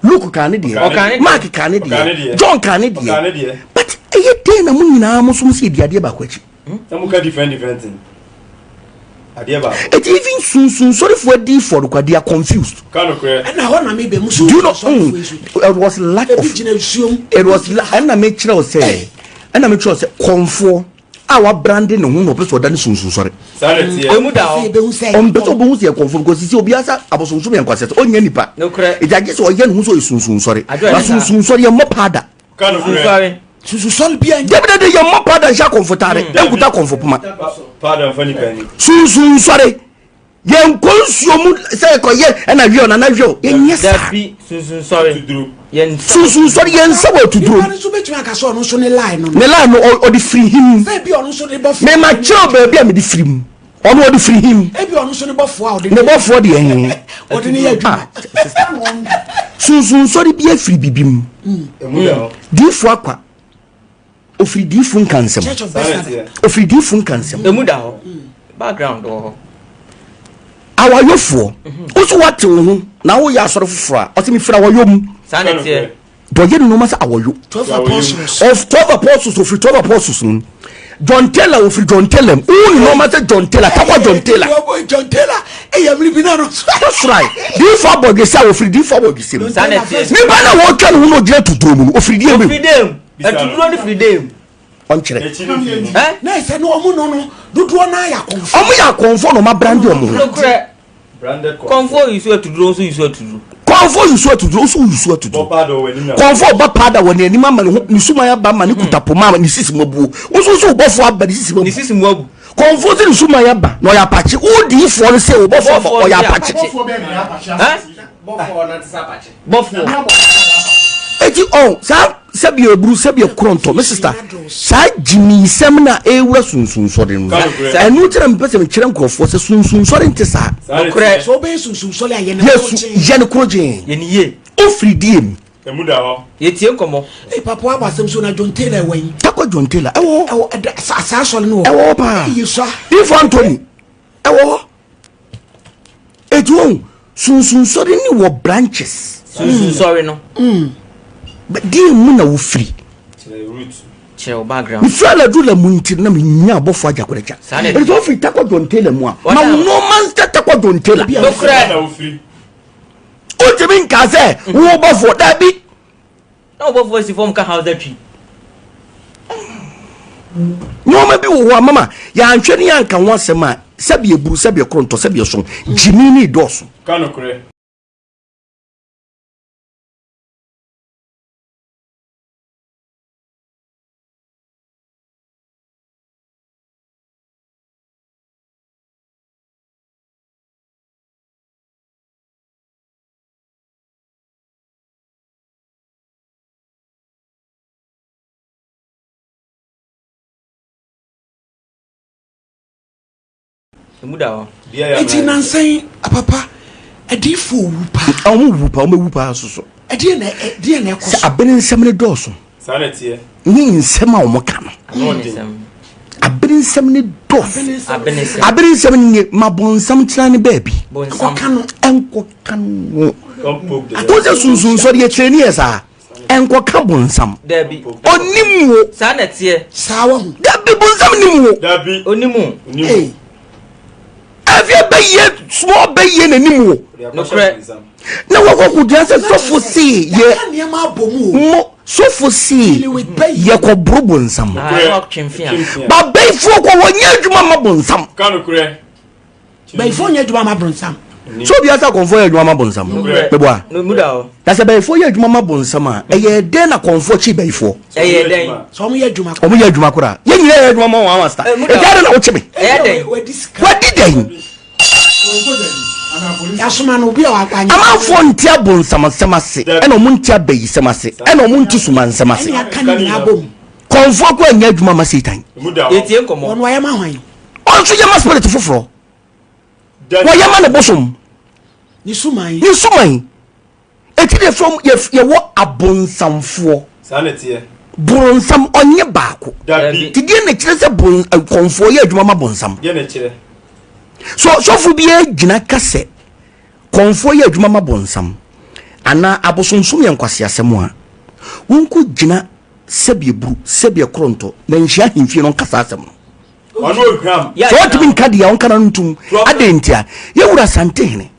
Luke kan ne deɛ. Mark kan ne deɛ. John kan ne deɛ. But ɛyɛ den na mo nyinaa mo som sɛ edi adeɛ baako akyi. Na mo ka different different thing. Adeɛ baako. Eti even sunsun sɔrifo adiifo no kwa they are confused. Ɛna hɔ na mi bɛ mu sunsun sɔrifo yi so. It was lack of. Ebi gyina nsuom. It was ɛna mi kyerɛ o sɛ ɛna mi kyerɛ o sɛ kɔnfoɔ a wabrande ne ho na ɔpɛ sɛ ɔda ne sunsun sɔre. Emu da hɔ. Ɔmpɛ sɛ ɔbɛhu sɛ yɛ kɔnfoɔ because sisi obi asa abosonsom yɛ nkwasɛ sɛ ɔnyɛ nipa. Eti agye sɛ ɔyɛ ne ho sɛ ɔyɛ sunsun sɔre. Na sunsun sɔre yɛ mmɔ paada. Sususɔre. Sususɔre bi anyi. Dabi dabi yɛ mmɔ paada nhyɛ akɔnfo taare mm. Nkuta akɔnfo poma. Sunsunsɔre yɛn nkɔ nsuo mu sɛ ɛkɔ yɛ ɛna hwɛ ɔnana hwɛ o yɛn nyɛ saa. Dabi sunsunsɔre yɛn nsa. Sunsunsɔre yɛn nsa wɔ atuduro. Nipa nso betumi aka sɛ ɔno nso ne line no. Ne line no ɔde firi him. Sɛ ebi ɔno nso ne bɔfo. Mɛma kyerɛw baabi a mede firi mu. Ɔno ɔde firi him. Ebi ɔno nso ne bɔfoɔ a ɔde. Ne bɔfoɔ deɛ he. Ɔde ne yɛ adwuma. Sunsunsɔre bi afiri bibi mu. Diifo akwa. Ofiri diifo nkansɛm. Ofiri diifo nkansɛm. Emu da hɔ. Background wɔ hɔ. Awayofoɔ. Woso wate wo ho na woyɛ asɔre foforɔ a ɔsɛ mefiri awayɔ mu. Saa na ɛteɛ. Deɛ ɔyɛ ne nneɛma sɛ awɔyo. Of 12 apostles ofiri 12 apostles no. John Taylor ofiri John Taylor mu. Wohu ne nneɛma sɛ John Taylor takwa John Taylor. John Taylor ɛyɛ mmiri bi na no. That's right. Diifo abɔdwesɛ a ofiri diifo abɔdwesɛ mu. Nipa na wɔtwa ne ho na ogyina tuturo mu no ofiri deɛ mu. Ofiri deɛ mu. Atuduro no firi deɛ mu. Ɔnkyerɛ. Na ɛsɛ no ɔmo no no dodoɔ naa yɛ akɔnfo. Ɔmo yɛ akɔnfo na ɔmo abrande ɔmo ho. Nokorɛ. Kɔnfo yusu atuduro nso yusu atuduro. Kɔnfo yusu atuduro nso yusu atuduro. Kɔnfo ɔba paada wɔ n'anim ama ne ho ne suman aba ama ne kuta poma ama ne sisi mu abuo. Nso nso ɔbɔfo aba ne sisi mu abu. Ne sisi mu abu. Kɔnfo sɛ ne suman aba na ɔyɛ apakye. Wo diifoɔ no sɛ ɔbɔfo aba ɔyɛ apakye. Bɔfoɔ. Eti ɔn saa sɛbi eburu sɛbi ekorɔntɔ me sista saa gyimiisɛm na ewura sunsunsɔre no ɛnu kyerɛ mepɛ sɛ mekyerɛ nkurɔfoɔ sɛ sunsunsɔre nte saa. Nokorɛ. Sɛ wobɛyɛ sunsunsɔre a yɛ ne koro gyee. Yɛ ne koro gyee. Yɛ ne yie. Ofiri die mu. Emu da hɔ. Yɛtie nkɔmmɔ. Ee papa wabɔ asɛm so na John Taylor ɛwɔ yi. Takwa John Taylor ɛwɔ hɔ. Ɛwɔ ɛda saa asɔre no wɔ. Ɛwɔ hɔ paa. Yesua. Ifo Anthony ɛwɔ hɔ. Eti wɔn sunsunsɔre ni wɔ branches. Sunsunsɔre no. Mm. Deɛ mu na wofiri. Kyerɛ wo background. Mefiri aladula mu nti na menya abɔfo agyakoragya. Ɛti sɛ wofiri Takwa John Taylor mu a, ma wo nneɛma nsɛ Takwa John Taylor. Nokorɛ. Wontumi nka sɛ wo bɔfoɔ daabi. Na ɔbɔfoɔ si fam ka Hausa twi. Nneɛma bi wɔ hɔ a mama yɛanhwɛ ne yɛanka ho asɛm a sɛbi eburu sɛbi ɛkorontɔ sɛbi ɛso gyimi ne dɔɔso. Ka nokorɛ. Emu da hɔ. Eti nansa yi papa adiifo owu paa. Wɔn wu paa wɔn ewu paa soso. Ɛdeɛ na ɛdeɛ na ɛkɔ so. Sɛ abene nsɛm ne dɔɔso. Saa na ɛteɛ. Ne nsɛm a wɔn ka no. Abene nsɛm ne dɔɔso. Abene nsɛm ne ma bɔnsam tena ne baabi. Nkɔka no. Nkɔka no. Wɔn sɛ sunsun sɔre yɛ kyerɛ ni yɛ saa. Nkɔka bonsam. Dabi. Onim wo. Saa na ɛteɛ. Saa wɔ ho. Dabi bonsam nim wo. Dabi. Onim wo. Hey. Afei bɛyɛ small bɛyɛ n'anim wo. Nokorɛ. Na wɔkɔ kogyina sɛ sɔfo see yɛ. Nneɛma abɔ mu o. Mo sɔfo see yɛ kɔ boro bonsam. Nokorɛ. Ba bɛyifoɔ kɔ wɔnyɛ adwuma ma bonsam. Ka nokorɛ. Bɛyifoɔ nyɛ adwuma ma bronsam. So obi asa kɔnfoɔ yɛ adwuma ma bonsam? Meboa. Na sɛ bɛyifoɔ yɛ adwuma ma bonsam a, ɛyɛ dɛn na kɔnfoɔ kye bɛyifoɔ? Ɛyɛ dɛn? Sɛ wɔn yɛ adwuma. Wɔn yɛ adwuma koraa. Yɛn nyinaa yɛ adwuma ma wɔn ama star. Ɛdi adɛn na wokye me? Ɛyɛ dɛn? Wadi dɛn? Yasoma no obi a wanyɛ. Amanfoɔ nte abonsam asɛm ase, ɛna wɔn nte abayisɛm ase, ɛna wɔn nte sumansɛm ase. Ɛne aka ne nyinaa bom. Kɔnfoɔ koraa nyɛ adwuma ma Satan. Yɛtie nkɔmmɔ. Wɔn wɔyɛ ma hwan? Ɔnso yɛ ma spirit foforɔ. Wɔyɛ ma ne bosom. Ne suman. Ne suman. Eti de fam yɛwɔ abonsamfoɔ. Saa na ɛteɛ. Boronsam ɔnyɛ baako. Dabi. Ti deɛ na kyerɛ sɛ bon kɔnfoɔ yɛ adwuma ma bonsam. Deɛ na kyerɛ. So sɔfo biara gyina ka sɛ kɔnfoɔ yɛ adwuma ma bonsam anaa abosonsom yɛ nkwaseasɛm a, wɔnkɔ gyina sɛbi eburu sɛbi ɛkorontɔ na nhyia ahemfie no nka saa asɛm no. Ɔno ohwam. Sɛ ɔntumi nka deɛ ɔnka no ntom. Adɛn ntia? Yɛwura Asantehene,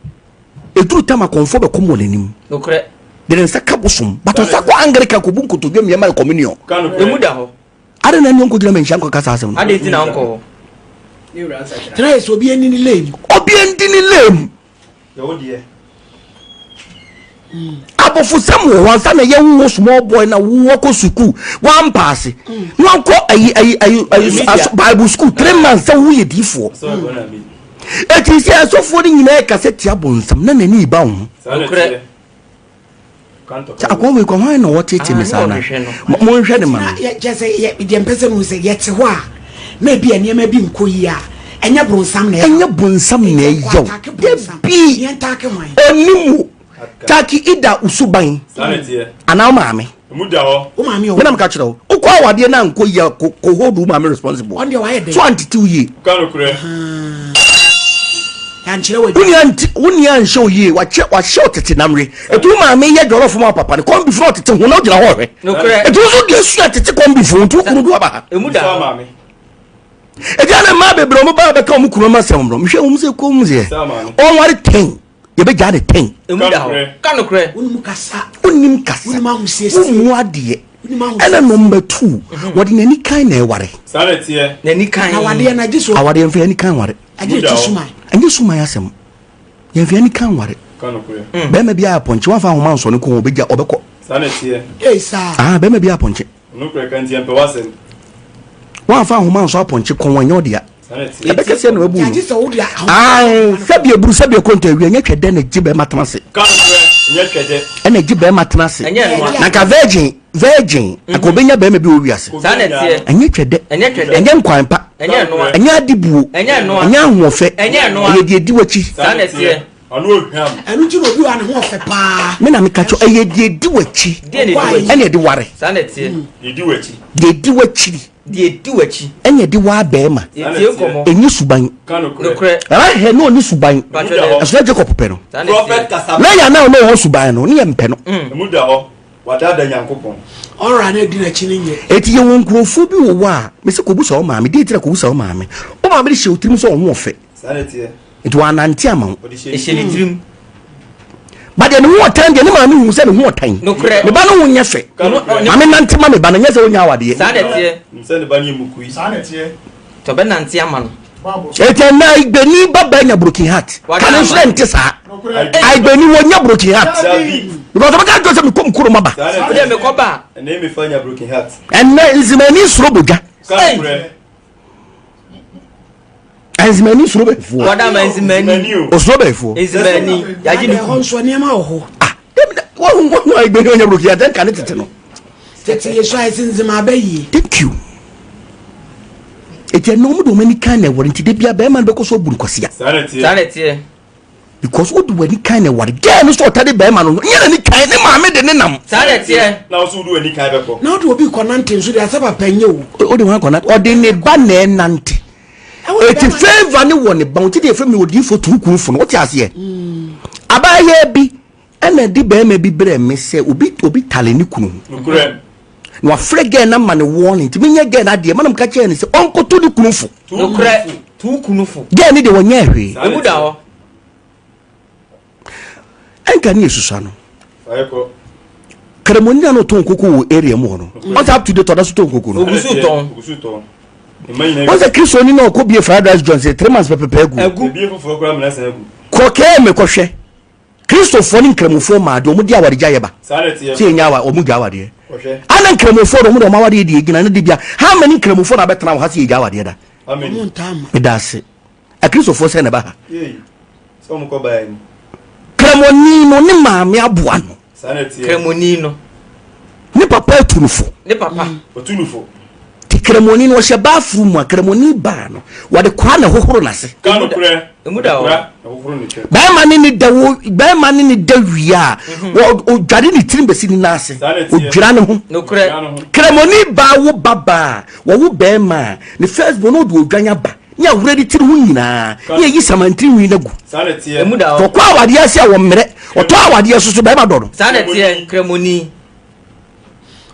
ɛduru tam akɔmfoɔ bɛkɔm wɔ n'anim. Nokorɛ. De ne nsa ka bosom. But ɔsa kɔ Anglican kɔbu nkotodwe mmiɛma no communion. Emu da hɔ. Adɛn na ɛne ɔnkɔgyina manhyia nkɔka saa asɛm no? Adɛn nti na ɔnkɔ hɔ? Tena yɛ sɛ obi ani ne lane. Obi ani ne lane. Abɔfosɛm wɔ hɔ ansa na yɛwo wo small boy na wowɔkɔ sukuu wampaase na wakɔ ayi ayi ayi ayi bible school three months sɛ woyɛ diifoɔ eti sɛ asɔfoɔ no nyinaa kasa tia bonsam na n'ani ba wo ho Sɛ akoa wei kɔ hwan na ɔtete me saa na monhwɛ ne ma no. Kyɛ sɛ deɛ mpɛ sɛ mu sɛ yɛte hɔ a na ebi a nneɛma bi nkɔ yie a ɛnyɛ bronsam na ɛyɛ. Ɛnyɛ bonsam na ɛyɛ o. Dabi onim wo taki ida usuban anaa wo maame. Wo maame o. Menam ka kyerɛ wo wokɔ awadeɛ na nkɔ yie a kɔ hold wo maame responsible. So antete wo yie. Wo nua anhyɛ wo yie wakyɛ wahyɛ wo tete namre. Etu wo maame yɛ jɔlɔfo ma papa no kɔn bifo na ɔtete ho na ogyina hɔ ɔhwɛ. Etu nso deɛ sua tete kɔn bifo nti wo kunu do aba ha. Ebi ana mmaa bebree wɔn ba bɛka wɔn kunu ama sɛm no mehwɛ wɔn sɛ kɔn mu sɛ ɔnware tɛn yɛbɛgya ne tɛn. Emu da hɔ. Ka nokorɛ. Wonim kasa. Wonim kasa. Wonim ahosiesie. Wommu adeɛ. Ɛna number 2, wɔde n'ani kan na ɛware. Saa na ɛteɛ. N'ani kan. Awadeɛ na gye so. Awadeɛ mfa ani kan ware. Agye ti suman. Ɛnyɛ suman asɛm. Yɛmfa ani kan ware. Bɛrima bi ayɛ apɔnkye wamfa ahoma nsɔ ne kɔn ɔbɛgya ɔbɛkɔ. Saa na ɛteɛ. Ee saa. Ah bɛrima bi ayɛ apɔnkye. Nokorɛ ka nti yɛmpɛ w'asɛm. Wamfa ahoma nsɔ apɔnkye kɔn ɛnyɛ ɔdea. Ɛbɛkɛ sɛ na wabu no. Ae sɛbi eburu sɛbi ekonto awia nyɛ twɛdɛ na gye bɛrima tena ase. Ɛna gye bɛrima tena ase. Na nka virgin virgin nka obenya bɛrima bi wɔ wiase. Ɛnyɛ twɛdɛ. Ɛnyɛ nkwan pa. Ɛnyɛ adibuo. Ɛnyɛ ahoɔfɛ. Ɛyɛ deɛ di w'akyi. Ɛno nti na obi wɔ ne ho ɔfɛ paa. Me na meka kyerɛ ɛyɛ deɛ di w'akyi. Ɛna ɛde ware. Deɛ di w'akyiri. Deɛ di w'akyi. Ɛna ɛde waa bɛrima. Yɛtie nkɔmmɔ. Ɛnyɛ suban. Nokorɛ. Rahel na ɔne suban. Ɛso na Jacob pɛ no. Leah na ɔne ɔwɔ suban no ne yɛ mpɛ no. Emu da hɔ. Wadaadaa Nyankopɔn. Ɔra na edi n'akyi no nyɛ. Eti yɛwɔ nkurɔfoɔ bi wɔ hɔ a mese kɔbusa wo maame. Deɛ nti na kɔbusa wo maame. Wo maame de hyɛ wo tirim sɛ ɔho ɔfɛ. Nti wanante ama wo. Ɛhyɛ ne tirim. Ba deɛ ne ho ɔtan deɛ ne maame hu sɛ ne ho ɔtan. Nokorɛ. Me ba no ho nyɛ fɛ. Maame nante ma me ba no nyɛ sɛ ɔnya awadeɛ. Saa na ɛteɛ. Sɛ ne ba no yɛ mukui. Saa na ɛteɛ. Tɔ bɛ nante ama no. Eti ɛnna Ayigbeni ba ba nya broken heart. Kane nso dɛ nte saa. Ayigbeni wɔ nya broken heart. Because ɔbɛka kyerɛ sɛ mekɔ mu kurom aba. Wode mekɔ ba. Ɛnna mefa nya broken heart. Ɛnna nzimani soro bodwa. Nzimani soro bɛyifoɔ. Wɔda ma nzimani. Osoro bɛyifoɔ. Nzimani yagye ne ku. Nso nneɛma wɔ hɔ. Ah, wɔn wɔn Ayigbeni ɔnya broken heart ɛnka ne tete no. Tete yɛ so ayɛ sɛ nzima abɛ yie. Thank you. Eti ɛnna wɔn de wɔn ani kan na ɛwɔre nti de bia bɛrima no bɛkɔ so abu nkwasia. Saa na ɛteɛ. Saa na ɛteɛ. Because wode w'ani kan na ɛware girl no sɛ ɔtade bɛrima no no nyɛ n'ani kan ne maame de ne nam. Saa na ɛteɛ. Na wo so wode w'ani kan bɛkɔ. Na wode obi kɔ nante nso de asɛ papa nyɛ o. Wode wɔn akɔ nante ɔde ne ba na ɛnante. Eti favour ne wɔ ne ba nti deɛ efɛ mi odiifo tuukuufo no wote aseɛ. Abaayewa bi ɛna de bɛrima bi brɛ me sɛ obi obi tale ne kunu ho. Nokorɛ. Na wafrɛ girl no ama no warning nti menyɛ girl no adeɛ ma na meka kyerɛ no sɛ ɔnkɔto ne kunu fo. Nokorɛ, to wo kunu fo. Girl no deɛ ɔnyɛɛ hwee. Emu da hɔ. Ɛnka ne yɛsusua no. Kramoni na ɔtɔn koko wɔ area mu hɔ no. Ɔsɛ up to date ɔda so tɔn koko no. Ogu so tɔn. Wɔn sɛ Kristoni na ɔkɔ bie fried rice joint sɛ 3 months pɛpɛpɛ agu. Agu. Kɔ kɛɛ mekɔhwɛ. Kristofoɔ ne Nkramofoɔ maa deɛ wɔn de awaregyaeɛ ba sɛ yɛnya awa wɔn gya awadeɛ. Ana Nkramofoɔ de wɔn de wɔn awadeɛ deɛ gyina ne de bia how many Nkramofoɔ na abɛtena wɔ ha sɛ yɛgya awadeɛ da? Meda ase. Akristofoɔ sɛ na ɛba ha. Kramoni no ne maame aboa no. Kramoni no. Ne papa atu no fo. Ne papa. Otu no fo. Ti kramoni no ɔhyɛ bathroom mu a kramoni baa no wɔde kwaa na ɛhohoro n'ase. Ka nokorɛ. Emu da hɔ. Bɛrima ne ne da wo bɛrima ne ne da wie a mhm. wɔ odware ne tirim bɛsi ne nan ase odwira ne ho. Nokorɛ. Kramoni baa wo ba baa wɔwo bɛrima a ne first born ɔde odwan aba ne awura ne tiri ho nyinaa ne ayi samantiri nwi no agu. Emu da hɔ. Ɔkɔ awadeɛ ase a wɔmmerɛ ɔtɔ awadeɛ so so bɛrima dɔ no. Saa na ɛteɛ kramoni.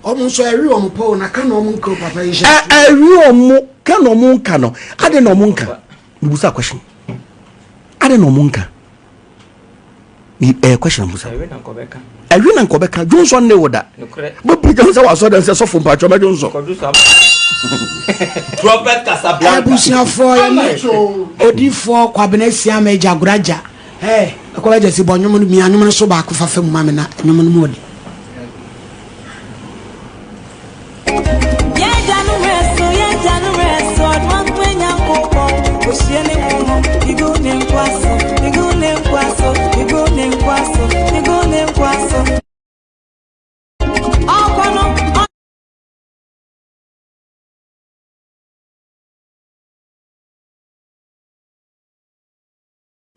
Ɔmo nso ɛwe ɔmo pɔ na ka na ɔmo nka o papa yi hyɛ. Ɛwe ɔmo ka na ɔmo nka no ade na ɔmo nka mibusa question ade na ɔmo nka ɛyɛ question musa ɛwe na nkɔbɛka ɛwe na nkɔbɛka dwonsɔ ne wo da bɛpɛ gyam sɛ wasɔ dɛm sɛ sɔfo mpatwɔ mɛdwonsɔ Prophet Casablanca. Abusuafoɔ yɛ ne odifoɔ Kwabena Siama Agya Goraja. Hey, ɛkɔ bɛgya si bɔ nnwom no mia nnwom no so baako fa fam ma me na nnwom no mu ɔde.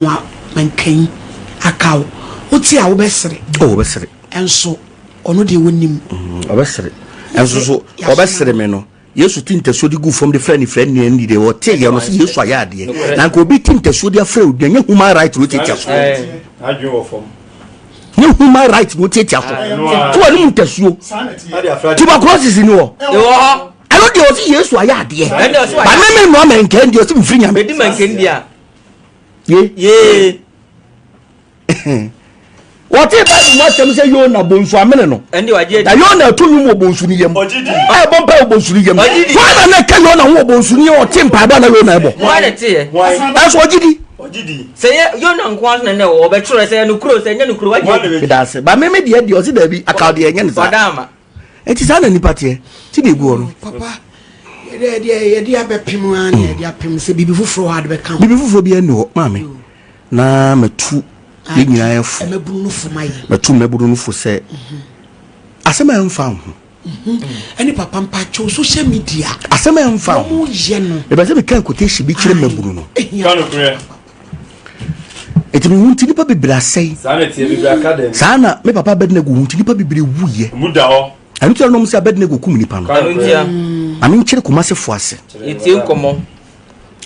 Wa mankan aka wo. Wote a wobɛsere. Oh, wobɛsere. Ɛnso ɔno deɛ wonim. Mm, ɔbɛsere. Ɛnso so ɔbɛsere me no. Yesu ti ntasuo de gu fam de frɛ ne frɛ nua ni deɛ ɔte yɛ no sɛ Yesu ayɛ adeɛ. Na nka obi ti ntasuo de afrɛ obi nyɛ human right na otiatia so. Nyɛ human right na otiatia so. Tí wɔn anim ntasuo. Tuberculosis ni wɔ. Ɛno deɛ ɔsi Yesu ayɛ adeɛ. Ba mímí nua mɛnkɛn deɛ ɔsi nfiri nyame. Bedi mɛnkɛn deɛ. Ye. Yee. Wɔtee Bible mu asɛm sɛ Yona bonsu amene no. Na Yona ato nnwom wɔ bonsu no yam. Ɛbɔ mpae wɔ bonsu no yam. Hwan na na ɛka Yona ho wɔ bonsu no yam ɔte mpaebɔ a na Yona ɛbɔ? Ɛnso ɔgye di. Sɛ yɛ Yona nko ara na na ɛwɔ ɔbɛtwerɛ sɛ ɛno sɛ ɛnyɛ no kuro wagye di. Meda ase. Ba meme deɛ deɛ ɔse daabi aka deɛ ɛnyɛ ne saa. Enti saa na nipa teɛ. Ti na egu hɔ no. Papa yɛde yɛde abɛpem ara na yɛde apem sɛ biribi foforɔ hɔ ade bɛka ho. Biribi foforɔ bi ɛnni hɔ maame na matu yɛn nyinaa yɛ fo. Mmabunu no fo ma yɛ. Matu mmabunu no fo sɛ asɛm a ɛmfa ho. Ɛne papa mpakyɛw social media. Asɛm a ɛmfa ho. Wɔn yɛ no. Mepɛ sɛ meka quotation bi kyerɛ mmabunu no. Ka nokorɛ. Eti me hu nti nipa bebree asɛe. Saa na ɛteɛ bebree aka dɛm. Saa na me papa Abednego hu nti nipa bebree wuyɛ. Emu da hɔ. Ɛno ti na nom sɛ Abednego kum nipa no. Ɛno ntia. Maame nkyere Kumasi fo ase. Yɛtie nkɔmɔ.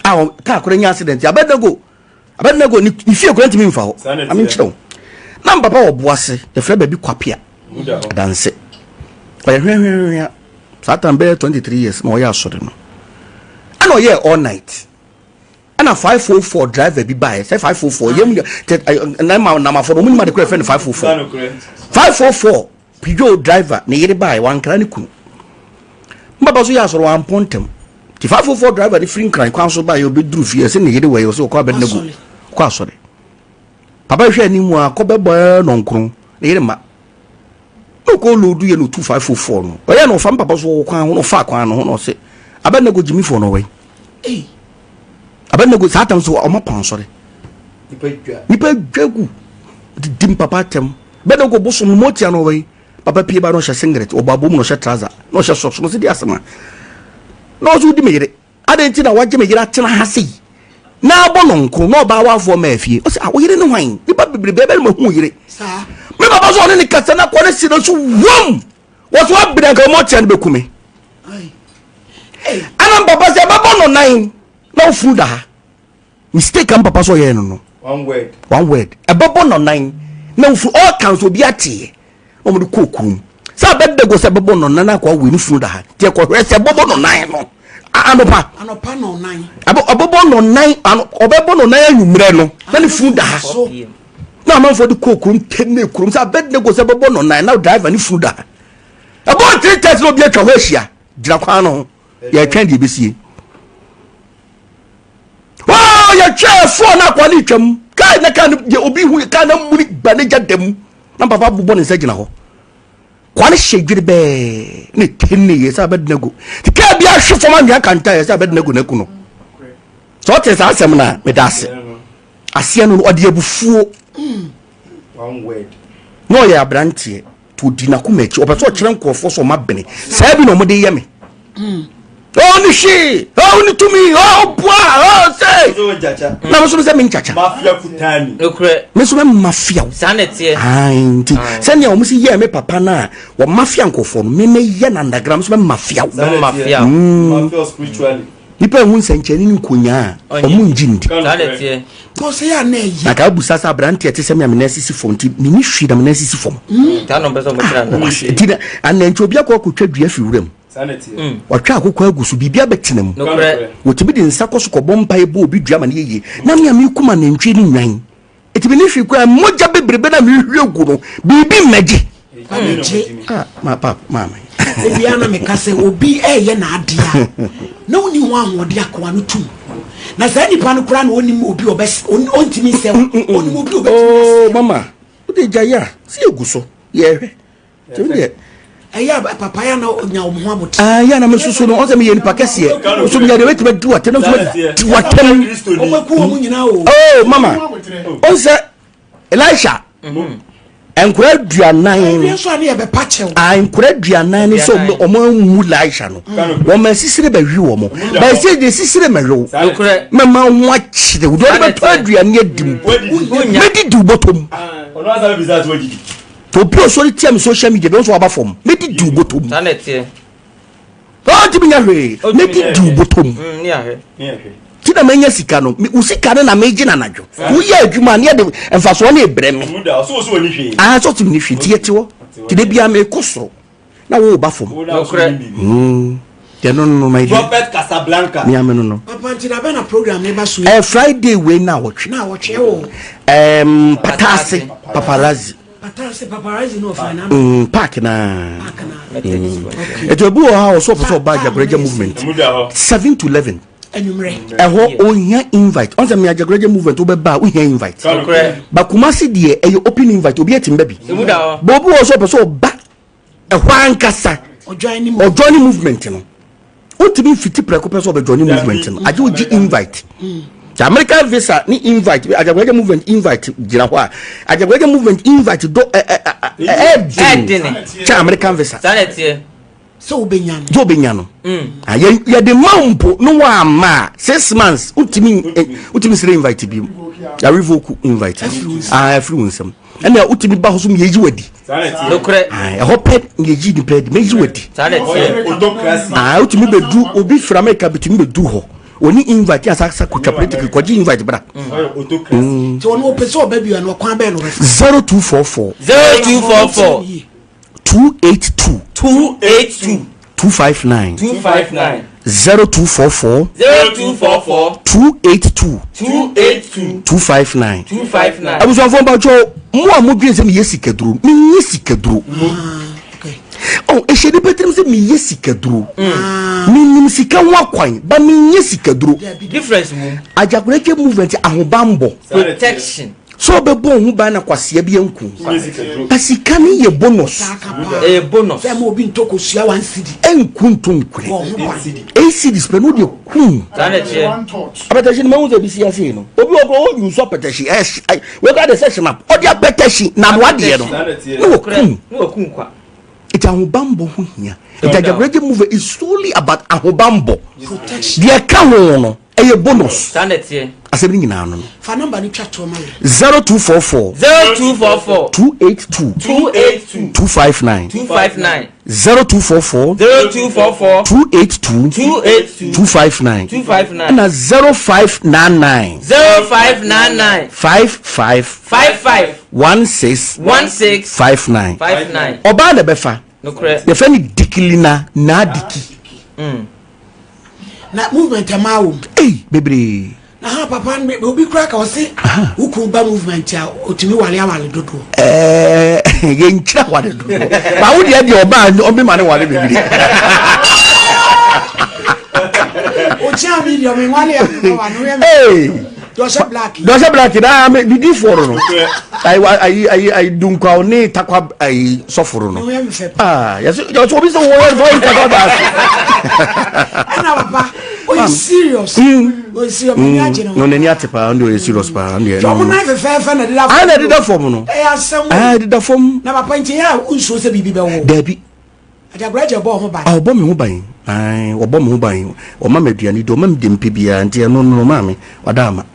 A kaa kora nya accident Abednego Abednego ne fie kora ntumi nfa hɔ. Maame nkyere wo. Na mpapa wɔ boase yɛfrɛ baabi Kwapea. Adanse. Ɔyɛ hwɛhwɛhwɛ. Saa time bɛyɛ 23 years na ɔyɛ asɔre no. Ɛna ɔyɛ all night. Ɛna 504 driver bi baeɛ sɛ 504 yɛm na ma namafo no ɔmo nim ade kora ɛfrɛ no 504 504 Peugeot driver ne yere baeɛ wankra ne kunu mbaba so yɛ asɔrɔ wampɔ ntɛm ti 504 driver ne firi nkran kwan so baeɛ ɔbɛduru fie ɛsɛ ne yere wɔ yɛ ɔsɛ ɔkɔ abɛdinago ɔkɔ asɔre papa hwɛ anim a kɔ bɛbɔ nɔnkron ne yere ma Na ɔkɔɔ loodu yɛ na ɔtu 504 no. Ɔyɛ na ɔfa me papa so wɔ kwan ho na ɔfa kwan no ho na ɔse Abednego gyimifoɔ no ɔwɛn. Abednego saa tam so ɔma pɔn asɔre. Nipa dwa gu didi me papa atɛm. Abednego bosom no motia no ɔwɛn. Papa pie ba na ɔhyɛ singlet ɔbɔ abom na ɔhyɛ trouser na ɔhyɛ socks na ɔse di asɛm a. Na ɔse wodi me yere. Adɛn nti na wagye me yere atena ha sei na abɔ no nko na ɔbaa wafoɔ maa fie? Ɔsɛ, ah, wo yere ne hwan? Nipa bebrebe bɛn na mahu wo yere? Me papa so ɔne ne kasa na kɔ ne si no so wam. Wɔ so abiri anka ɔmo ɔkyerɛ no bɛku me. Ɛna papa sɛ ɛbɛbɔ no nan na ofunu da ha. Mistake a papa so ɔyɛɛ no no. One word. One word. Ɛbɛbɔ no nan na ofunu ɔka nso obi ateɛ. Na wɔde kɔɔ kurom. Sɛ abɛdago sɛ ɛbɛbɔ no nan akɔ awo ne funu da ha. Nti ɛkɔhwɛ sɛ ɛbɛbɔ no nan no. Anɔpa. Anɔpa no nan. Ɛbɛbɔ no nan ano ɔbɛbɔ no nan anwummerɛ no na ne funu da ha. Na amanfoɔ de kɔɔ kurom tɛnɛ kurom sɛ abɛdago sɛ ɛbɛbɔ no nan na driver ne funu da ha. Ɛbɔ 3:30 na obi atwa hɔ ahyia gyina kwan no ho. Yɛtwɛn deɛ ɛbɛsie. Wɔɔ yɛtwɛɛ fɔɔ na akwa ne twam. Kaa na kaa no deɛ obi hu kaa na muni ba ne gya da mu. Na papa bobɔ ne nsa gyina hɔ. Kwa no hyɛ dwiri bɛɛ ne tene yɛ sɛ Abednego. Ti kaa bi ahwe fam anwea kanta yɛ sɛ Abednego na aku no. Sɛ ɔte saa asɛm no a meda ase. Aseɛ no ɔde abufuo. Na ɔyɛ aberanteɛ. Nti ɔdi n'akoma akyi. Ɔpɛ sɛ ɔkyerɛ nkurɔfoɔ sɛ ɔma bene. Saa bi na ɔmode yɛ me. Ɔne hwee, ɔne tumi, ɔboa, ɔsɛ. Na me nso sɛ menkyakya. Me nso mɛmafia wo. Nti sɛnea wɔn si yɛɛ me papa no a wɔmafia nkurɔfoɔ no, me mɛyɛ no underground, me nso mɛmafia wo. Nipa ehu nsɛnkyerɛnne ne nkonyaa a, ɔmo ngye ndi. Na ka abusa sɛ aberanteɛ te sɛ me a me nan sisi fam nti menni hwee na me nan sisi fam. Nti na anantwi obi akɔ akɔtwa dua fi wuram. Watwa akokɔ agu so biribi abɛtena mu. Wɔtumi de nsa kɔ so kɔbɔ mpaeɛ bɔ obi dua ma no yɛ yie. Na me a mekum anantwie ne nnwan. Eti me ne hwee koraa mogya bebrebe na mehwie gu no biribi mmɛgye. Mmɛgye. Ah, ma pap maame. Ebia na meka sɛ obi ɛyɛ n'adeɛ a na wonni ho ahoɔden akoa no tum. Na saa nipa no koraa na onim obi ɔbɛ ɔntumi nsɛ onim obi ɔbɛtumi asɛ. Oh mama, wode gya yɛ a, sɛ yɛgu so yɛhwɛ. Tèmi deɛ. Ɛyɛ a papa yɛ na ɔnya wɔn ho abotire. Ah yɛ na mi soso no ɔsɛ mi yɛ nipa kɛseɛ nso mi yɛ deɛ wetumi di w'atɛm nso di w'atɛm. Wɔn aku wɔn nyinaa o. Oh mama ɔnsɛ Elisha nkura aduanan. Ɛbi nso a ne yɛ bɛ pa kyɛw. Ah nkura aduanan no sɛ wɔn amu Elisha no wɔn asisire bɛ hwi wɔn bɛn sɛ de sisire mɛ hwi wo mɛ ma ho akyerɛ wo deɛ ɔde bɛ tɔ aduane adi mu mɛ di di wo bɔtɔ mu. Obi a ɔsɔre tia me social media bi nso waba fam. Medi di wo bɔtɔ mu. Saa na ɛteɛ. Ɔntumi nyɛ hwee. Medi di wo bɔtɔ mu. Mm, Ti na manya sika no, wo sika no na megye na anadwo. Woyɛ adwuma ne yɛde mfasoɔ ne ebrɛ me. Ah, sɛ ɔtumi ne hwee nti yɛte hɔ. Ti de bia mekɔ soro na wo ba fam. Nokorɛ. Mm. Deɛ no no my dear. Prophet Casablanca. Me ame no no. Papa nti da bɛn na program ne ba so yi? Eh, Friday wei na awɔtwe. Na awɔtwe ɛwɔ. Um, Pataase, paparazzi. Mm, park na. Ɛti obi wɔ ha ɔsɔ ɔpɛ sɛ ɔba Agyagoragya movement 7 to 11. Ɛhɔ ohia invite. Ɔn sɛ me Agyagoragya movement wobɛba a wohia invite. Ba Kumasi deɛ ɛyɛ open invite obi atumi ba bi. Ba obi wɔ sɛ ɔpɛ sɛ ɔba ɛhɔ ankasa ɔjoin movement no. Wotumi mfiti prɛko pɛ sɛ ɔbɛjoin movement no agye wogye invite. Sɛ American visa ne invite Agyagoragya movement invite gyina hɔ a Agyagoragya movement invite do ɛɛdene kyɛ American visa. Sɛ wobɛnya no. Sɛ wobɛnya no. Ah, yɛde ma mpo no wamma a 6 months wotumi wotumi srɛ invite bi mu yɛarevoke invite ah afiri wo nsam ɛna wotumi ba hɔ so yɛyi wadi. Nokorɛ. Ah, ɛhɔ pɛ yɛyi nipa adi mɛyi wadi. Ah, wotumi bɛdu obi firi America bitumi bɛdu hɔ oni invite asa asa kotwa politiki kɔgye invite bra. Nti ɔno ɔpɛ sɛ ɔba bi a no ɔkwan bɛɛ no ɔbɛfa? 0244. 0244. 282. 282. 259. 259. 0244. 0244. 282. 282. 259. 259. Abusuafoɔ mpatsɔ mo a mo dwen sɛ meyɛ sikaduro, menyɛ sikaduro. Ɔ ɛhyɛ nipa tirim sɛ meyɛ sikaduro. Menim sika ho akwan ba menyɛ sikaduro. Difference wɔ mu. Agyagoragye movement ahobanbɔ. Protection. Sɛ ɔbɛbɔ ho ban na kwasea bi anku ba sika no yɛ bonus. Ɛyɛ bonus. Sɛ ma obi ntɔ kosua 1 cedi. Ɛnku nto nkorɛ. Wɔ ho ban. 8 cedis pɛ no wode kum. Saa na ɛteɛ. Apɛtɛhye no mahu sɛ bi si ase no obi wɔ kɔ ɔyi nso apɛtɛhye ɛhy wɛkɔ ade sɛ hyɛnap ɔde apɛtɛhye na anoa deɛ no na wɔkum. Na wɔkum kwa. Nti ahobanbɔ ho hia. Nti Agyagoragye movement is solely about ahobanbɔ. Deɛ ɛka ho no ɛyɛ bonus. Saa na ɛteɛ. Asɛm no nyinaa no. Fa number no twa toɔ ma yɛ. 0244. 0244. 282. 282. 259. 259. 0244. 0244. 282. 282. 259. 259. Ɛna 0599. 0599. 55. 55. 16. 16. 59. 59. Ɔbaa na ɛbɛfa. Nokorɛ. Yɛfrɛ no Dikilina Naadiki. Na movement ɛmaa wɔ mu. Ei, bebree. Na ha papa no obi kura ka ɔse wokun ba movement a otumi wale awale dodoɔ. Ɛɛ, yɛnkyerɛ awale dodoɔ ba wo deɛ ɔbaa ɔbɛma ne wale bebree. Okyia mi deɛ ɔme wale a wa no yɛ Ee. Deɛ ɔhyɛ black. Deɛ ɔhyɛ black na me didi fɔrɔ no ayi ayi ayi ayi dunkwaw ne takwa ayi sɔforo no. Ne ho yɛ me fɛ pa. Aa yɛsɛ yɛsɛ obi sɛ wɔyɛ fɔ yi takwa baasi. Ɛna papa oye serious. Oye serious mɛ ni agye ne ho. No n'ani ate paa ndé oyɛ serious paa ndé. Hwɛ ɔmo nan fɛfɛɛfɛ na ɛdeda fam. Ayi na ɛdeda fam no. Ɛyɛ asɛm o. Ayi ɛdeda fam. Na papa nti yɛ a nsuo sɛ biribi bɛ wɔ. Dabi. Agyagoragye bɔ ɔho ban. Ah, ɔbɔ me ho ban. Ayi ɔbɔ me ho ban. Ɔma me aduane di, ɔma me deɛ mpɛ biara nti ɛno no ɔma me wada ama.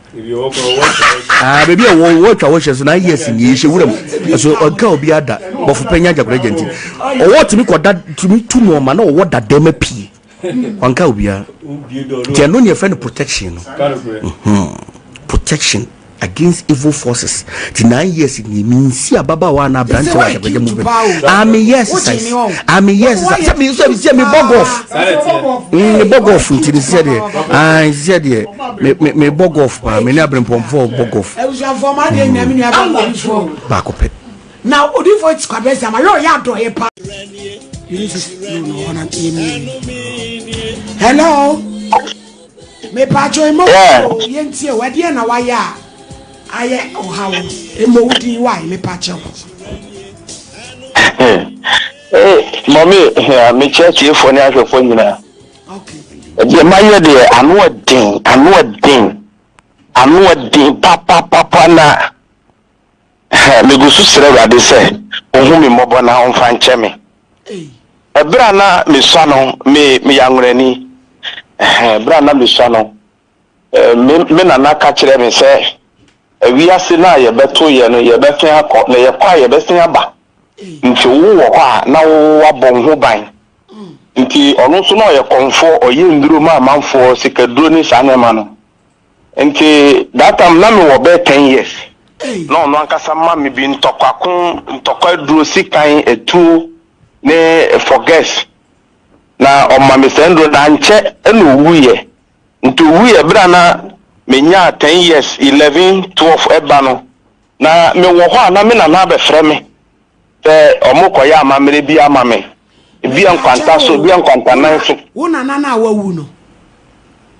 Ah, baabi a wɔ wɔtwa wɔhyɛ so na ayɛ si nie hyɛ wuram. Ɛso ɔka obi ada bɔfo pɛ nya agyagoragye nti. Ɔwɔ tumi kɔda tumi tu nneɛma na ɔwɔ dada ma pie. Ɔnka obiara. Nti ɛno ne yɛfrɛ no protection no. Protection against evil forces. Ti 9 years ni mi nsi ababaawa na aberante wɔ agyagoragye movement. Ah, me yɛ exercise. Ah, me yɛ exercise. Sɛ mi sɛ mi bɔ golf. Mi bɔ golf nti ni sɛ deɛ. Ah, sɛ deɛ mi bɔ golf paa. Mi ne abirempɔnfo bɔ golf. Abusuafoɔ maa deɛ nyina mi nua bɛ mbɔ nsuo. Baako pɛ. Na odifo ti kwabɛ sɛ ama yɛ ɔyɛ adɔyɛ pa. You no no ɔna yɛ mi. Hello. Mepatwo emo o yɛntie o ɛdeɛ na wayɛ a ayɛ ɔhaw emo wo din wae mepakyɛw. Mɔmi, mekyia tiefoɔ ne ahwɛfoɔ nyinaa. Deɛ mayɛ deɛ ano ɔden, ano ɔden, ano ɔden papapapa na megu so srɛ Awurade sɛ ɔhu me mmɔbɔ na ɔmfa nkyɛ me. Ɛberɛ a na mesua no, me meyɛ anworani. Ɛberɛ a na mesua no, me me nana ka kyerɛ me sɛ wiase no a yɛbɛto yɛ no yɛbɛsen akɔ na yɛkɔ a yɛbɛsen aba. Nti wo wɔ hɔ a na wo wabɔ wo ho ban. Nti ɔno nso na ɔyɛ kɔmfoɔ, ɔyɛ nnuro ma amanfoɔ, sikaduro ne saa nneɛma no. Nti that time na mewɔ bɛyɛ 10 years. Na ɔno ankasa ma me bi ntɔkwako, ntɔkwa aduro, sikan, etuo ne forgets. Na ɔma me saa nnuro na ankyɛ ɛna owuiɛ. Nti owuiɛ berɛ a na menyaa 10 years, 11, 12 ɛba no. Na mewɔ hɔ a na me nana abɛfrɛ me. Sɛ wɔrekɔyɛ amammerɛ bi ama me, ebia nkwanta so, ebia nkwantanan so. Wo nana no a wawu no.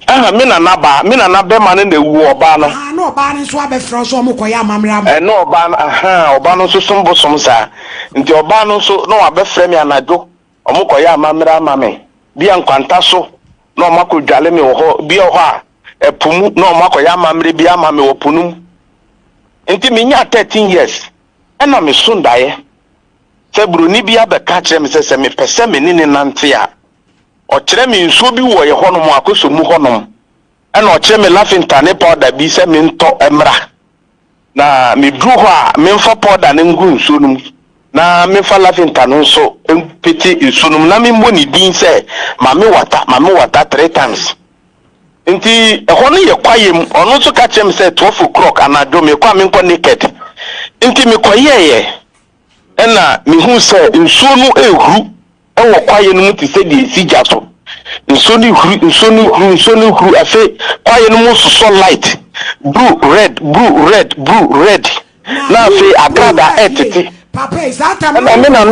Aha, me nana baa, me nana bɛma no na ewu, ɔbaa no. Aha, na ɔbaa no nso abɛfrɛ wo sɛ wɔrekɔyɛ amammerɛ ama wo. Ɛna ɔbaa no, aha, ɔbaa no nso som bosom saa. Nti ɔbaa no nso, na wabɛfrɛ me anadwo, wɔrekɔyɛ amammerɛ ama me, bia nkwanta so, na wɔakɔdwale me wɔ hɔ, bia wɔ hɔ a, ɛpo mu, na wɔakɔyɛ amammerɛ bi ama me wɔ po no mu. Nti menyaa 13 years. Ɛnna meso daeɛ sɛ buroni bi abɛka akyerɛ me sɛ, sɛ mepɛ sɛ me ne no nante a, ɔkyerɛ me nsuo bi wɔ yɛn hɔnom, Akosombo hɔnom. Ɛnna ɔkyerɛ me lafinta ne powder bi sɛ mentɔ mmra. Na meduru hɔ a, memfa powder no ngu nsuo no mu, na memfa lafinta no nso mpete nsuo no mu, na memmɔ ne din sɛ Mame Wata, Mame Wata three times. Nti ɛhɔ no yɛ kwaeɛ mu, ɔno nso ka kyerɛɛ me sɛ 12 o'clock anadwo mekɔ a menkɔ naked. Nti mekɔyɛeɛ ɛna mehuu sɛ nsuo no rehuru wɔ kwaeɛ no mu te sɛ deɛ ɛsi gya so. Nsuo no huru, nsuo no huru, nsuo no huru, afei kwaeɛ no mu sosɔ light, blue, red, blue, red, blue, red, na afei agrada ɛretete. Ɛna me na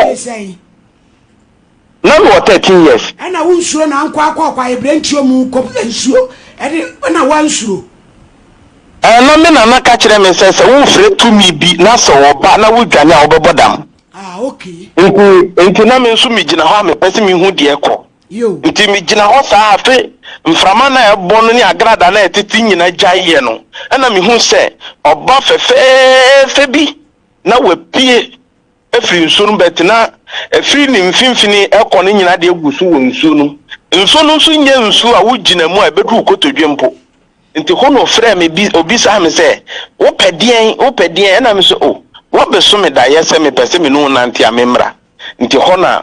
Na me wɔ 13 years. Ɛna wo nsuro na ankɔ akɔ akɔ ayɛ brɛntuo mu kɔ nsuo ɛde ɛna wansuro. Ɛɛ na me nana ka kyerɛ me sɛ sɛ wo frɛ tumi bi na sɛ ɔba na wo dwane a wobɛbɔ dam. Ah okay. Nti nti na me nso me gyina hɔ a me pɛ sɛ me hu deɛ ɛkɔ. Yo. Nti me gyina hɔ saa afe mframa no a ɛbɔ no ne agrada no a ɛtete nyina gyae yɛ no ɛna me hu sɛ ɔba fɛfɛɛfɛ bi na wapue firi nsuo no mu bɛtena ɛfiri ne mfimfini kɔ no nyinaa deɛ gu so wɔ nsuo no mu. Nsuo no nso nyɛ nsuo a wogyina mu a ɛbɛduru wo kotodwe mpo. Nti hɔ na ɔfrɛɛ me bi, ɔbisaa me sɛ, Wopɛ deɛn? Wopɛ deɛn? Ɛna me sɛ, O, woabɛso me daeɛ sɛ mepɛ sɛ me ne wo nante a memmra. Nti hɔ na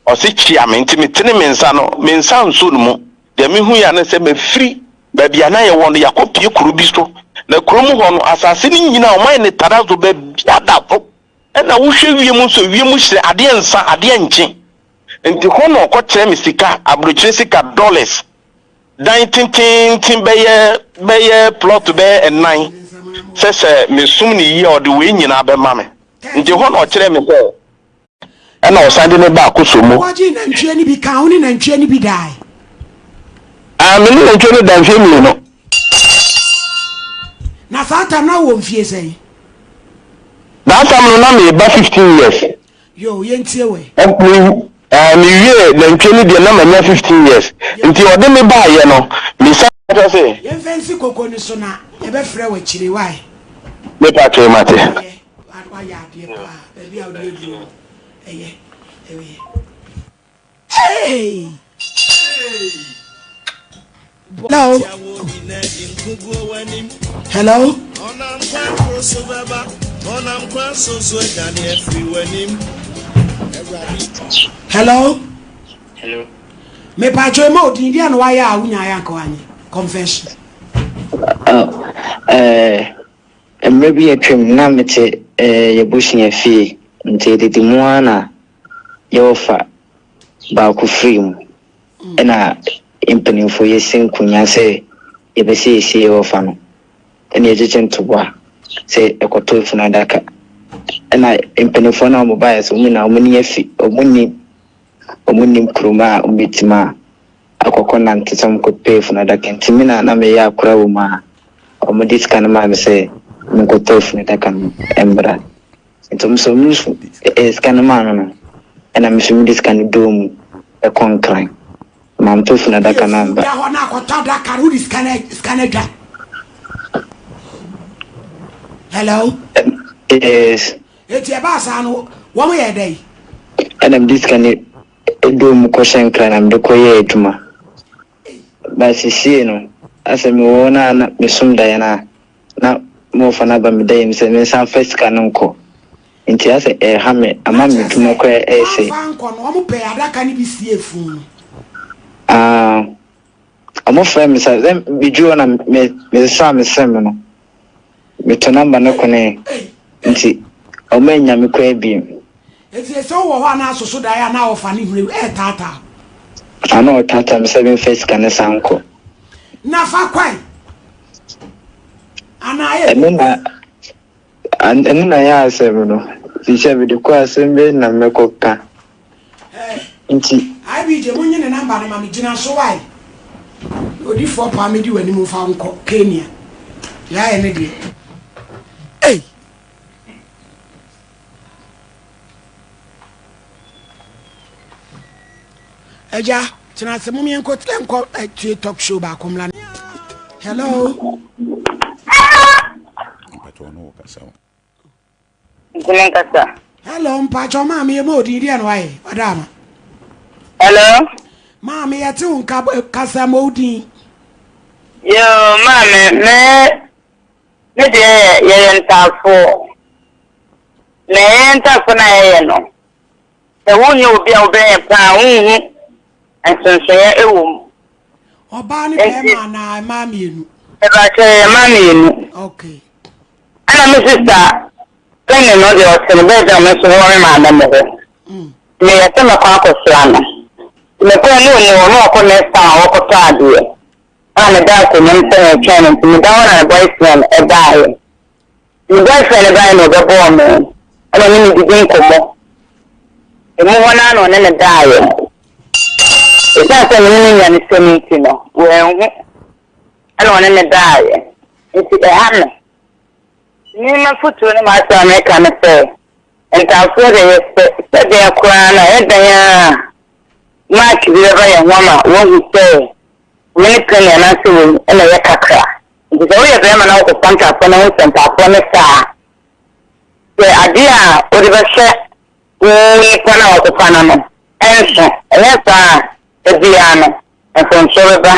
ɔse kyia me. Nti metene me nsa no, me nsa ansɔ no mu. Deɛ mehuiɛ ara ne sɛ mafiri baabi a na yɛwɔ no, yɛakɔpue kuro bi so. Na kuro mu hɔ no, asase no nyinaa wɔayɛ no tarazo, baabiara da so. Ɛna wohwɛ wiem nso wiem hyerɛn, adeɛ nsa, adeɛ nkye. Nti hɔ na ɔkɔkyerɛ me sika, abrokyire sika, dollars, dan tententen bɛyɛ bɛyɛ plot bɛyɛ nnan, sɛ sɛ mesom no yie a ɔde wei nyinaa bɛma me. Nti hɔ na ɔkyerɛɛ me sɛ. Ɛna ɔsan de me baa Kosomo. Wokɔgyee nantwie no bi kaa wo ne nantwie no bi dae? Ah, me ne nantwie no da mfeɛ mmienu. Na saa tam na wowɔ mfie sɛn? That time no na me ba 15 years. Yo, yɛntie wɛ. Me eh, me wie nantwie no deɛ na manya 15 years. Nti ɔde me baayɛ no, me sa. Kyɛ se. Yɛmfa nsi koko no so na yɛbɛfrɛ wo akyire, why? Me pa kyɛw mate. Ɛyɛ, wayɛ adeɛ paa, baabi a wode aduru no, ɛyɛ, ɛyɛ. Hey! Hello. Hello. Hello. Hello. Me pacho ema odin dia no waya a wunya ya nka wanye. Confession. Oh, eh, mmerɛ bi atwam na mete eh, yɛbusua fie nti ɛdidi mu ara na yɛwɔfa baako firii mu ɛna mpanimfoɔ yɛsi nkonya sɛ yɛbɛsɛ yɛsie yɛwɔfa no ɛna yɛgyegye ntoboa sɛ ɛkɔtɔ efunu adaka ɛna mpanimfoɔ no a wɔn baeɛ sɛ wɔn nyinaa wɔn ani afi wɔn nni wɔn nnim kurom a wɔn bɛtumi a akɔkɔ nante sɛ wɔn kɔpɛ efunu adaka nti me na na meyɛ akora wɔ mu a wɔn de sika no maa me sɛ menkɔtɔ efunu adaka no mbra. Nti ɔmo sɛ ɔmo de sika no maa me no, ɛna me nso mede sika no dɔɔ mu kɔ Nkran. Mantɔ funu adaka no amba. Da hɔ na akɔtɔ adaka no, wode sika no sika no adwa. Hello? Yes. Eti ɛbaa saa no, wɔn yɛ dɛn? Ɛna mede sika no dɔɔ mu kɔhyɛ Nkran na mede kɔyɛɛ adwuma. But sesie no, asɛ mewɔ hɔ no a na mesom daeɛ no a, na me wɔfa no aba me dan mu sɛ mensan mfa sika no nkɔ. Nti asɛ ɛreha me, ama Na me kyerɛ dwuma sɛ koraa ɛresɛe. woamfa ankɔ no, wɔn pɛɛ adaka no bi siee funu no. Ah, wɔn frɛ me sa, sɛ meduru hɔ na me mesesaa me sim no, meto number no konee, nti wɔn annya me koraa bio. Enti sɛ wowɔ hɔ a na asoso daeɛ a na ɔfa ne hwene ɛretaataa wo. Ah, na ɔretaataa me sɛ memfa sika no san nkɔ. Na fa kɔe. Anaa ebi. Ɛno na ɛno na ɛyɛ asɛm no. Nti sɛ mede kɔ a asɛm bɛn na mɛkɔka? Nti. IBJ mo nye ne number no ma me gyina so wai odifoɔ paa medi w'anim mfa wo nkɔ Kenya deɛ ayɛ ne deɛ ei. Agya tena ase mom yɛnkɔ yɛnkɔ eh, tie talk show baako mmla hello. Ntumi nkasa. Hello, mpakyɛ maame yɛ ma odin deɛ na wayɛ ɔda ama. Hello. Maame yɛ te wo nka eh, kasa ma odin. Yoo maame me me deɛ yɛ yɛyɛ ntaafoɔ na yɛyɛ ntaafoɔ na yɛyɛ no sɛ wonyɛ obi a wobɛn yɛ paa wonhu nsonsonoeɛ wɔ mu. Ɔbaa ne bɛrima anaa mmaa mmienu? Ɛbɛkyɛ yɛ mmaa mmienu. Okay. Ɛna me sista panyin no deɛ ɔte ne baabi a me nso mewɔ me maame mo hɔ. Meyɛ sɛ mɛkɔ akɔsra no. Mekɔɛ ne ɔni hɔ na ɔkɔ next town a wɔkɔtɔ adeɛ. Ɛna meda akonnwa mu sɛ meretwɛn no nti meda hɔ na me boyfriend ɛbaeɛ. Me boyfriend baeɛ na ɔbɛbɔɔ me ɛna ɔne me didi nkɔmmɔ. Emu hɔ no ara na ɔne me daeɛ. Ɛsiane sɛ me ne no nya ne sɛm nti no, wanhu. Ɛna ɔne me daeɛ. Nti ɛha me. Me m'afotuo ne m'asɛm a meka ne sɛ, ntaafoɔ deɛ yɛsɛ sɛ dɛn koraa no a, ɛyɛ dɛn ara a, mark bi bɛba yɛn ho ama wɔahu sɛ wei ne Penny anaasɛ wei na ɛyɛ kakra. Nti sɛ woyɛ barima na wokɔfa ntaafoɔ na wohu sɛ ntaafoɔ ne saa a, sɛ adeɛ a wode bɛhyɛ wo nipa no a wakɔfa no no nso, ɛnyɛ saa a, da biara no, mfomsoɔ bɛba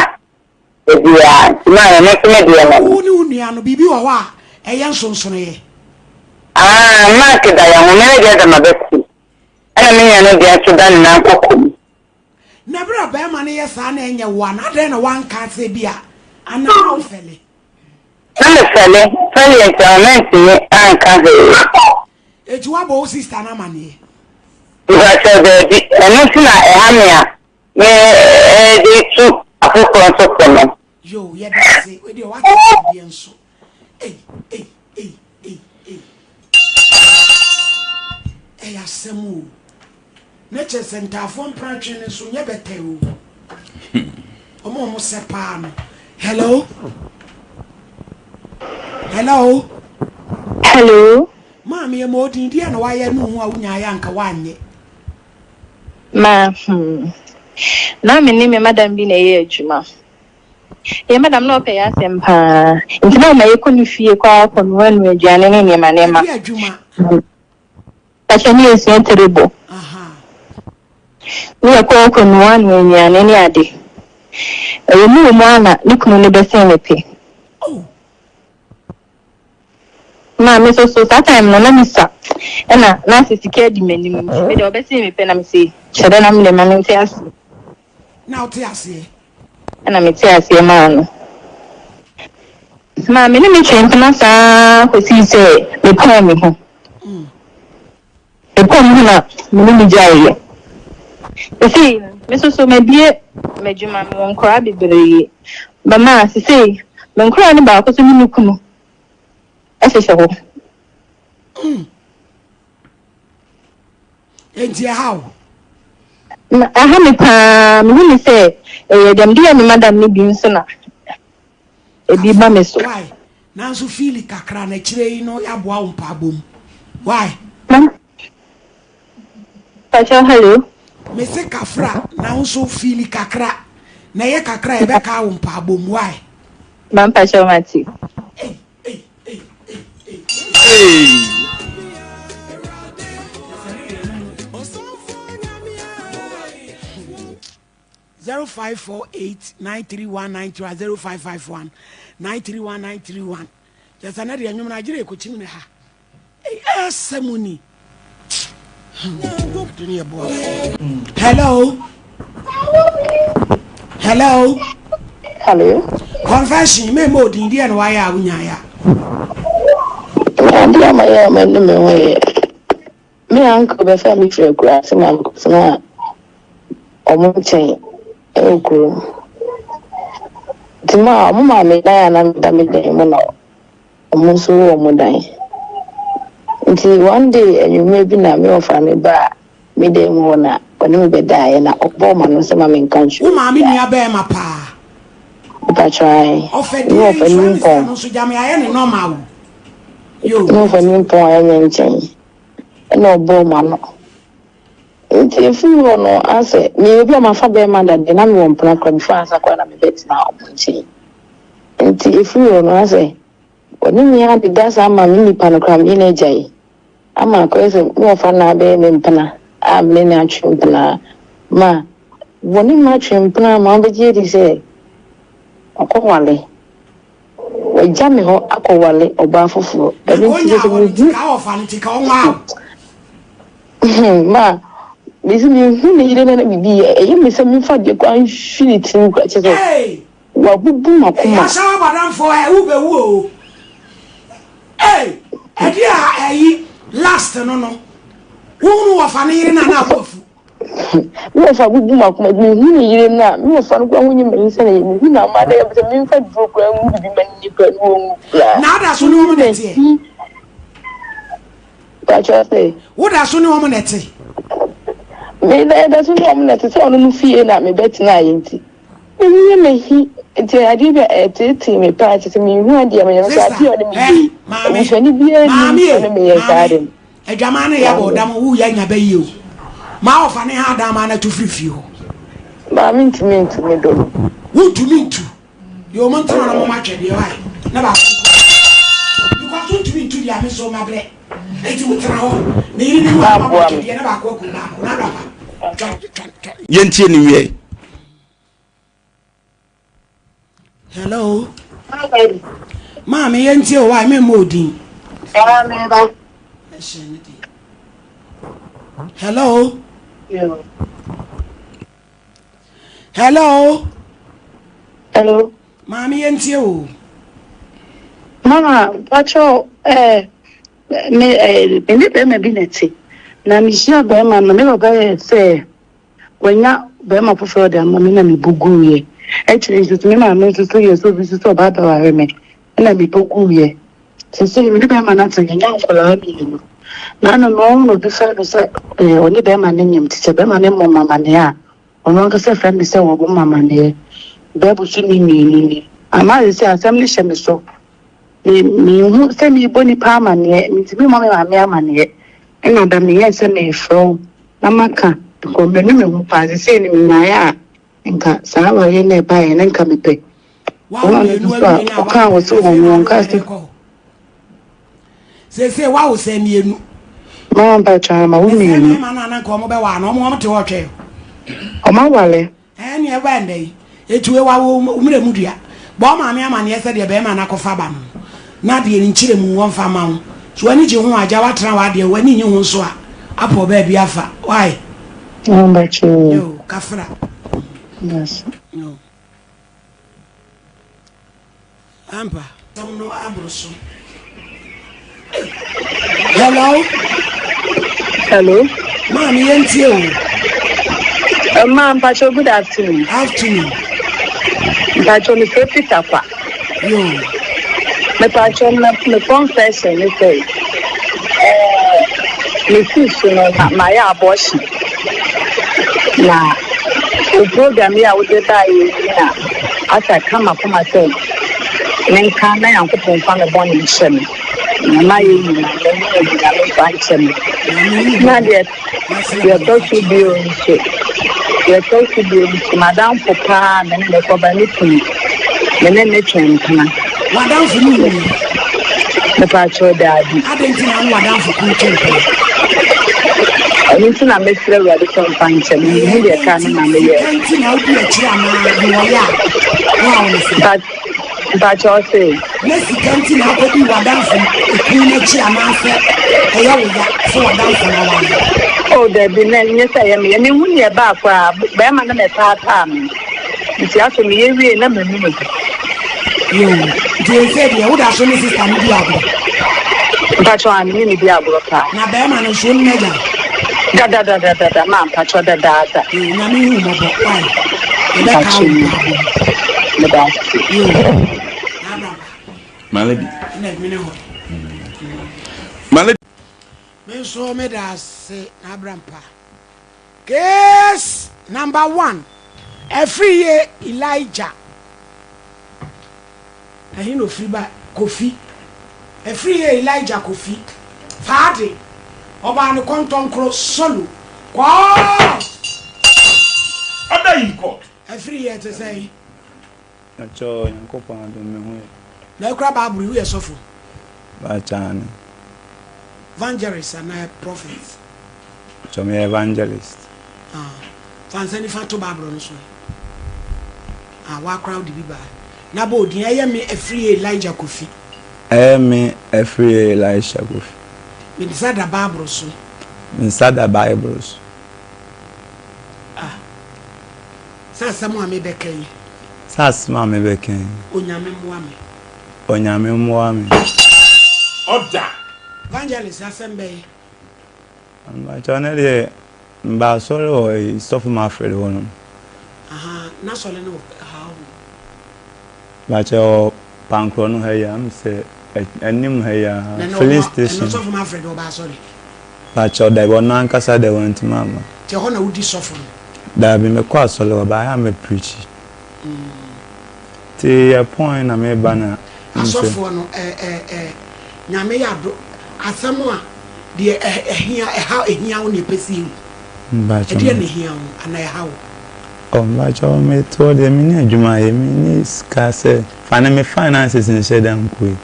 da biara. Nti maa ɛno nso me deɛ no no. Wo ne wo nua no, biribi wɔ hɔ a ɛyɛ nsonsonoeɛ? Ah, Mark da yɛn ho, me ne deɛ da m'abati, ɛna me nua no deɛ nso da ne nan koko mu. Na berɛ a barima no yɛ saa na ɛnyɛ wo a, na adɛn na woanka sɛ bi a anaa na wofɛle? Na mefɛle, fɛleɛ nti ama mantumi anka hwee. Enti woabɔ wo sista no amaneɛ? Mepakyɛw, daabi. Ɛno nti na ɛha me a me de tu afoforɔ nso fo no. Yoo, yɛda ase. Wei deɛ woate adeɛ nso. Ei, ei, ei, ei, ei. Ɛyɛ asɛm o. Na kyerɛ sɛ ntaafoɔ mpratwe no nso nyɛ bɛtɛ o. Ɔmo ɔmo sɛ paa no. Hello? Hello? Hello? Maame yɛ ma odin deɛ na wayɛ no ho a wonyaeɛ anka woanyɛ. Ma hmm. Na me ne me madam bi na ɛyɛ adwuma. Yɛn madam na ɔpɛ yɛn asɛm paa. Nti na ɔma yɛkɔ ne fie kɔ ara kɔnoanoa aduane ne nneɛma nneɛma. Ɛde adwuma. Pakyɛ ne yɛsua terrible. Ne yɛkɔ kɔnoanoa nnuane ne ade. Ɛwɔ mu wɔ mu ara na ne kunu no bɛsen me pɛ. Na me nso so saa time no na me sua ɛna na asɛ sika adi m'anim nti me deɛ ɔbɛsee me pɛ na me se hyɛ dɛ na me deɛ ma me nte aseɛ. Na wote aseɛ? Ɛna me te aseɛ maa no. Maa me ne me twee mpena saa kɔsii sɛ me pɔn me ho. Me pɔn me ho na me ne no gyaeɛ. Sesei no me nso so mabie m'adwuma mewɔ nkoraa bebree. Mama sesei me nkoraa no baako nso ne ne kunu hyehyɛ hɔ. Mm. Enti ɛha wo? Na ɛha me paa. Mehu ne sɛ ɛyɛ deɛ mede yɛ me madam no bi nso na ebi ba me so. Why? Nanso fiili kakra na akyire yi no yɛaboa wo mpaabɔ mu. Why? Pacho hello. Mese kafra na wo nso fiili kakra na ɛyɛ kakra a yɛbɛkaa wo mpaabɔ mu. Why? Ma mpacho mate. Ei, ei, ei, ei, ei. Ei. 0548 931 931 0551 931 931 kyɛ sɛ na deɛ nnwom no agyere ɛkɔkyim ne ha Ei asɛm ni. Ade ne yɛ boafo. Hello. Hello. Hello. Confession, me mo odin deɛ na wayɛ a wonyaeɛ a. Ade a mayɛ a manu me ho yɛ me uncle bɛfa me firi akuraase ma mekɔtena ɔmo nkyɛn ɛwɔ kurom. Nti ma ɔmo maa me dan a na meda me dan mu na Wɔn nso wɔ wɔn dan. Nti one day anwummerɛ bi na me wɔfa no baa me dan mu hɔ na ɔne me bɛdaeɛ na ɔbɔɔ m'ano sɛ ma menka nkyerɛ Wo maame obiara. nua bɛɛma paa. Mpakyɛw ae. Ɔfɛ Me deɛ wɔfa nso ɛne sɛ nimpɔn. ɛno nso gyame ayɛ ne normal o. Yoo. Me wɔfa nimpɔn a ɛnyɛ nkyɛn ɛna ɔbɔɔ m'ano. Nti ɛfiri hɔ no asɛ meyɛ obi a mafa bɛɛma da deɛ na mewɔ mpena koraa before ansa koraa na mebɛtena ɔmo nkyɛn. Nti ɛfiri hɔ no asɛ ɔne me adeda saa ma me nipa no koraa me ne no agyae. Ama akɔyɛ sɛ me wɔfa no abɛyɛ me mpena a me ne no atwe mpena ma wɔne me atwe mpena ma wobɛgye adi sɛ ɔkɔwale. Wagya me hɔ akɔwale ɔbaa foforɔ. Na Ɛno ka nti onyaa sɛ wɔ no nti mehu ka wɔfa no nti ka ɔnwaa wo. Ma mesi mehu ne yere no na biribi yɛ ɛyɛ me sɛ memfa deɛ koraa nhwi ne tirim koraa kyerɛ sɛ Hey! wabubu Hey, m'akoma. asawa badamfo ɛ wobɛwu o. Hey, ɛde a ɛyi last no no wohunu wɔfa ne yere no a na abo afu. Me wɔfa bubu m'akoma mehu ne yere no a me wɔfa no koraa ho nyɛ m'ani sɛ ne yɛ mehu no ama na yɛ sɛ memfa duro koraa ngu bibi ma ne ni koraa ne wɔnwu koraa. Na ada so ne wɔn na ɛteɛ. Pakyɛ sɛ. Woda so ne wɔn na ɛte. Me da yɛda so ne wɔn na ɛte sɛ ɔno no fie na mebɛtena ayɛ nti. Eyi yɛ me he, nti ɛyɛ adeɛ bi a ɛteetee me paa, kyerɛ sɛ menhu adeɛ a mɛyɛ, nso adeɛ a ɔne me yɛ yi, abusuani biara nnim sɛ ɔne me yɛ saa ade no. Adwaman no yɛ bɔ dam wo yɛ nya bɛyie o maa ɔfa ne ha dan maa no atu firi fie hɔ. Maame ntumi ntu me dɔ no. Wontumi ntu deɛ ɔmo ntena no mo ma twɛ deɛ wae na baako nkɔ because wontumi ntu deɛ ame so mabrɛ eti wo tena hɔ ne yere bi wu a mo abɔ twɛ deɛ na baako akum baako na abrapa twa twa twa. Yɛntie ne nwiɛ. Hello. Maame yɛntie o wae memmɔ odin. Hello. Hello. Hello. Maame yɛntie o. Mama, pacho, eh, me, eh, me ne bɛrima bi na ɛte. Na mehyia bɛrima no, me papa yɛ sɛ wanya bɛrima foforɔ de ama me na mebu guiɛ. Akyire nso so me maame nso so yɛ sɛ obi nso so ɔba abɛware me na mebu guiɛ. Seesei me ne bɛrima no atena, yɛanya nkwadaa mmienu. Na ano no ɔno na obi frɛ me sɛ eh, ɔne bɛrima no nyem nti sɛ bɛrima no mmɔ me amaneɛ a, ɔno ankasa frɛ me sɛ wɔbɔ me amaneɛ. Bɛɛ bosome mmienu ni. Ama seesei asɛm no hyɛ me so. Me menhu sɛ merebɔ nnipa amaneɛ, mentumi mmɔ me maame amaneɛ. Ɛna da meyɛɛ sɛ merefrɛ wo na maka because manu me ho paa. Seesei no menyaeɛ a, nka saa awareɛ no a ɛbaeɛ no nka mepɛ. Wawo Wɔn mmienu nso a awie na ɔkaa wɔ sɛ wɔn wɔn kaa sɛ. Seesei wawo sɛ mmienu. Maa mpakyɛ ma wo mmienu. Mmarima no ananka wɔn bɛwaa no wɔn wɔn te hɔ twɛn. Wɔn awale. Ɛɛ nea ɛbɛn ndɛ yi etu ewa wo mmerɛ mu dua. Bɔ maame amaneɛ sɛ deɛ bɛrima no akɔfa ba no na deɛ ne nkyerɛ mu wɔmfa ma wo. So w'ani gye ho a gya watena w'adeɛ w'ani nye ho nso a apɔ baabi afa. Why? Mpakyɛ. Yo kafra. Yes. Yo. Ampa. Asɛm no aboro so. Hello. Hello. Maame yɛn tie o. Eh, maa mpacho good afternoon. Afternoon. Mpacho me fɛ Peter kwa. Yo. Me pacho me me confession ne sɛ eh me si so no ma ma yɛ abortion. Na o program yi a wode baeɛ yi na asa ka m'akoma sɛ menka na Nyankopɔn mfa me bɔne nkyɛ me. Na mayɛ nyinaa m'ani agu Nyame mfa nkyɛ me. Na deɛ deɛ ɛtɔ so bio nso, deɛ ɛtɔ so bio nso, m'adamfo paa a me ne no kɔba ne kunu, me ne no twe mpena. W'adamfo no wu? Mepaakyɛw, daabi. Adɛn nti na wo ne w'adamfo kunu twe mpena? Ɛno nti na mesrɛ Awurade sɛ ɔmfa nkyɛ me. Minhu deɛ ɛkaa me ma meyɛɛ. Sika nti na wodi akyiri anaa deɛ ɔyɛ a wohaw no sɛn? Mpakyɛw ɔse. Na sika nti na akɔdi w'adamfo kunu no akyi anaasɛ ɛyɛ wo ya sɛ w'adamfo no aware? Oh dabi, na ɛnyɛ sɛ ɛyɛ me ya. Minhu nea ɛbaa koraa. Barima no na ɛtaataa me. Nti afei meyɛ wiei na m'ani agu. Yoo, nti seesei deɛ woda so ne sista no di agorɔ? Mpakyɛw aane, me ne no di agorɔ paa. Na bɛɛma no nso wone no agyae? Dadadadadada maa mpakyɛw dadaada. Yoo, Nyame hu wo mmɔbɔ wai, yɛbɛkaa wo Mpakyɛw mpaabɔ mu. Meda ase. Yoo, N'abrabɔ. My lady. Ɛna ɛmene hɔ. My lady. Me nso meda ase n'abrampa. Case number one, Afriyie Elijah. Ɛhe na ofiri ba? Kofi. Afriyie Elijah Kofi. Faade. Ɔbaa ne kɔntɔnkoro solo. Court! Order in court. Afriyie ɛte sɛn? Mpakyɛw Nyankopɔn adom me ho yɛ. Na ekura bible yi woyɛ sɔfo? Mpakyɛw aane. Vangelist anaa prophet? Mpakyɛw meyɛ evangelist. Ah, fa nsa nifa to bible no so ɛ. Ah, wakora wode bi baa. Na bɔ odin, ɛyɛ me Afriyie Elijah Kofi. Ɛyɛ me Afriyie Elisha Kofi. Me nsa da bible so. Me nsa da bible so. Ah. Sɛ asɛm a mebɛka yi. Sɛ asɛm a mebɛka yi. Onyame mmoa me. Onyame mmoa me. Ɔda. Evangelist asɛm bɛn? Mpakyɛw ne deɛ mba asɔre wɔ eyi sɔfo Mafred hɔ nom. Ahaa n'asɔre no wɔ ha hɔ. Mpakyɛw wɔ Pankorɔ no ha yi a mesɛ anim ha yi a filling station. Ɛnɛ sɔfo Mafred ɔba asɔre? Mpakyɛw dabi ɔno ankasa deɛ wantumi amma. Nti ɛhɔ na wodi sɔfo no? Dabi mekɔ asɔre hɔ but ayɛ a me preachi. Nti yɛpɔn na meba na mesɛ. Asɔfoɔ no ɛ ɛ ɛ Nyame yɛ ado asɛm a deɛ ɛ ɛhia ɛha ɛhia wo na ɛpɛ sɛ yɛhu. Mpakyɛw Ɛdeɛn na ɛhia wo anaa ɛha wo? Oh mpakyɛw me toɔ deɛ menni adwuma yɛ menni sika sɛ fa ne me finances nhyɛ da nkɔ yi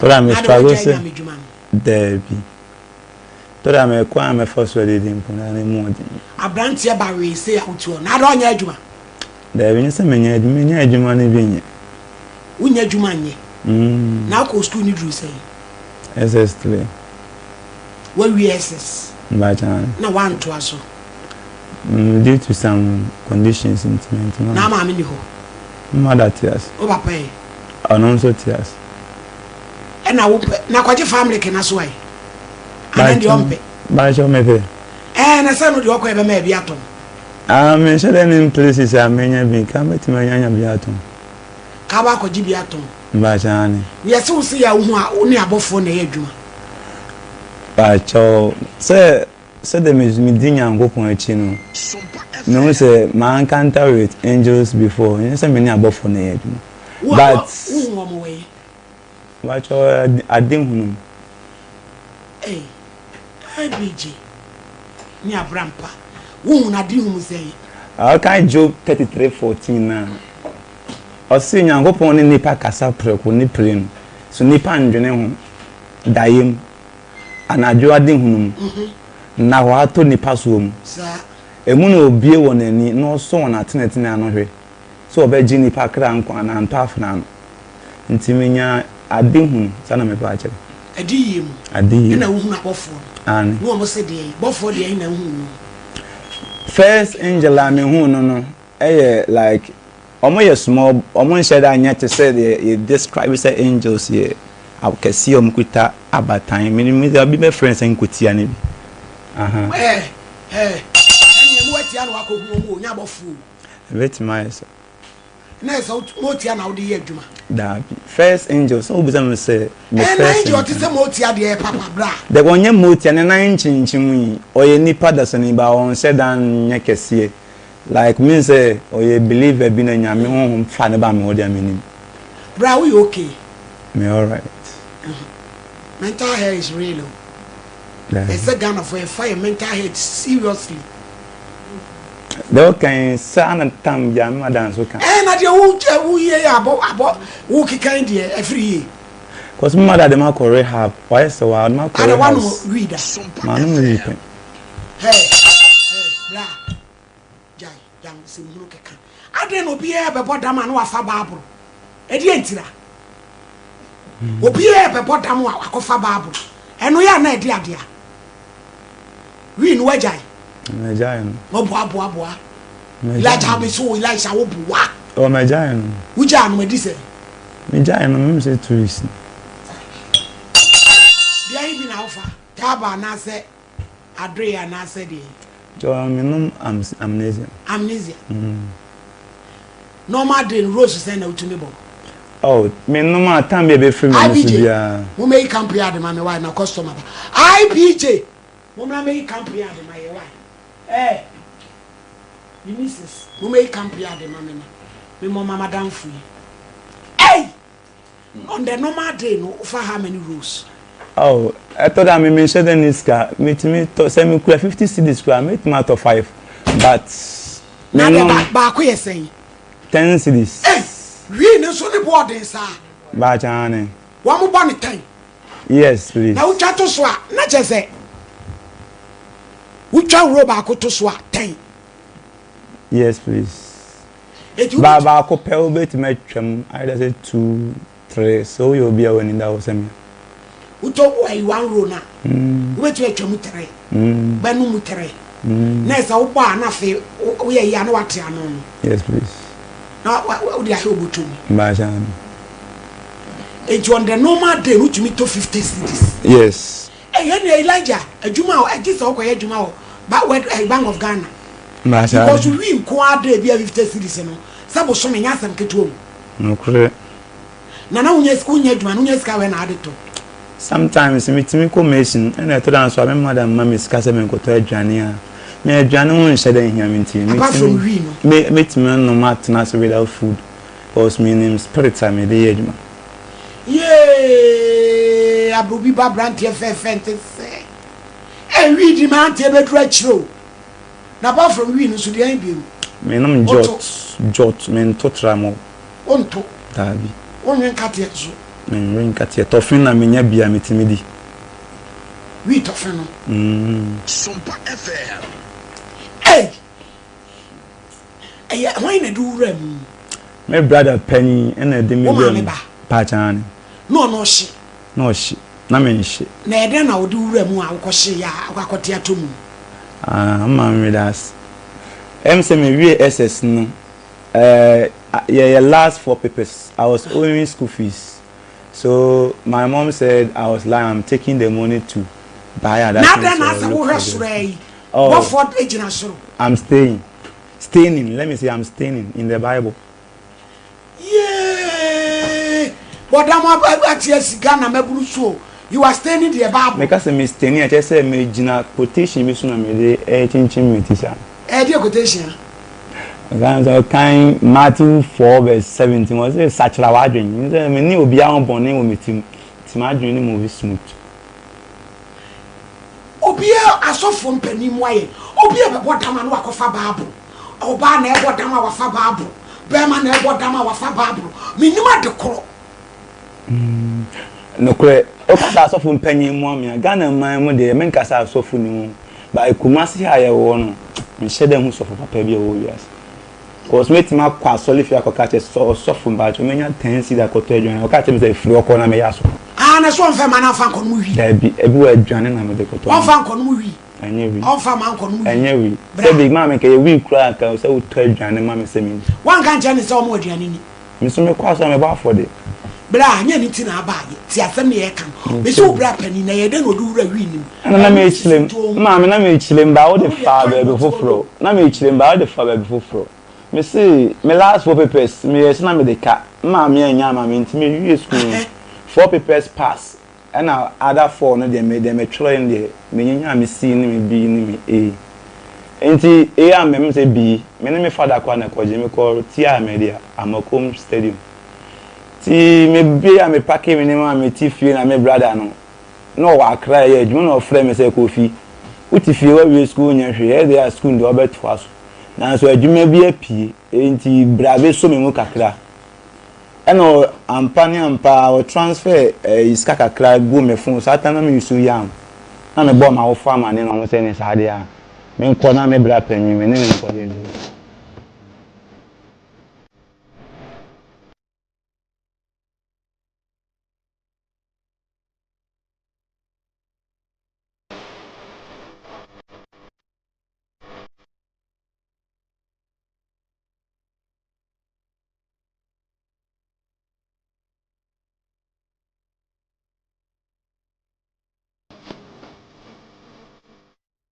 tɔda me Na adɛn struggle wagyae sɛ Nyame dwuma no? daabi. Tɔ da me kwan a mɛfa so adidi mpo na ne mu ɔden. Abranteɛ ba wee sei a wotu hɔ na adɛn ɔnyɛ adwuma? Daabi nyɛ sɛ menyɛ adwuma menya adwuma no bi nyɛ. Wonyɛ adwuma nyɛ? Mm. Na wokɔɔ sukuu no duru sɛn? SS3. Woawie SS? Mpakyɛ. Na woantoa so? Mm, due to some conditions nti mantumi. Na maame ni hɔ? Me mother te ase. Wo papa ɛ? Ɔno nso te ase. Ɛna wo pɛ na kɔgye family kena so ayi. Anan deɛ ɔmpɛ. Baakyɛ mepɛ. Ɛɛ na sɛ no deɛ ɔkɔ ɛbɛma ɛbi atɔn. Ah menhyɛ dɛ ne places a menya bi ka mɛtumi anya anya bi atɔn. Ka ba akɔgye bi atɔn. Baakyɛ ane. Neɛ sɛ wo se yɛ wo ho a wo ne abɔfoɔ na ɛyɛ adwuma. Baakyɛ sɛ sɛdeɛ medi Nyankopɔn akyi no mehu sɛ ma encounter with angels before nyɛ sɛ me ne abɔfoɔ na ɛyɛ adwuma. But. Wohu wɔn wɔ he? Mpakyɛw ade hunu mu. Ei IBJ ne Abrampa wohu no ade hunu sɛn? Ɔkan Job 33:14 no a, ɔse Nyankopɔn ne nnipa kasa prɛko ne prenu, so nnipa ndwene ho daeɛ mu, anadwo adehunu mu, na wɔatɔ nnipa soɔ mu. Emu na obue wɔn ani na ɔsɔ wɔn atenetene ano hwɛ sɛ ɔbɛgye nnipa kra nkwa anaa ntɔ afena ano. Nti menya ade hunu, saa na mepɛ akyerɛ. Adiyie mu. Adiyie. Ɛna wohunu abɔfoɔ no. Aane. Ne wɔn se deɛn? Bɔfoɔ deɛn na wohunu no? First angel a mehuu no no yɛ like wɔn yɛ small, wɔn nhyɛ da nyɛ te sɛ deɛ yɛ describe sɛ angels yɛ akɛseɛ a wɔn kuta abatan. Menim sɛ obi bɛfrɛ no sɛ nkotia no bi. Aha. Ɛɛ ɛɛ ɛneɛ mo atia na wakɔhu wɔn o, nyɛ abɔfoɔ o. Ɛbɛtumi ayɛ sɛ. Na ɛsɛ motia na wode yɛ adwuma. Daabi. First angel sɛ wobisa me sɛ me first angel. Angel ɔte sɛ motia deɛ ɛyɛ papa bra. Daabi ɔnyɛ motia ne nan nkyinkyim yi ɔyɛ nipa dasani ba ɔnhyɛ da nyɛ kɛseɛ like mean sɛ ɔyɛ believer bi na nyame honhom fa ne ba me hɔ deɛ menim. Bra woyɛ okay. Me alright. Mental health is real o. Ɛsɛ Ghana fo yɛfa yɛ mental health seriously. Deɛ ɔka yi saa na tam bia me madam nso ka. Ɛɛ na deɛ wo wo yie yɛ abɔ abɔ wo keka yi deɛ ɛfiri yie. Cause me mother de ma kɔ rehab wayɛ sɛ wa ɔde ma kɔ Ada rehab. wano wii da. Maa no wii pɛ. Hɛɛ hɛɛ bra gyae gyae nsɛm hunu keka adɛn na obiara bɛbɔ dam a na wafa baabolo ɛdeɛ ntira obiara bɛbɔ dam a wakɔfa baabolo ɛno yɛ a na ɛde adeɛ a. Wii no wagyae. Magyae no. Ɔboa boa boa. Elijah me so Elisha wo boa. Ɔ magyae no. Wogyaa no madi sɛ. Megyae no mem sɛ tourist. Deɛ yi bi na wofa taaba anaasɛ adoe anaasɛ deɛ. Jɔ menom amnesia. Amnesia. Mm. Normal day no rose sɛn na wotumi bɔ. Oh, menom a tam bi a ɛbɛfiri m'ani so biara. IBJ, momɛyi camp yard ma me why na customer ba. IBJ. Mommra mɛyi camp yard ma yɛ wai eh Me nieces mommɛyi camp yard ma me na me mmɔ ma madamfo yi Ei! On the normal day no wofa how many rolls? Oh, ɛtɔ da me menhyɛ da ni sika metumi tɔ sɛ mekura 50 cedis koraa metumi atɔ 5 but Na deɛ ba baako yɛ sɛn? 10 cedis. Ei! Wii no nso ne bo ɔden saa? Baakyɛ aane. Wɔn bɔ no 10? Yes please. Na wotwa to so a na kyerɛ sɛ wotwa roll baako to so a 10. Yes please. Ba baako pɛ wobɛtumi atwam either sɛ 2 3 sɛ woyɛ obi a w'ani da hɔ sɛ me. Wotɔ ayi one roll no a wobɛtumi atwam 3 bɛno mu 3 na ɛsɛ wobɔ a na afei woyɛ yi a na wate ano no. Yes please. Na wode ahwɛ wobɔtɔ mu. Mbaakyɛ ano. Enti on the normal day no wotumi tɔ 50 cedis. Yes. Ɛyɛ nea Elijah adwuma a ɛgye sɛ wokɔyɛ adwuma wɔ ba wɛd ɛɛ Bank of Ghana. Because wi nko ara da ebi a 50 cedis no sɛ bosome nyɛ asɛm ketewa o. Nokorɛ. Na na wonya wonya adwuma no wonya sika wɛ na ade tɔ. Sometimes metumi kɔ mason ɛna ɛtɔ da nso a me madam ma me sika sɛ menkɔtɔ aduane a me aduane ho nhyɛ da nhia me nti Apart from wi no. me metumi anom atena ase without food because menim spirit a mede yɛ adwuma. Yee abrobi ba abranteɛ fɛɛfɛ nte sɛ eh wii di mmeranteɛ bɛduru akyire o na apart from wii no nso deɛn biom? Menom Woto. jot jot mento tramol. Wonto. Daabi. Wonwe nkateɛ nso? Menwe nkateɛ tɔfe na menya bi a metumi di. Wii tɔfe no? Mm. Sompa FM. Ei! Ɛyɛ hwan na ɛde wo wuraa mu? Me brother panyin na ɛde me Wo wuraa maame mu. ba? Paakyɛ aane. Na ɔno ɔhye? Na ɔhye. Na menhye. Na ɛyɛ dɛn na ɔde wo wuraa mu a wokɔhyeeɛ a akɔ akɔte atɔ mu? Ah, me maame meda ase. Ɛyɛ me sɛ mewie SS no, eh, yɛyɛ last four papers. I was owing school fees. So my mom said I was lying, I'm taking the money to buy other Na things adɛn na or asɛ look wohwɛ for soro girls. ara yi? Oh. Bɔfoɔ gyina soro. I'm staying. Staining, let me say I'm staining in the Bible. Yee! Bɔdam ate asi Ghana mabunu so o. You are staining the Bible. Meka sɛ me staining a kyerɛ sɛ megyina quotation bi so na mede ɛrekyinkyim me ti saa. Ɛyɛ deɛ quotation a? Ɔkan sɛ ɔkan Matthew 4 verse 17 ɔsɛ sakyera w'adwene sɛ me ne obiara ho bɔne wɔ me tirim nti m'adwene ne move smooth. Obiara asɔfoɔ mpanin mu ayɛ obi a bɛbɔ dam a na wakɔfa bible ɔbaa na ɛbɔ dam a wafa bible bɛrima na ɛbɔ dam a wafa bible menim ade korɔ. Mm, nokorɛ woka sɛ asɔfo mpanyin mmoa me a Ghana man mu deɛ menka sɛ asɔfo ni mu ba Kumasi ha yɛwɔ no menhyɛ da hu sɔfo papa bi a ɔwɔ wiase Cause mɛtumi akɔ asɔre fie akɔka kyerɛ sɛ ɔsɔfo mpakyɛw mɛnya ten cedi akɔtɔ aduane ɔka kyerɛ me sɛ firi hɔ kɔ na meyɛ asɔfo. Ah na so ɔnfa ma na nfa nkɔ nom wi. Dabi ebi wɔ aduane na mede kɔtɔ. Ɔnfa nkɔ nom wi. Ɛnyɛ wi. Ɔnfa ma nkɔ nom wi. Ɛnyɛ wi. Sɛ bi maa me nkɛyɛ wi koraa nka sɛ wotɔ aduane ma me sɛ menni. Wanka nkyerɛ ne sɛ ɔmo aduane ni. Me nso mekɔ asɔre a mebɔ afɔde. Bra, nyɛ ne ti na aba ayɛ. Ti asɛm ne yɛka no. Mese wo bra panin na ɛyɛ dɛn na ɔde wura wii no mu? Ɛna na mekyerɛ mu, maame na mekyerɛ mu baa wode faa baabi foforɔ. Na mekyerɛ mu baa wode faa baabi foforɔ. Mese me last four papers meyɛ sɛ na mede ka. Me maame annya ama me nti mewie sukuu no four papers pass Ɛna other four no deɛ me deɛ me twerɛɛ no deɛ me nyenyaa me C ne me B ne me A. Nti A a mɛm sɛ B, me ne me father koraa na ɛkɔgye, me kɔ tiaa me deɛ Amakom stadium. Nti me bie a me pake me nneɛma a me te fie na me brother no, na ɔwɔ Accra ɛyɛ adwuma na ɔfrɛ me sɛ Kofi, wo te fie wawie school nyɛ hwee, ɛyɛ deɛ a school deɛ ɔbɛtoa so. Nanso adwuma bi apue, nti bra bɛsɔ me mu kakra. Ɛna ɔ ampa ne ampa ara ɔ transfer ɛyi sika kakra guu me phone saa time na me use yam na me bɔɔ m'awofo amaneɛ na wɔn sɛ ne saa deɛ a me nkɔ na me bra panyin me ne no nkɔ yɛ adwuma.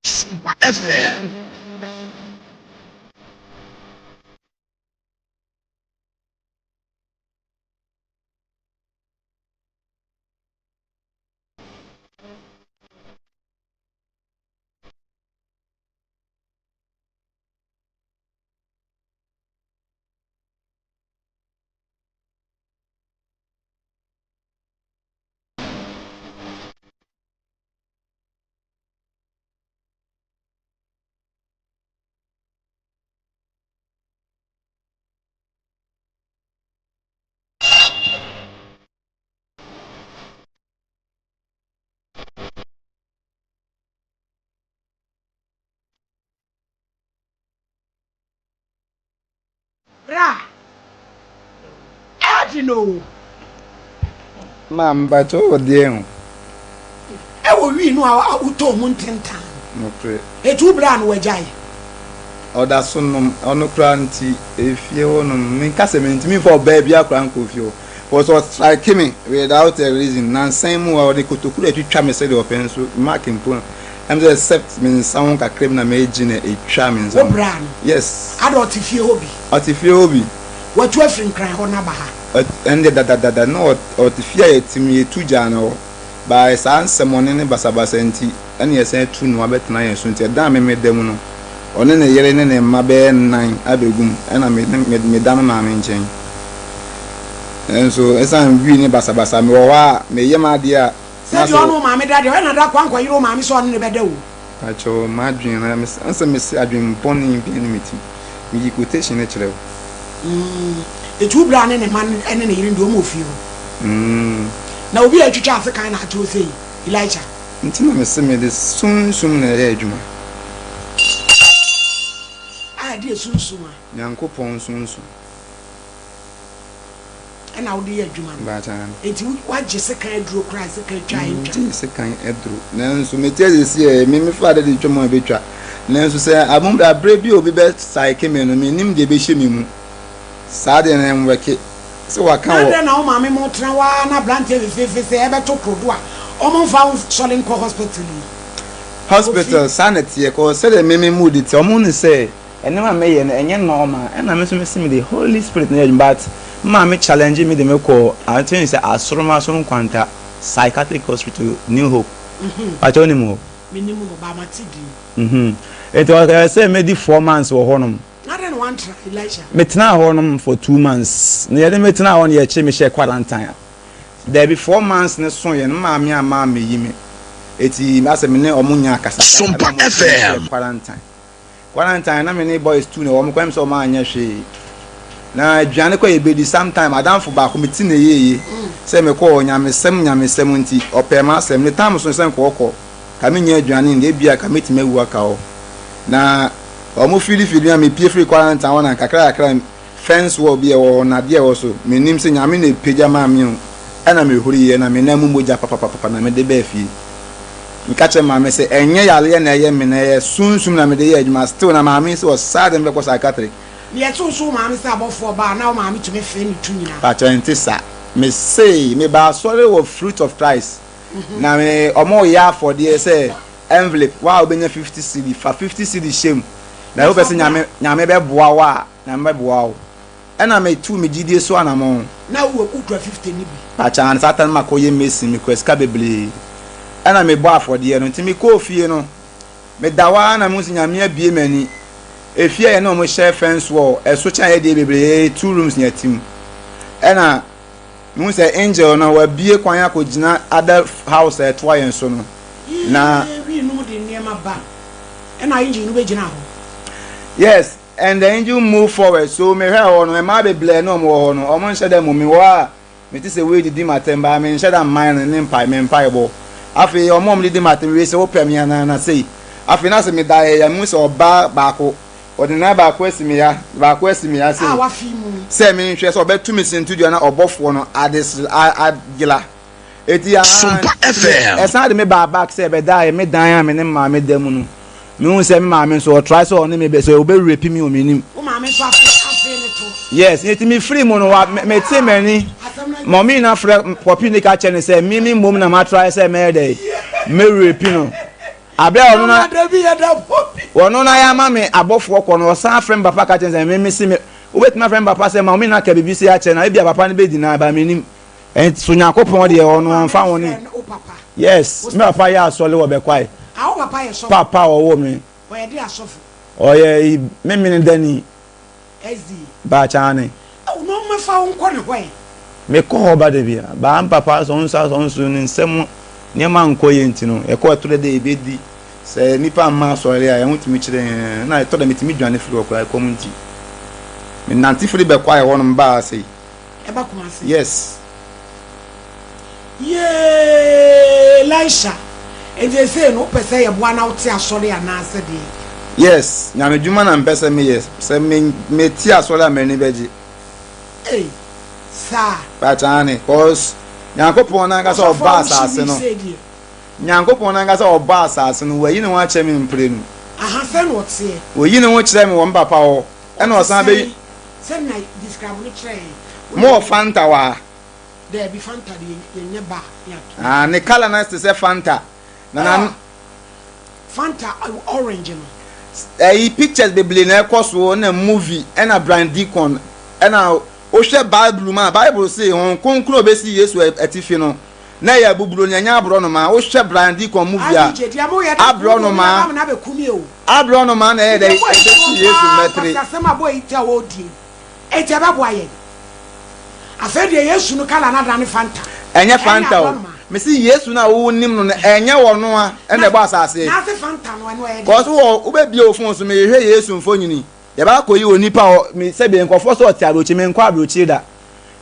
Simpa FM. Bra. Ɛɛden oo. Maa mpakyɛw wɔ deɛn ho? Ɛwɔ wii no a wotɔɔ mu ntentan no. Nokorɛ. Eti wo bra no wagyae? Ɔda so nom, ɔno koraa nti efie hɔ nom menka sɛ mentumi mfa ɔbaa biara koraa nkɔ fie hɔ cause ɔstrike me without a reason, nansa yi mu a ɔde kotoku na ɛtwitwa me sɛdeɛ ɔpɛ nso mark mpo no ɛm sɛ except me nsa ho kakra bi na megye na ɛtwa me nsa Wo ho. bra no? Yes. Ada ɔte fie hɔ bi? Ɔte fie hɔ bi. Watu afiri Nkran hɔ no aba ha? Ɛnde dadadada na ɔte fie a yɛte mu, yɛtu gyaa no hɔ. By saa nsɛmmɔne ne basabasa nti ɛna yɛsan atu no abɛtena yɛn so nti ɛda a me meda mu no, ɔne ne yere ne ne mma bɛyɛ nnan abɛgu mu ɛna me ne meda me maame nkyɛn. Nanso ɛsiane wii ne basabasa mewɔ hɔ a meyɛ m'adeɛ a na Sɛdeɛ sɛ ɔne wo maame da deɛ, ɔyɛ na da kɔ ankɔyere wo maame sɛ ɔne no bɛda o. Pakyɛw m'adwene no me sɛ mese adwene bɔne biara nni me tirim. Meyi quotation no kyerɛ wo. Mm, eti wo bra ne ne mma ne ne yere no deɛ wɔn wɔ fie hɔ. Mm. Na obi a atwitwa asekan na ate hɔ sei, Elisha. Nti na mese mede sunsum na ɛyɛ adwuma. A ɛdeɛ sunsum a. Nyankopɔn sunsum. Ɛna wode yɛ adwuma no. Baakyɛ aane. Enti woagye sekan aduro koraa, sekan twa a ɛntwa. Mengyee sekan aduro, nanso mete ase seesei me mefa ade de twa mu a ɛbɛtwa. Nanso sɛ aberɛ bi a obi bɛ psyche me no, mennim deɛ ɛbɛhyɛ me mu. Saa deɛ no ɛnwɛke. Sɛ waka Na wɔ. adɛn na wo maame mo tena hɔ ara na abranteɛ fefeefe sɛ ɛbɛto krodo a ɔmo nfa wo sɔre nkɔ hospital yi? Hospital, Kofi. saa na ɛteɛ, cause sɛdeɛ me me mood teɛ, ɔmo hu no sɛ. Nneɛma a meyɛ no ɛnyɛ normal ɛna me nso mese mede holy spirit na ɛyɛ adwuma but me maame challenge me de me kɔ I think sɛ asoroma so nkwanta psychiatric hospital new hope pakyɛ wonim hɔ? Menim hɔ but mate din. Mhm nti ɔyɛ sɛ mɛdi 4 months wɔ hɔnom. Na adɛn na woantra Elisha? Metenaa hɔnom for 2 months na yɛde me tenaa hɔ no yɛkyee me hyɛɛ quarantine daabi 4 months no soeɛ no me maame amma ammɛyi me eti asɛ me ne ɔmo nyaa akasakasa ɛna Sompa ɔmo kyee me hyɛɛ FM. quarantine. Quarantine na me ne boys tu na wɔn kɔ ɛm sɛ wɔn anyɛ hwee na aduane kɔ yɛ bedi sometime adamfo baako me ti na ɛyɛ sɛ me kɔ nyamesɛm nyamesɛm nti ɔpɛɛ m'asɛm ne tam so sɛ nkɔ ɔkɔ ka me nya aduane ndeɛ ebia ka metumi awu aka hɔ na wɔn fili fili a me pie firi quarantine hɔ na nkakra kakra Fence wall bi a ɛwɔ hɔ na adeɛ a ɛwɔ so, mennim sɛ Nyame na ɛpagya maa me o, ɛna mehuriiɛ na me nan mu mogya papapapapa na mede baa fie. Meka kyerɛɛ maame sɛ ɛnyɛ yareɛ na ɛyɛ me na ɛyɛ sunsum na mede yɛ adwuma still na maame yi sɛ ɔsaa de me bɛkɔ psychiatric. Deɛ ɛto nso wo maame sɛ abɔfoɔ ba a na wo maame tumi fee ne tu nyinaa. Pakyɛ ɛnte saa. Mese meba asɔre wɔ Fruit of Christ na me ɔmo reyɛ afɔdeɛ sɛ envelope wo a wobɛnya 50 cedi fa 50 cedi hyɛ mu na wopɛ sɛ Nyame Nyame bɛboa wo a Nyame bɛboa wo. Ɛna me tuu me gyidie so anamɔn. Na wo wɔ kura 50 no bi. Pakyaa no saa time no makɔ yɛ mason me kura sika bebree. Ɛna me bɔ afɔdeɛ no nti me kɔɔ fie no me da hɔ ara na me hu sɛ Nyame abue m'ani. Efie a yɛne wɔn hyɛ fence wall ɛso kyɛn yɛ deɛ bebree yɛ two rooms na yɛte mu. Ɛna me hu sɛ angel no wabue kwan akɔ gyina other house a ɛtoa yɛn so no. Na. Yee wii nom de nneɛma ba ɛna angel no bɛ gyina hɔ. Yes. And the angel moved forward, so mehwɛɛ hɔ no, mmaa bebree na wɔwɔ hɔ no, wɔnhyɛ da mmom, mewɔ hɔ a, mete sɛ wei didi m'atɛm, baa menhyɛ da mman no ne mpae, me mpaebɔ. Afei wɔn a wɔdidi m'atɛm, wei sɛ wopɛ me anaa, na sei. Afei na sɛ meda yɛ, mehu sɛ ɔbaa baako, ɔde ne nan baako asi me ha, baako asi me ha sei, A wafe mu. sɛ menhwɛ sɛ ɔbɛto me sintidua na ɔbɔfoɔ no ade, a, agyela. Eti aa Sompa nti FM. ɛsan de me baa back sɛ ɛbɛdaeɛ me dan a me ne me maame da mu no. Mehu sɛ me maame nso ɔtry sɛ ɔne me bɛ sɛ ɔbɛ rape me o menim. Wo maame nso afe afe ne to. Yes, nti me firi mu no wa me me te m'ani. Asɛm no Mɔmi na frɛ pɔpi ne ka kyerɛ ne sɛ me me mmom na ma try sɛ mɛyɛ dɛ mɛ rape no. Abere a ɔno na Mama dabi yɛ da pɔpi. ɔno na yɛ ama me abɔfoɔ kɔ no ɔsan frɛ me papa ka kyerɛ ne sɛ me me se me wobɛtumi afrɛ me papa sɛ mɔmi na ka biribi se akyerɛ no a ebia papa no bɛ deny but menim. Ɛnt so Nyankopɔn deɛ ɔno ɔnfa ho ne. Yes, me papa yɛ asɔre wɔ Bɛkwae. Papa a ɔwoo me. Ɔyɛ Memene dani. Baakyaane. Me kɔ hɔ ba da bia. Baa me papa sɛ ɔnso asɔ ɔnso ne nsɛm nneɛma nkɔ yie nti no yɛkɔ ɛtɔ da dɛ yɛbɛdi. Sɛ nipa mma asɔre a ɛho tumi kyerɛ yɛn na ɛtɔ da metumi dwane firi hɔ koraa ɛkɔm nti. Me nante firi Bɛkwae hɔ nom baa ha sei. Ɛba Kumasi. Yes. Yee Elisha, enti seesei no wopɛ sɛ yɛboa na wote asɔre anaasɛ deɛn? Yes, Nyame dwuma na mepɛ sɛ meyɛ. Sɛ me mete asɔre a m'ani bɛgye. Ei, saa. But aane, cause Nyankopɔn n'ankasa Ɔsɔfo ɔbɔɔ a wohye asase wii no. sei deɛ. Nyankopɔn n'ankasa ɔbɔɔ asase no, wayi ne ho akyerɛ me mprenu. Aha, sɛn na ɔteɛ? Oyi ne ho kyerɛ me wɔ me papa hɔ, ɛna Ɔte ɔsan bɛyi. sɛn? Sɛn na describe no kyerɛ yɛn? Mo wɔ Fanta wɔ ha? Daabi, Fanta deɛ yɛnyɛ bar ne ato. Ah, ne colour no te sɛ Fanta. Na na. Ah, Fanta orange no. Ɛyi pictures bebree na ɛkɔ so ɛna movie ɛna Brian Deacon ɛna wohwɛ Bible mu a Bible se Honhom Kronkron a obesi Yesu atifi no na ɛyɛ abuburo no ɛnyɛ aborɔnoma wohwɛ Brian Deacon movie a RDJ deɛ moyɛ de aborɔnoma na abɛku me o. aborɔnoma na ɛyɛ dɛ Deɛ boy yi ɛbɛsi wɔ Yesu paa mmɛtire. kwasi asɛm a boy yi te a ɔredie. Enti ɛbɛboa yɛn. Afei deɛ Yesu no kala no adane Fanta. Ɛnyɛ Ɛne Fanta o. aborɔnoma. Mese Yesu no a wo nim no no ɛnyɛ ɔno a ɛna ɛbɔ asase. Na ase Fanta no ɛno ɛyɛ Cause deɛn? wɔ wobɛbie wo phone so mehwehwɛ Yesu mfonyini. Yɛbɛ akɔyi onipa a ɔ me sɛbi nkurɔfoɔ sɛ ɔte aburokyire menkɔ aburokyire da.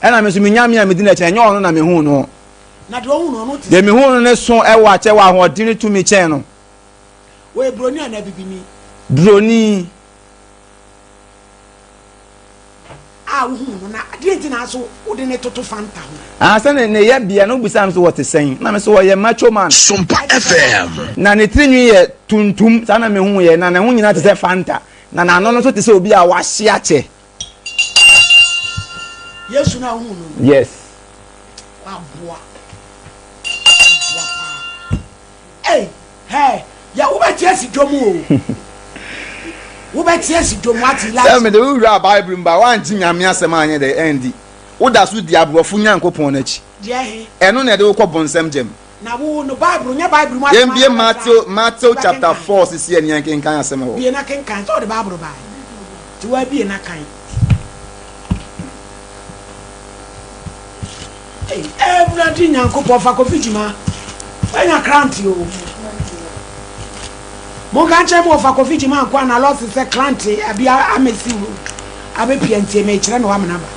Ɛna me nso me Nyame a medi n'akyi no ɛnyɛ ɔno na mehuu no. Na deɛ ɔhuu no ɔno te Deɛ sɛn? mehuu no no so ɛwɔ akyɛ wɔ ahoɔden ne tumi kyɛn no. Ɔyɛ broni anaa bibini? Broni. A wohuu no, na deɛn nti na aso wode no toto Fanta ho? Ah, sɛ ne ne yɛbea no wobisaa me sɛ wɔte sɛn, na me sɛ wɔyɛ macho man. Sompa FM. Na ne tiri nwi yɛ tuntum, saa na mehu yɛ, na ne ho nyinaa te sɛ Fanta, na n'ano no nso te sɛ obi a wahye akyɛ. Yesu no a wohu no no? Yes. Waboa. Waboa paa. Ei, hɛ, yɛ wobɛte asi dwom o. Wobɛte asi dwom wate Elijah. Sɛ mede wo wura Bible mu ba woangye Nyame asɛm anyɛ dɛ andi. Woda so di aborɔfo Nyankopɔn no akyi. Deɛ he? Ɛno na ɛde wo kɔ bonsam gyam. Na wo no Bible nyɛ Bible mu asɛm Yɛmbie ara na Matthew wobɛtra Matthew chapter wobɛkenkan. 4 sisi ani yɛnkenkan asɛm wɔ hɔ. Bie na kenkan, sɛ wode Bible bae nti woabie na kan. Ei Awurade Nyankopɔn fa Kofi Gyima wanya krante o. Monka nkyerɛ me wɔfa Kofi Gyima nko ana lɔse sɛ krante abi amesi road abɛpia ntie mekyerɛ no amena ba.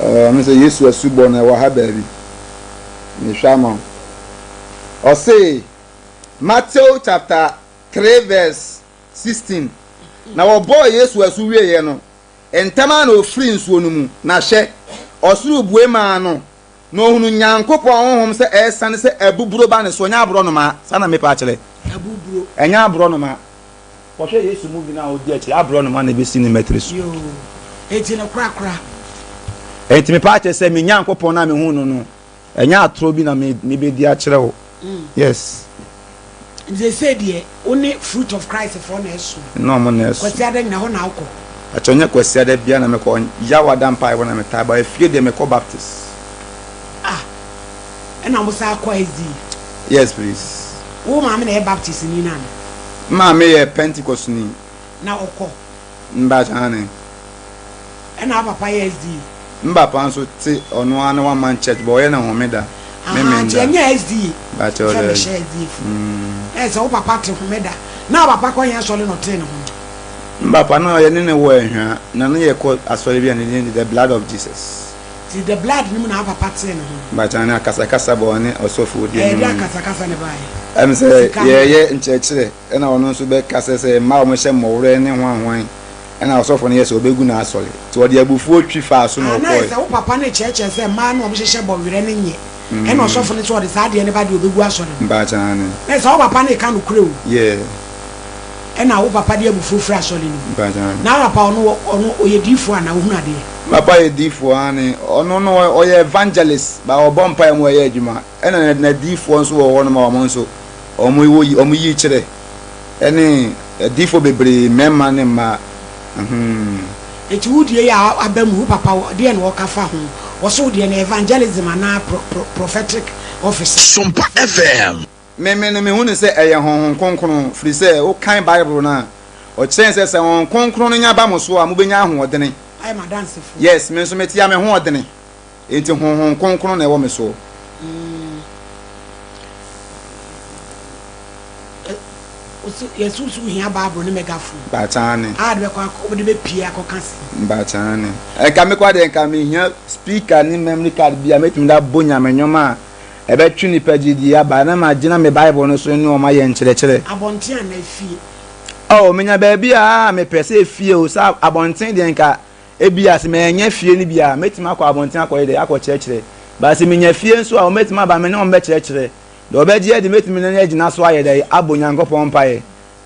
Ɛɛ me sɛ Yesu asubɔ no ɛwɔ ha baabi. Mehwɛ ama wo. Ɔse Matthew chapter 3 verse 16. Na wɔbɔɔ Yesu asu wieeɛ no, Ntɛm ara na ɔfirii nsuo no mu, na hwɛ, ɔsoro bue maa no, na ɔhunuu Nyankopɔn Honhom sɛ ɛresiane sɛ abuburo ba ne so, ɛnyɛ aborɔnoma, saa na mepɛ akyerɛ, Abuburo. ɛnyɛ aborɔnoma. Kɔhwɛ Yesu movie no a ɔdi akyire, aborɔnoma na ɛbɛsi ne mmatiri so. Yoo, enti no korakora. Enti mepɛ akyerɛ sɛ me Nyankopɔn no a mehuu no no, Ɛnyɛ atorɔ bi na me mebɛdi akyerɛ wo. Yes. Nti seesei deɛ wo ne Fruit of Christ foɔ na ɛsom? Ne ɔmo na ɛsom. Kwasiada nyina hɔ na wokɔ? Pakyɛ nyɛ Kwasiada biara na mekɔ, Yawada mpaebɔ na metaa ba, efie deɛ mekɔ Baptist. Ah, ɛna wo san kɔ SDA? Yes please. Wo maame na ɛyɛ Baptist ni no ana? Me maame yɛ Pentecost ni. Na ɔkɔ? Mpakyɛ aane. Ɛna wo papa yɛ SDA? Me papa nso te ɔno ara ne one man church but ɔyɛ no homeda Ahaa nti memenda. ɛnyɛ SDA Mpakyɛ sɛ daabi. mehyɛ SDA fo. Ɛyɛ sɛ wo papa te homeda na wo papa kɔ he asɔre na ɔtee ne ho no? Me papa na yɛne no wɔ Ahwea na ne yɛkɔ asɔre bi a ne din de The Blood of Jesus. Nti The Blood no mu na wo papa tee ne ho no? Mpakyɛ aane akasakasa ba ɔne ɔsɔfo di Ɛyɛ anim deɛ no. akasakasa na ɛbaeɛ? Ɛm sɛ Sika ho? yɛyɛ nkyerɛkyerɛ ɛna ɔno nso bɛkasa sɛ mmaa a wɔhyɛ mmɔwerɛ ne hwan hwan. Ɛna ɔsɔfo no yɛ sɛ ɔbɛgu n'asɔre. Nti ɔde abufuo twi faa so na Ah, na ayɛ ɔkɔɔe. sɛ wo papa no rekyerɛkyerɛ sɛ mmaa no a wɔhyehyɛ bɔwerɛ no nyɛ, ɛna ɔsɔfo no nso ɔde saa adeɛ no ba deɛ ɔbɛgu asɔre no. Mpakyɛ aane. Na ayɛ sɛ wo papa no reka nokorɛ o. Yeah. Ɛna wo papa de abufuo firi asɔre no mu. Mpakyɛ aane. Na wo papa ɔno, ɔno ɔyɛ diifoɔ anaa? Ɔhunu adeɛ? Me papa yɛ diifoɔ aane. Ɔno no ɔyɛ evangelist, but ɔbɔ mpaeɛ ma ɔyɛ adwuma. Ɛna n'adiifoɔ nso wɔ hɔnom a wɔn nso wɔn wɔ wɔn yi kyerɛ. Ɛne adiyifoɔ bebree, mmarima ne mmaa. Uhmm. Enti wo deɛ yi a aba mu, wo papa deɛn na ɔka fa ho? Ɔse wo deɛ no evangelism anaa prophetic office? Sompa FM. Me me no mehu no sɛ ɛyɛ Honhom Kronkron, firi sɛ wo kan Bible no a, ɔkyerɛ yɛn sɛ sɛ Honhom Kronkron no nya ba mo so a mobɛnya ahoɔdene. Ayɛ m'adansefoɔ. Yes, me nso mete a me ho ɔdene, enti Honhom Kronkron na ɛwɔ me soɔ. Mm. Yɛsusu hia Bible ne megaphone. Mpakyɛ A de bɛkɔ akɔ wode bɛpie akɔka se. Mpakyɛ Nka me koraa deɛ nka mehia speaker ne memory card bi a mɛtumi de abɔ Nyame nnwom a Ɛbɛtwe nnipa gyidie aba na magyina me Bible no so ne wɔn ayɛ nkyerɛkyerɛ. Abɔnten anaa fie? Oh, menya baabi a mepɛ sɛ efie o, sɛ abɔnten deɛ nka ebia sɛ manya fie no bi a, mɛtumi akɔ abɔnten akɔyɛ dɛ, akɔkyerɛkyerɛ. But sɛ menya fie nso a, wɔbɛtumi aba me ne wɔn bɛkyerɛkyerɛ. Deɛ ɔbɛgye adi, mɛtumi ne no agyina so ayɛ dɛ, abɔ Onyankopɔn mpaeɛ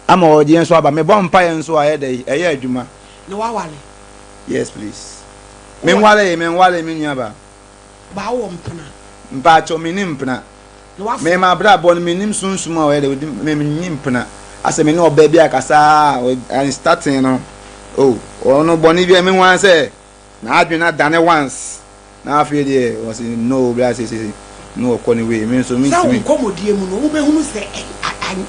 ama ɔgyeɛ nso aba. Mebɔ mpaeɛ nso a, ɛyɛ dɛ, ɛyɛ adwuma. Na woaware? Yes please. Menwaree, menwaree me nuabaa. Ba wowɔ mpena? Mpakyɛw menni mpena. Na wafo. Me m'abrabɔ no mennim sunsum a ɔyɛ dɛ odi me menni mpena. Asɛ me ne ɔbaa bi akasa a starting no oh ɔno bɔne bi a mehu ara sɛ n'adwene adane once na afei deɛ ɔse no bla sesese na ɔkɔ ne way me nso Sɛ wo mentumi. nkɔmmɔdie mu no wobɛhunu sɛ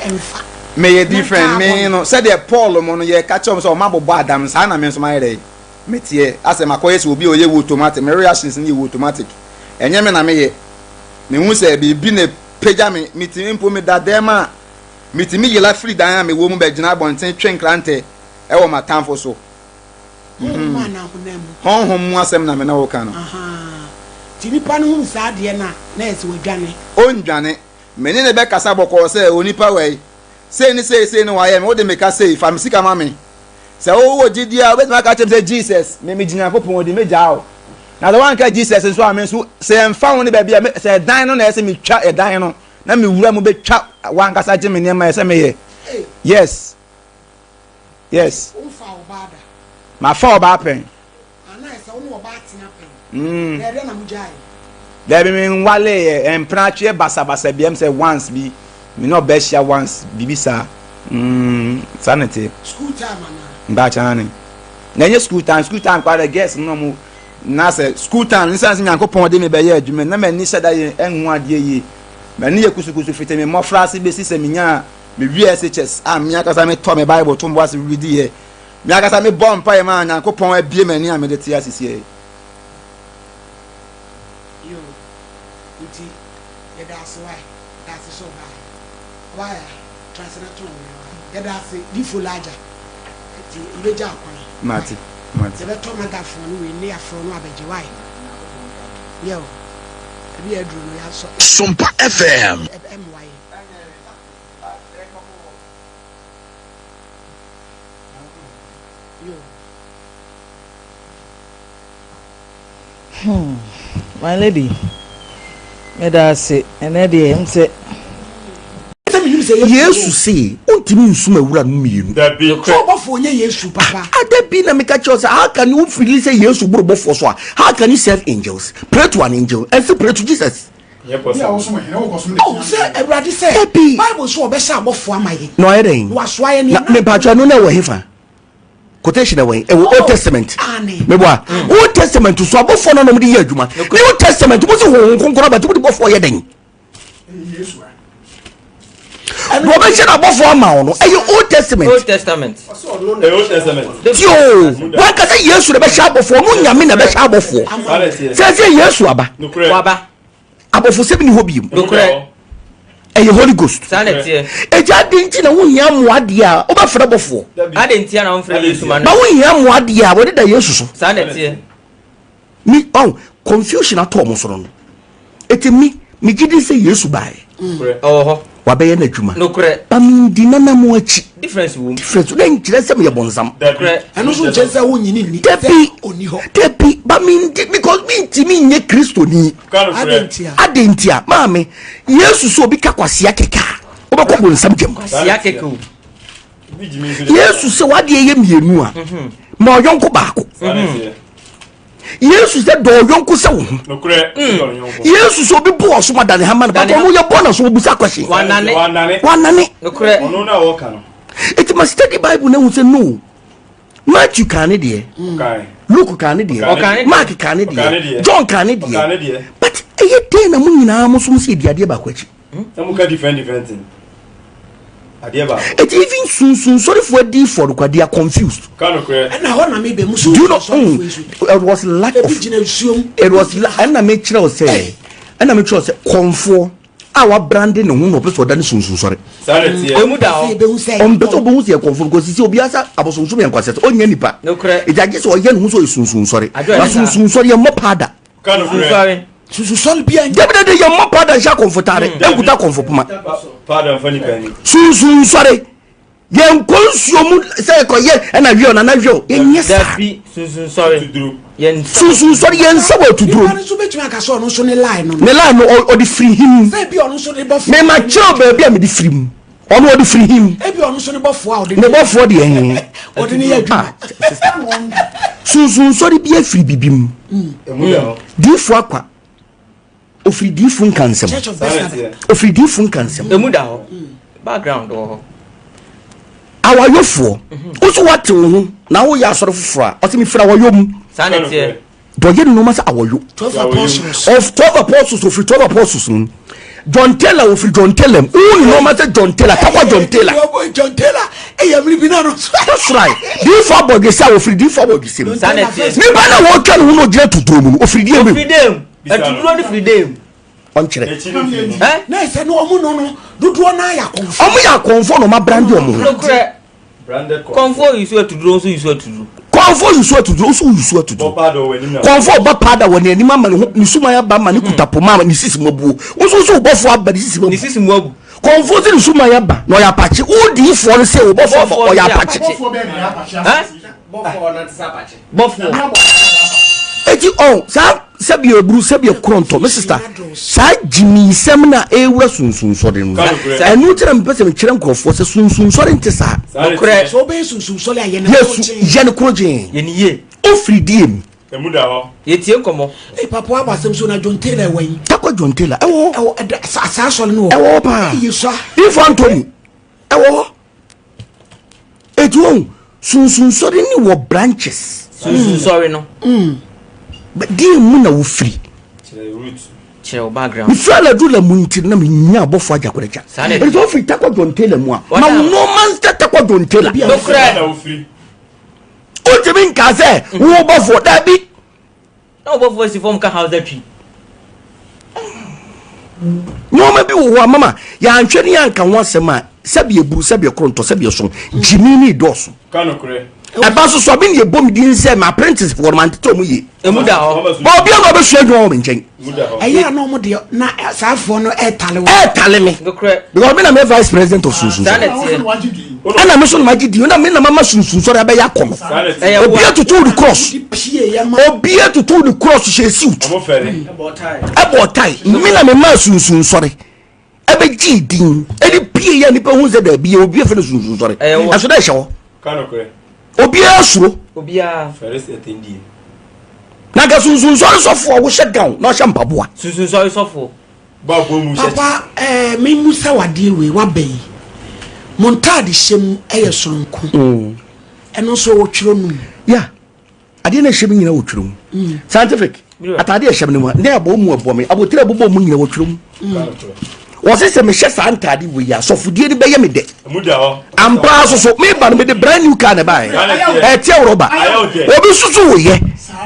ɛmfa. Meyɛ Na different nkaa me bɔne. no sɛdeɛ Paul mo no yɛka kyerɛ wɔn sɛ wɔn abobɔ adam saa na me nso mayɛ dɛ. Meteɛ asɛ makɔyɛ sɛ obi a ɔyɛ wotomatic, me reactions no yɛ wotomatic. Ɛnyɛ me na meyɛ. Mehu sɛ biribi na ɛpagya me, metumi mpo meda dɛm a, metumi yela firi dan a mewɔ mu bɛgyina abɔnten twe nkrantɛ wɔ m'atamfo so. Honhom anaa honam mu? Honhom mu asɛm na me ne wo ka no. Ahaa. Nti nipa no hunu saa adeɛ no a, na ɛyɛ sɛ wadwane. Ɔndwane. Me ne no bɛkasa bɔkɔɔ sɛ, Onipa wei, sei ne sei sei ne wayɛ me, wode me ka sei, fa me sika ma me. Sɛ wowɔ gyidie a, wobɛtumi aka akyerɛ me sɛ, Jesus, me megye Nyankopɔn di, mɛgyaa wo. Na sɛ woanka Jesus nso a, me nso, sɛ ɛmfa ho ne baabi a, sɛ ɛdan no na ɛyɛ sɛ metwa ɛdan no, na mewura mu bɛtwa w'ankasa gye me nneɛma ɛyɛ sɛ meyɛ. Yes. Yes. Mafa ɔbaa pɛn. Mm. Dabi me nwale yɛ mpena atweɛ basabasa bi ɛm sɛ once bi me ne ɔbaa hyia once biribi saa mm saa na ɛteɛ. School time anaa? Mpakyɛ ne. Na ɛnyɛ school time school time koraa dɛ girls no na ɔmo na sɛ school time ne sɛ Nyankopɔn de me bɛyɛ adwuma na m'ani hyɛ da yɛ ɛnho adeɛ yie m'ani yɛ kusukusu fiti me mmɔfra ase bɛsi sɛ menyaa me wie SHS a me ankasa metɔ me Bible to mbo ase redi yɛ Me ankasa mebɔɔ mpaeɛ maa Nyankopɔn abue m'ani a mede te ase siei. Yoo nti yɛda ase wai yɛda ase sɛ ɔbaeɛ ɔbaeɛ a tra ase na tɔn wei wai yɛda ase difo lagya nti yɛbɛgya wo kwan wai Mate mate. yɛbɛtɔ magafoɔ no wei ne yɛafrɛ wo no abɛgye wai yɛ o ebi yɛ aduro no yɛasɔ Sompa FM. ɛmmoa yɛn. Hmm, my lady, meda ase ɛnɛ deɛ m sɛ. Yesu se wontumi nsom awura no mmienu. Sɛ ɔbɔfoɔ nyɛ Yesu papa. Ah, da bi na meka kyerɛ sɛ how can you feel sɛ Yesu boro bɔfoɔ so a how can you serve angels pray to an angel and still pray to Jesus. Oh, sɛ Awurade sɛ Bible so ɔbɛhyɛ abɔfoɔ ama yɛn. Na ɔyɛ dɛn? Na wasoa yɛn Na mepatwa no na ɛwɔ hefa? Quotation ɛwɔ he? Ɛwɔ Old Testament. Meboa. Old Testament so abɔfoɔ no na wɔde yɛ adwuma. New Testament mo sɛ Honhom Kronkron aba nti mode bɔfoɔ yɛ dɛn? Na ɔbɛhyɛ n'abɔfoɔ ama wo no ɛyɛ Old Testament. Old Testament. Tio, wanka sɛ Yesu na ɛbɛhyɛ abɔfoɔ, no Nyame na ɛbɛhyɛ abɔfoɔ. Sɛ sɛ Yesu aba. Waba. Abɔfosɛm ni hɔ biom. Nokorɛ. Ɛyɛ Holy Ghost. Saa na ɛteɛ. Egya adi nti na wohia mmoa deɛ a wobɛfrɛ bɔfoɔ. Adi nti na womfrɛ Yesu ma no. Na wohia mmoa deɛ a wɔde da Yesu so. Saa na ɛteɛ. Mi ɔn confusion atɔ wɔn so no no. Eti mi megye di sɛ Yesu baeɛ. Ɔwɔ hɔ. Wabɛyɛ n'adwuma. Nokorɛ. Ba mendi nana mo akyi. Difference wɔ mu. Difference na nkyerɛ sɛ meyɛ bɔnsam. Nokorɛ. Ɛno nso nkyerɛ sɛ wonyini nni. Dabi. Ɔnni hɔ. Dabi ba mendi because mentumi nyɛ Kristoni. Adɛn ntia? Adɛn ntia? Maame, Yesu sɛ obi ka kwasea kɛkɛ a, wobɛkɔ bonsam gyam. Kwasea kɛkɛ o. Yesu sɛ wadeɛ yɛ mmienu a, mhm. ma ɔyɔnko baako. Mhm. Yesu sɛ dɔ ɔyɔnko sɛ wo ho. Mm. Yesu sɛ obi bu ɔsom adane hama no, but ɔno yɛ bɔ na so obusa question. Wanane. Wanane. Nokorɛ. Eti ma study Bible na ehu sɛ no. Matthew kaa ne deɛ. Luke kaa ne deɛ. Mark kaa ne deɛ. John kaa ne deɛ. But ɛyɛ den na mo nyinaa mo som sɛ edi adeɛ baako akyi. Na mo ka different different thing. Adeɛ baako. Eti even sunsunsɔrefoɔ adiifoɔ no kwa they are confused. Ɛna hɔ na mi bɛ mu Do you know? Mm, it was lack of. Ebi gyina nsuom. It was la ɛna mi kyerɛ o sɛ ɛna mi kyerɛ o sɛ kɔnfoɔ a wabrande ne ho na ɔpɛ sɛ ɔda ne sunsunsɔre. Emu da hɔ. Ɔmpɛ sɛ ɔbɛhu sɛ yɛ kɔnfoɔ because sisi obi asa abosonsom yɛ nkwasɛ sɛ ɔnyɛ nipa. Nokorɛ. Eti agye sɛ ɔyɛ ne ho sɛ ɔyɛ sunsunsɔre. Na sunsunsɔre yɛ mmɔ paada. Sunsunsɔre. Sunsunsɔre biara nni. Dabi dabi yɛmmɔ paada nhyɛ akɔmfo taare mm. nkuta akɔmfo poma. Sunsunsɔre yɛnkɔ nsuo mu sɛ yɛkɔyɛ ɛna hwɛ nana hwɛ yɛnyɛ saa. Sunsunsɔre yɛn nsa wɔ atuduro. Nipa no nso bɛtumi aka sɛ ɔno nso ne line no. Ne line no ɔde firi him. Sɛ ebi ɔno nso ne bɔfoɔ. Mɛma kyerɛw baabi a mede firi mu. Ɔno ɔde firi him. Ebi ɔno nso ne bɔfoɔ a ɔde. Ne bɔfoɔ deɛ he. Ɔde ne yɛ adwuma. Ah, Sunsunsɔre bi afiri bibi mu. Mm. Diifo akwa. Ofiri diifo nkansɛm. Ofiri diifo nkansɛm. Emu da hɔ. Background wɔ hɔ. Awayɔfoɔ. Woso wate wo ho na woyɛ asɔre foforɔ a ɔsɛ mefiri awayɔ mu. Saa na ɛteɛ. Deɛ ɔyɛ ne nneɛma sɛ awɔyo. Of 12 apostles ofiri 12 apostles mu. John Taylor ofiri John Taylor mu. Wohu ne nneɛma sɛ John Taylor takwa John Taylor. John Taylor ɛyɛ mmiri bi na no. That's right. Diifo abɔdwesɛ a ofiri diifo abɔdwesɛ mu. Nipa na wɔtwa ne ho na ogyina tuturo mu no ofiri deɛ mu. Ofiri deɛ mu. Atuduro ne firi deɛ mu. Ɔnkyerɛ. Na ɛsɛ no ɔmo no no dodoɔ naa yɛ akɔnfo. Ɔmo yɛ akɔnfo na ɔmo abrande ɔmo ho. Nokorɛ. Kɔnfoɔ yusu atuduro nso yusu atuduro. Kɔnfoɔ yusu atuduro nso yusu atuduro. Kɔnfoɔ ɔba paada wɔ n'anim ama ne ho ne suman aba ama ne kuta poma ama ne sisi mu abuo. Nso nso ɔbɔfoɔ aba ne sisi mu abu. Ne sisi mu abu. Kɔnfoɔ sɛ ne suman aba na ɔyɛ apakye. Wo diifoɔ no sɛ ɔbɔfoɔ aba ɔyɛ apakye. Bɔfoɔ. Eti ɔn saa sɛbi eburu sɛbi ekorontɔ me sista saa gyiminsɛm na ewura sunsunsɔre no ɛnu kyerɛ mepɛ sɛ mekyerɛ nkurɔfoɔ sɛ sunsunsɔre nte saa. Nokorɛ. Sɛ wobɛyɛ sunsunsɔre a yɛ ne Yesu yɛ ne koro gyee. Yɛ ne yie. Ofiri die mu. Emu da hɔ. Yɛtie nkɔmmɔ. Ee papa wabɔ asɛm so na John Taylor ɛwɔ yi. Takwa John Taylor ɛwɔ hɔ. Ɛwɔ ɛda saa asɔre no wɔ. Ɛwɔ hɔ paa. Yesu a. Ifo Anthony ɛwɔ hɔ. Eti wɔn sunsunsɔre ni wɔ branches. Sunsunsɔre no. Mm. Deɛ mu na wofiri. Kyerɛ wo background. Mefiri aladula mu nti na menya abɔfo agyakoragya. Ɛti sɛ wofiri Takwa John Taylor mu a, ma wo nneɛma nsɛ Takwa John Taylor. Nokorɛ. Wontumi nka sɛ wo bɔfoɔ daabi. Na ɔbɔfoɔ si fam ka Hausa twi. Nneɛma bi wɔ hɔ a mama yɛanhwɛ ne yɛanka ho asɛm a sɛbi eburu sɛbi ɛkorontɔ sɛbi ɛso gyimi ne dɔɔso. Ɛba so so a me ne ɛbɔ me din sɛ ma apprentice foɔ no mantete ɔmo yie. Emu da hɔ. Ba obi a na ɔbɛsua adwuma wɔ me nkyɛn. Ɛyɛ a na ɔmo deɛ na saa foɔ no ɛɛtale wɔ. Ɛɛtale me. Because me na me vice president of sunsun sɔrɔ. Ɛna me so na magye di na me na mama sunsun sɔrɔ abɛyɛ akɔnɔ. Obi atutu the cross. Obi atutu the cross hyɛ suit. Ɛbɔ ɔtae. Me na me ma sunsun sɔrɔ. Ɛbɛgye din. Ɛde pie yɛ nipa hu sɛ daabi yɛ obi efɛ no sunsun sɔrɔ. Ɛso dɛ ɛhyɛ hɔ. Obiara suro. Na nka sunsun sɔrɔ sɔfoɔ wohyɛ gown na ɔhyɛ mpaboa. Sunsun sɔrɔ sɔfoɔ. Papa eh, me musa wadeɛ wei waba yi mo ntaade hyɛ mu ɛyɛ soronko mm. ɛno nso wɔ twerɛ no mu ya adeɛ no ɛhyɛ mu nyina wɔ twerɛ mu mm. scientific ataade ɛhyɛ mu no mu ne abɔ mu ɛbɔ me abotire ɛbobɔ mu nyina wɔ twerɛ mu mm. wɔse sɛ mehyɛ saa ntaade wei a sɔfodie no bɛyɛ me dɛ ampa so so meba no mede brand new car na ɛbaeɛ ɛteɛ worɔba obi susu woyɛ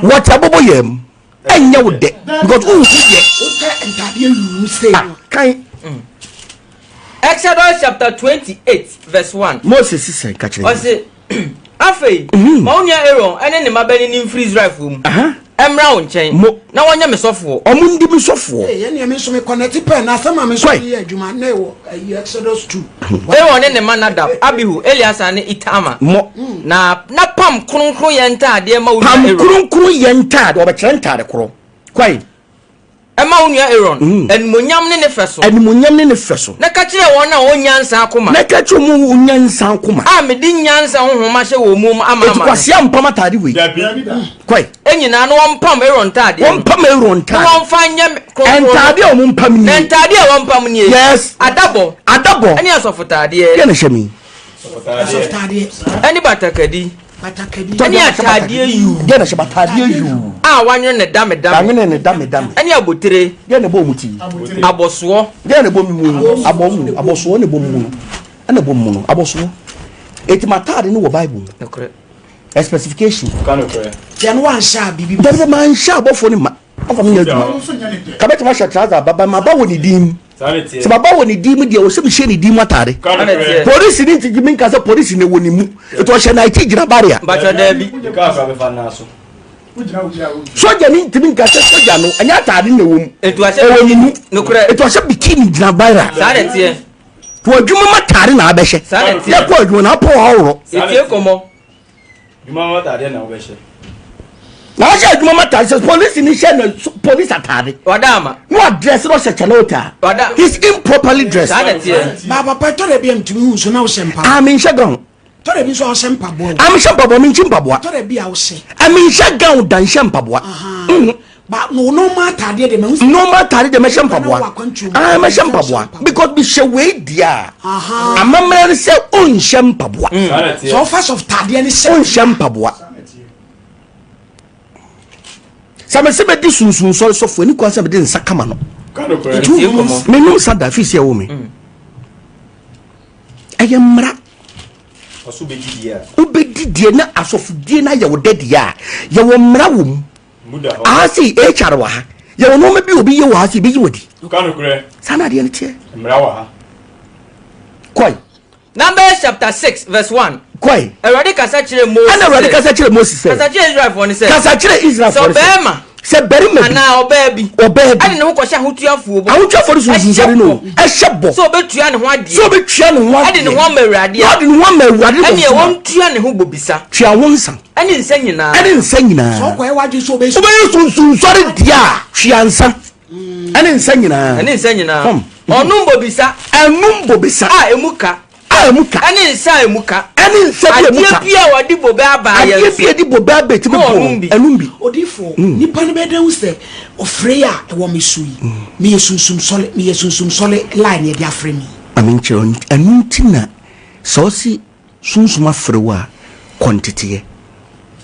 wɔte abobɔ yɛ mu ɛnyɛ wo dɛ because wo nhu yɛ. Wopɛ ntaadeɛ yuu sei no. Kan. Exodus chapter 28 verse 1. Mose sisɛ ka kyerɛ. Ɔse, afei, mhm. ma wo nua Aaron ne ne mmabanin mfiri Israelfoɔ mu. Mmra wo nkyɛn na wɔnyɛ me sɔfoɔ. Ɔmo ndi me sɔfoɔ. Ee, ɛnneɛ me nso me kɔnɛte pɛɛ na asɛm a me nso meyɛ adwuma na ɛwɔ ɛyi Exodus 2. Aaron ne ne mma Nadab, Abihu, Eleasar ne Itamar. Mo. Na na pam kronkronyɛ ntaadeɛ ma wo nua Pam Aaron. kronkronyɛ ntaadeɛ, ɔbɛkyerɛ ntaade korɔ. Kwae. Ɛma wo nua Aaron, animuonyam ne ne fɛ so. Animuonyam ne ne fɛ so. Na ka kyerɛ wɔn a wɔn nyansa akoma. Na ka kyerɛ wɔn a wɔn nyansa akoma. A mede nyansa honhom ahyɛ wɔn mu ama ama Eti no. kwasea mpam ataade wei. Kwae. Nyinaa na wɔmpam Aaron ntaadeɛ no. Wɔmpam Aaron ntaade. Na wɔmfa nyɛ me kronkron no. Ntaade a wɔmpam nie. Na ntaade a wɔmpam nie. Yes. Adabɔ. Adabɔ. Ɛne asɔfotaadeɛ. Deɛ na ɛhyɛ me yi. Asɔfotaadeɛ. Ɛne batakari. Batakari. Ɛne ataadeɛ yuu. Deɛ na ɛhyɛ bataadeɛ yuu. A wɔanwene no damedame. Wɔanwene no damedame. Ɛne abotire. Deɛ na ɛbɔ wɔn ti. Abɔsoɔ. Deɛ na ɛbɔ me mu no. Abɔ mu abɔsoɔ na ɛbɔ mu no. Ɛna ɛbɔ mu no abɔsoɔ. Eti m'ataade no wɔ Bible mu. Nokorɛ. A specification. Deɛ no wanhyɛ a biribi. Dabi sɛ manhyɛ abɔfoɔ no ma ɔfa menyɛ adwuma. Ka bɛtumi ahyɛ trouser aba ba maba wɔ ne din mu. Sɛ maba wɔ ne din mu deɛ ɔsɛ mehyɛ ne din mu ataade. Polisi ne nti mi nka sɛ polisi na ɛwɔ ne mu. Nti ɔhyɛ n'akyi gyina barrier. Mpakyɛ daabi. Sogya ni ntumi nka sɛ sogya no ɛnyɛ ataade na ɛwɔ mu. Ɛwɔ ne mu. Etu ahyɛ bikini gyina viral. Saa na ɛteɛ. To adwuma ma taade na abɛhyɛ. Saa na ɛteɛ. Yɛ kɔ adwuma na apɔ ɔworɔ. Etie kɔmɔ. Adwuma ma taade na wobɛhyɛ. Na wahyɛ adwuma ma taade sɛ polisi ni hyɛ na polisi ataade. Wada ama. Na wadress na ɔhyɛ kyɛlɛ ota. Wada. He's improperly dressed. Saa na ɛteɛ. Ba papa tɔ da bi a ntumi hu so na wohyɛ mpa. Ah, menhyɛ gown. Tɔ da bi nso a wohyɛ mpaboa o. Ah, menhyɛ mpaboa, menkyi mpaboa. Tɔ da bi a wohyɛ. Ah, menhyɛ gown da nhyɛ mpaboa. Mm. Ba no normal ataadeɛ deɛ mahu sɛ. Normal ataadeɛ deɛ mɛhyɛ mpaboa. Ah, mɛhyɛ mpaboa because mehyɛ wei deɛ a. Amammerɛ no sɛ ɔnhyɛ mpaboa. Sɛ ɔfa sɔf taadeɛ no hyɛ. Ɔnhyɛ mpaboa. Sɛ mese mɛdi sunsun sɔre sɔfo ani kwan sɛ mede nsa kama no. Menom nsa da fi sɛ ɛwɔ me. Ɛyɛ mmara. Wobɛdi deɛ na asɔfodie no ayɛ wo dɛ deɛ a yɛwɔ mmara wɔ mu. Aha sei HR wɔ ha. Yɛwɔ nneɛma bi obi yɛ wɔ ha sei bɛyi wadi. Saa na adeɛ no teɛ. Mmara wɔ ha. Kɔe. Numbers chapter 6 verse 1. Kɔe. Awurade kasa kyerɛ Mose. Ɛna Awurade kasa kyerɛ Mose sɛ. Kasa kyerɛ Israelfoɔ no sɛ. Kasa kyerɛ Israelfoɔ no sɛ. Sɛ ɔbarima. Sɛ barima bi. Anaa ɔbaa bi. Ɔbaa bi. Ɛde ne ho kɔhyɛ ahotuafoɔ bɔ. Ahotuafoɔ no sunsunsɔre no. Ɛhyɛ bɔ. Sɛ ɔbɛtua ne ho adeɛ. Sɛ ɔbɛtua ne ho adeɛ. Ɛde ne ho ama Awurade a. Na ɔde ne ho ama Awurade. Ɛne wɔntua ne ho bobisa. Tua ho nsa. Ɛne nsa nyinaa. Ɛne nsa nyinaa. Sɛ ɔkɔyɛ w'adwene sɛ ɔbɛyɛ. Wobɛyɛ sunsunsɔre deɛ a, tua nsa. Ɛne nsa nyinaa. Ɛne nsa nyinaa. Ɔnom bobisa. Ɛnom bobisa. A emu ka. A emu ka. Ɛne nsa a emu ka. Ɛne nsa bi a emu ka. Adeɛ bi a wɔde bobe aba ayɛ nso. Adeɛ bi a yɛde bobe aba etimi bɔ no. Ɛnom bi. Odiyifoɔ, nipa no bɛyɛ dɛn ahu sɛ ɔfrɛ yi a ɛwɔ me so yi, meyɛ sunsumsɔle, meyɛ sunsumsɔle line yɛde afrɛ me yi? Ma menkyerɛ wo, ɛno nti na sɛ ɔse Sunsum afrɛ wo a, kɔ nteteɛ.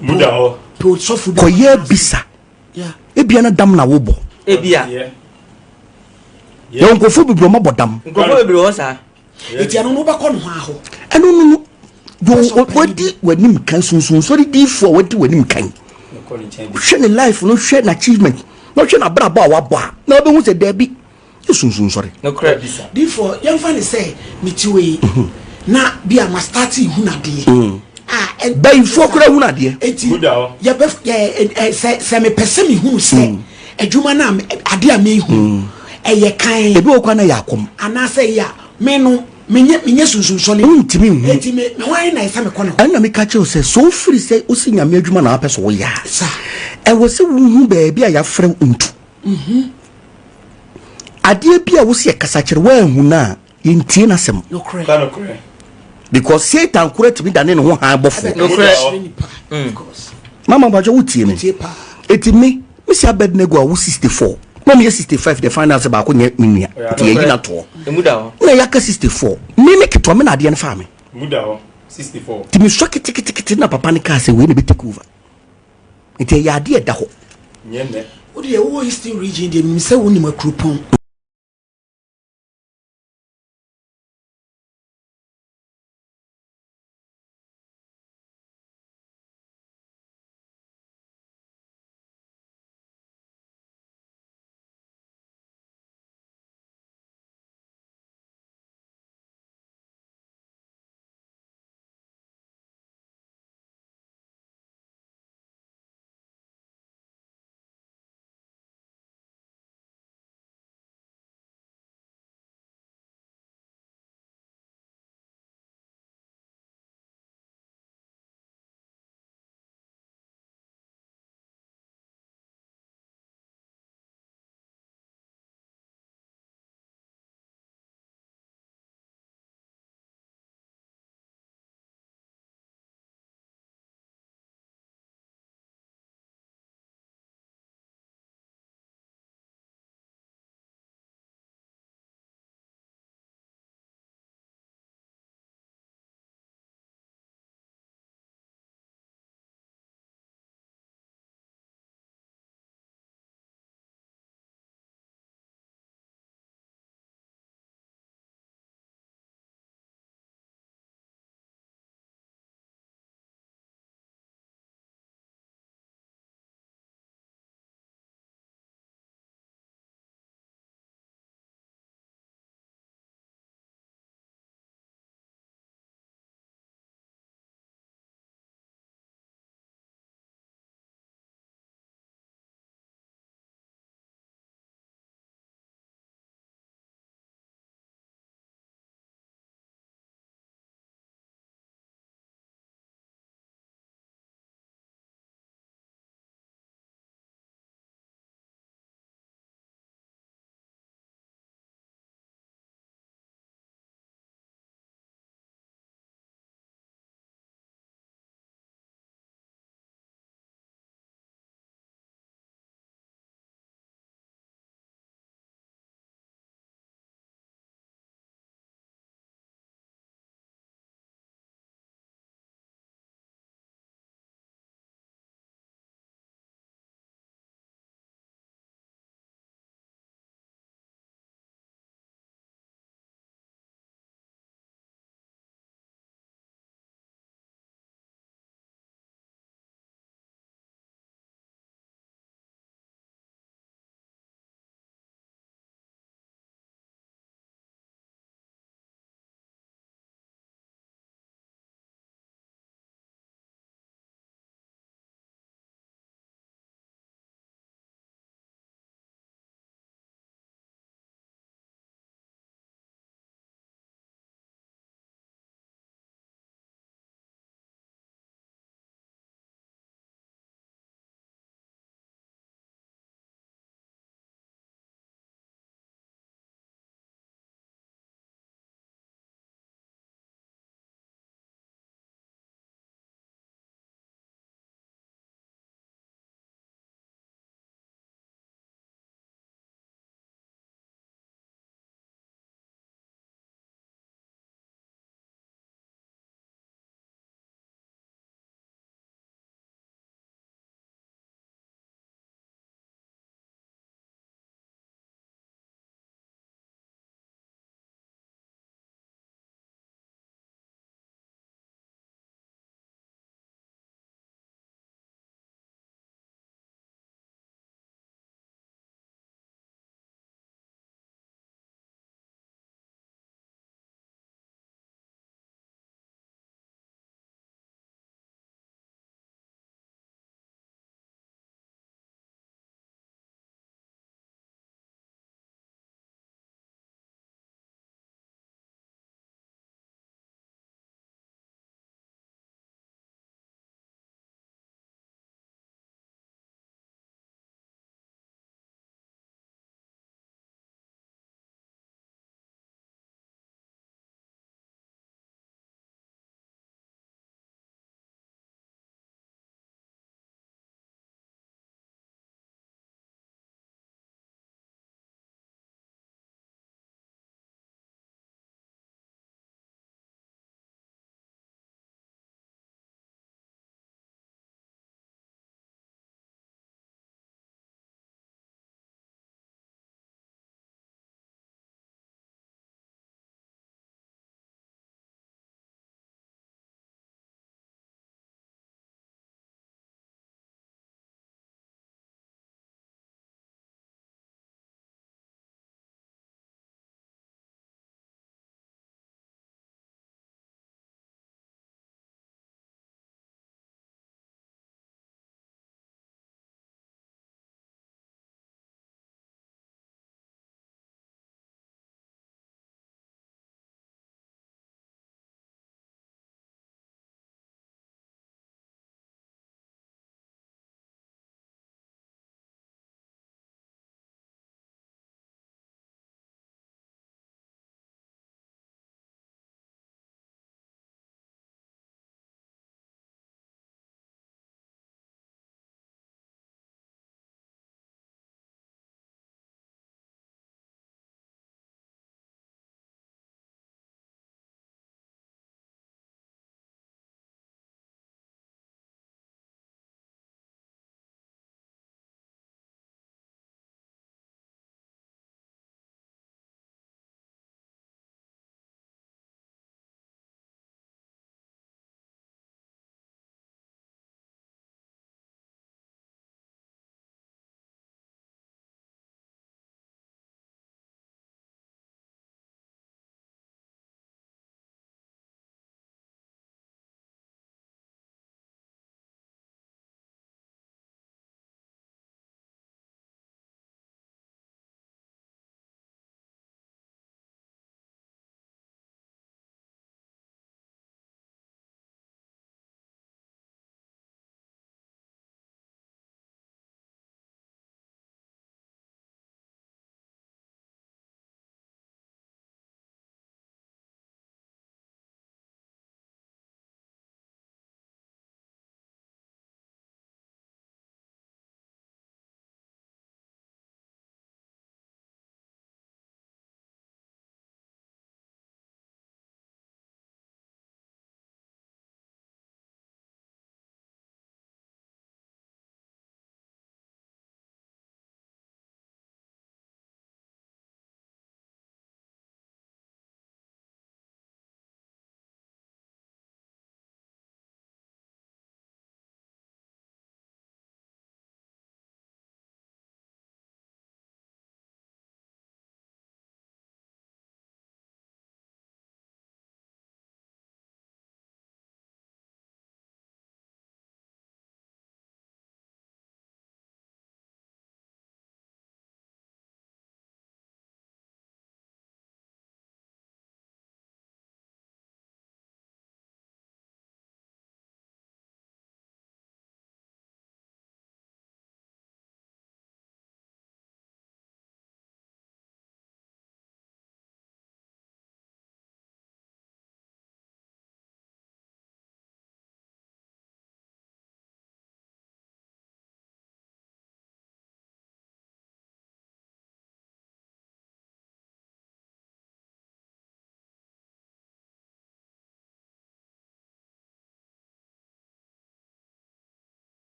Mu da hɔ. Kɔyɛ abisa. Ebia na dam na wobɔ. Ebia. Yɛwɔ nkurɔfoɔ bebree wɔn abɔ dam. Nkurɔfoɔ bebree wɔ saa. Eti ɛno no wobɛkɔ no hɔ ahɔ. Ɛno no no deɛ wadi w'anim kan sunsun sɔre diifoɔ a wadi w'anim kan. Hwɛ ne life no hwɛ n'achievement na hwɛ n'abrabɔ a wabɔ a na wobɛhu sɛ daabi. Yɛ sunsun sɔre. Nokorɛ. Difoɔ, yɛmfa no sɛ mete hɔ yi, na bi a ma starte hunu adeɛ. A, ɛ. Bayifoɔ koraa hunu adeɛ. Enti, yɛbɛ, ɛ, ɛ, sɛ, sɛ mepɛ sɛ mehunu sɛ adwuma no a, adeɛ a mehu no, ɛyɛ kann. Ebi wɔ hɔ koraa na ɛyɛ akɔm. Anaasɛ ɛyɛ a, me no, menyɛ, menyɛ sunsun sɔre. Wontumi nhunu. Enti me, me hwan na ɛsɛ mekɔ ne hɔ? Ɛna meka kyerɛ wo sɛ, sɛ wofiri sɛ wosi Nyame adwuma na wapɛ sɛ woyɛ a, Sa. ɛwɔ sɛ wohu baabi a yɛafrɛ wo ntu. Adeɛ bi a wosi ɛkasa kyerɛ woanhu no a yɛntie n'asɛm. Because Satan kora tumi dane ne ho han bɔfoɔ. Mama mpakyɛ wotie me. Eti me mesi Abednego a wo 64 na meyɛ 65 the final sɛ baako nyɛ me nua nti yɛyi no atoɔ na yɛaka 64 me me ketewa me na adeɛ no faa me nti mesɔ keteketekete na papa no kaa sɛ wei na bɛ take over. Nti ɛyɛ adeɛ ɛda hɔ. Nyɛ nnɛ. Wo deɛ wowɔ Eastern region deɛ menim sɛ wonim Akuropɔn.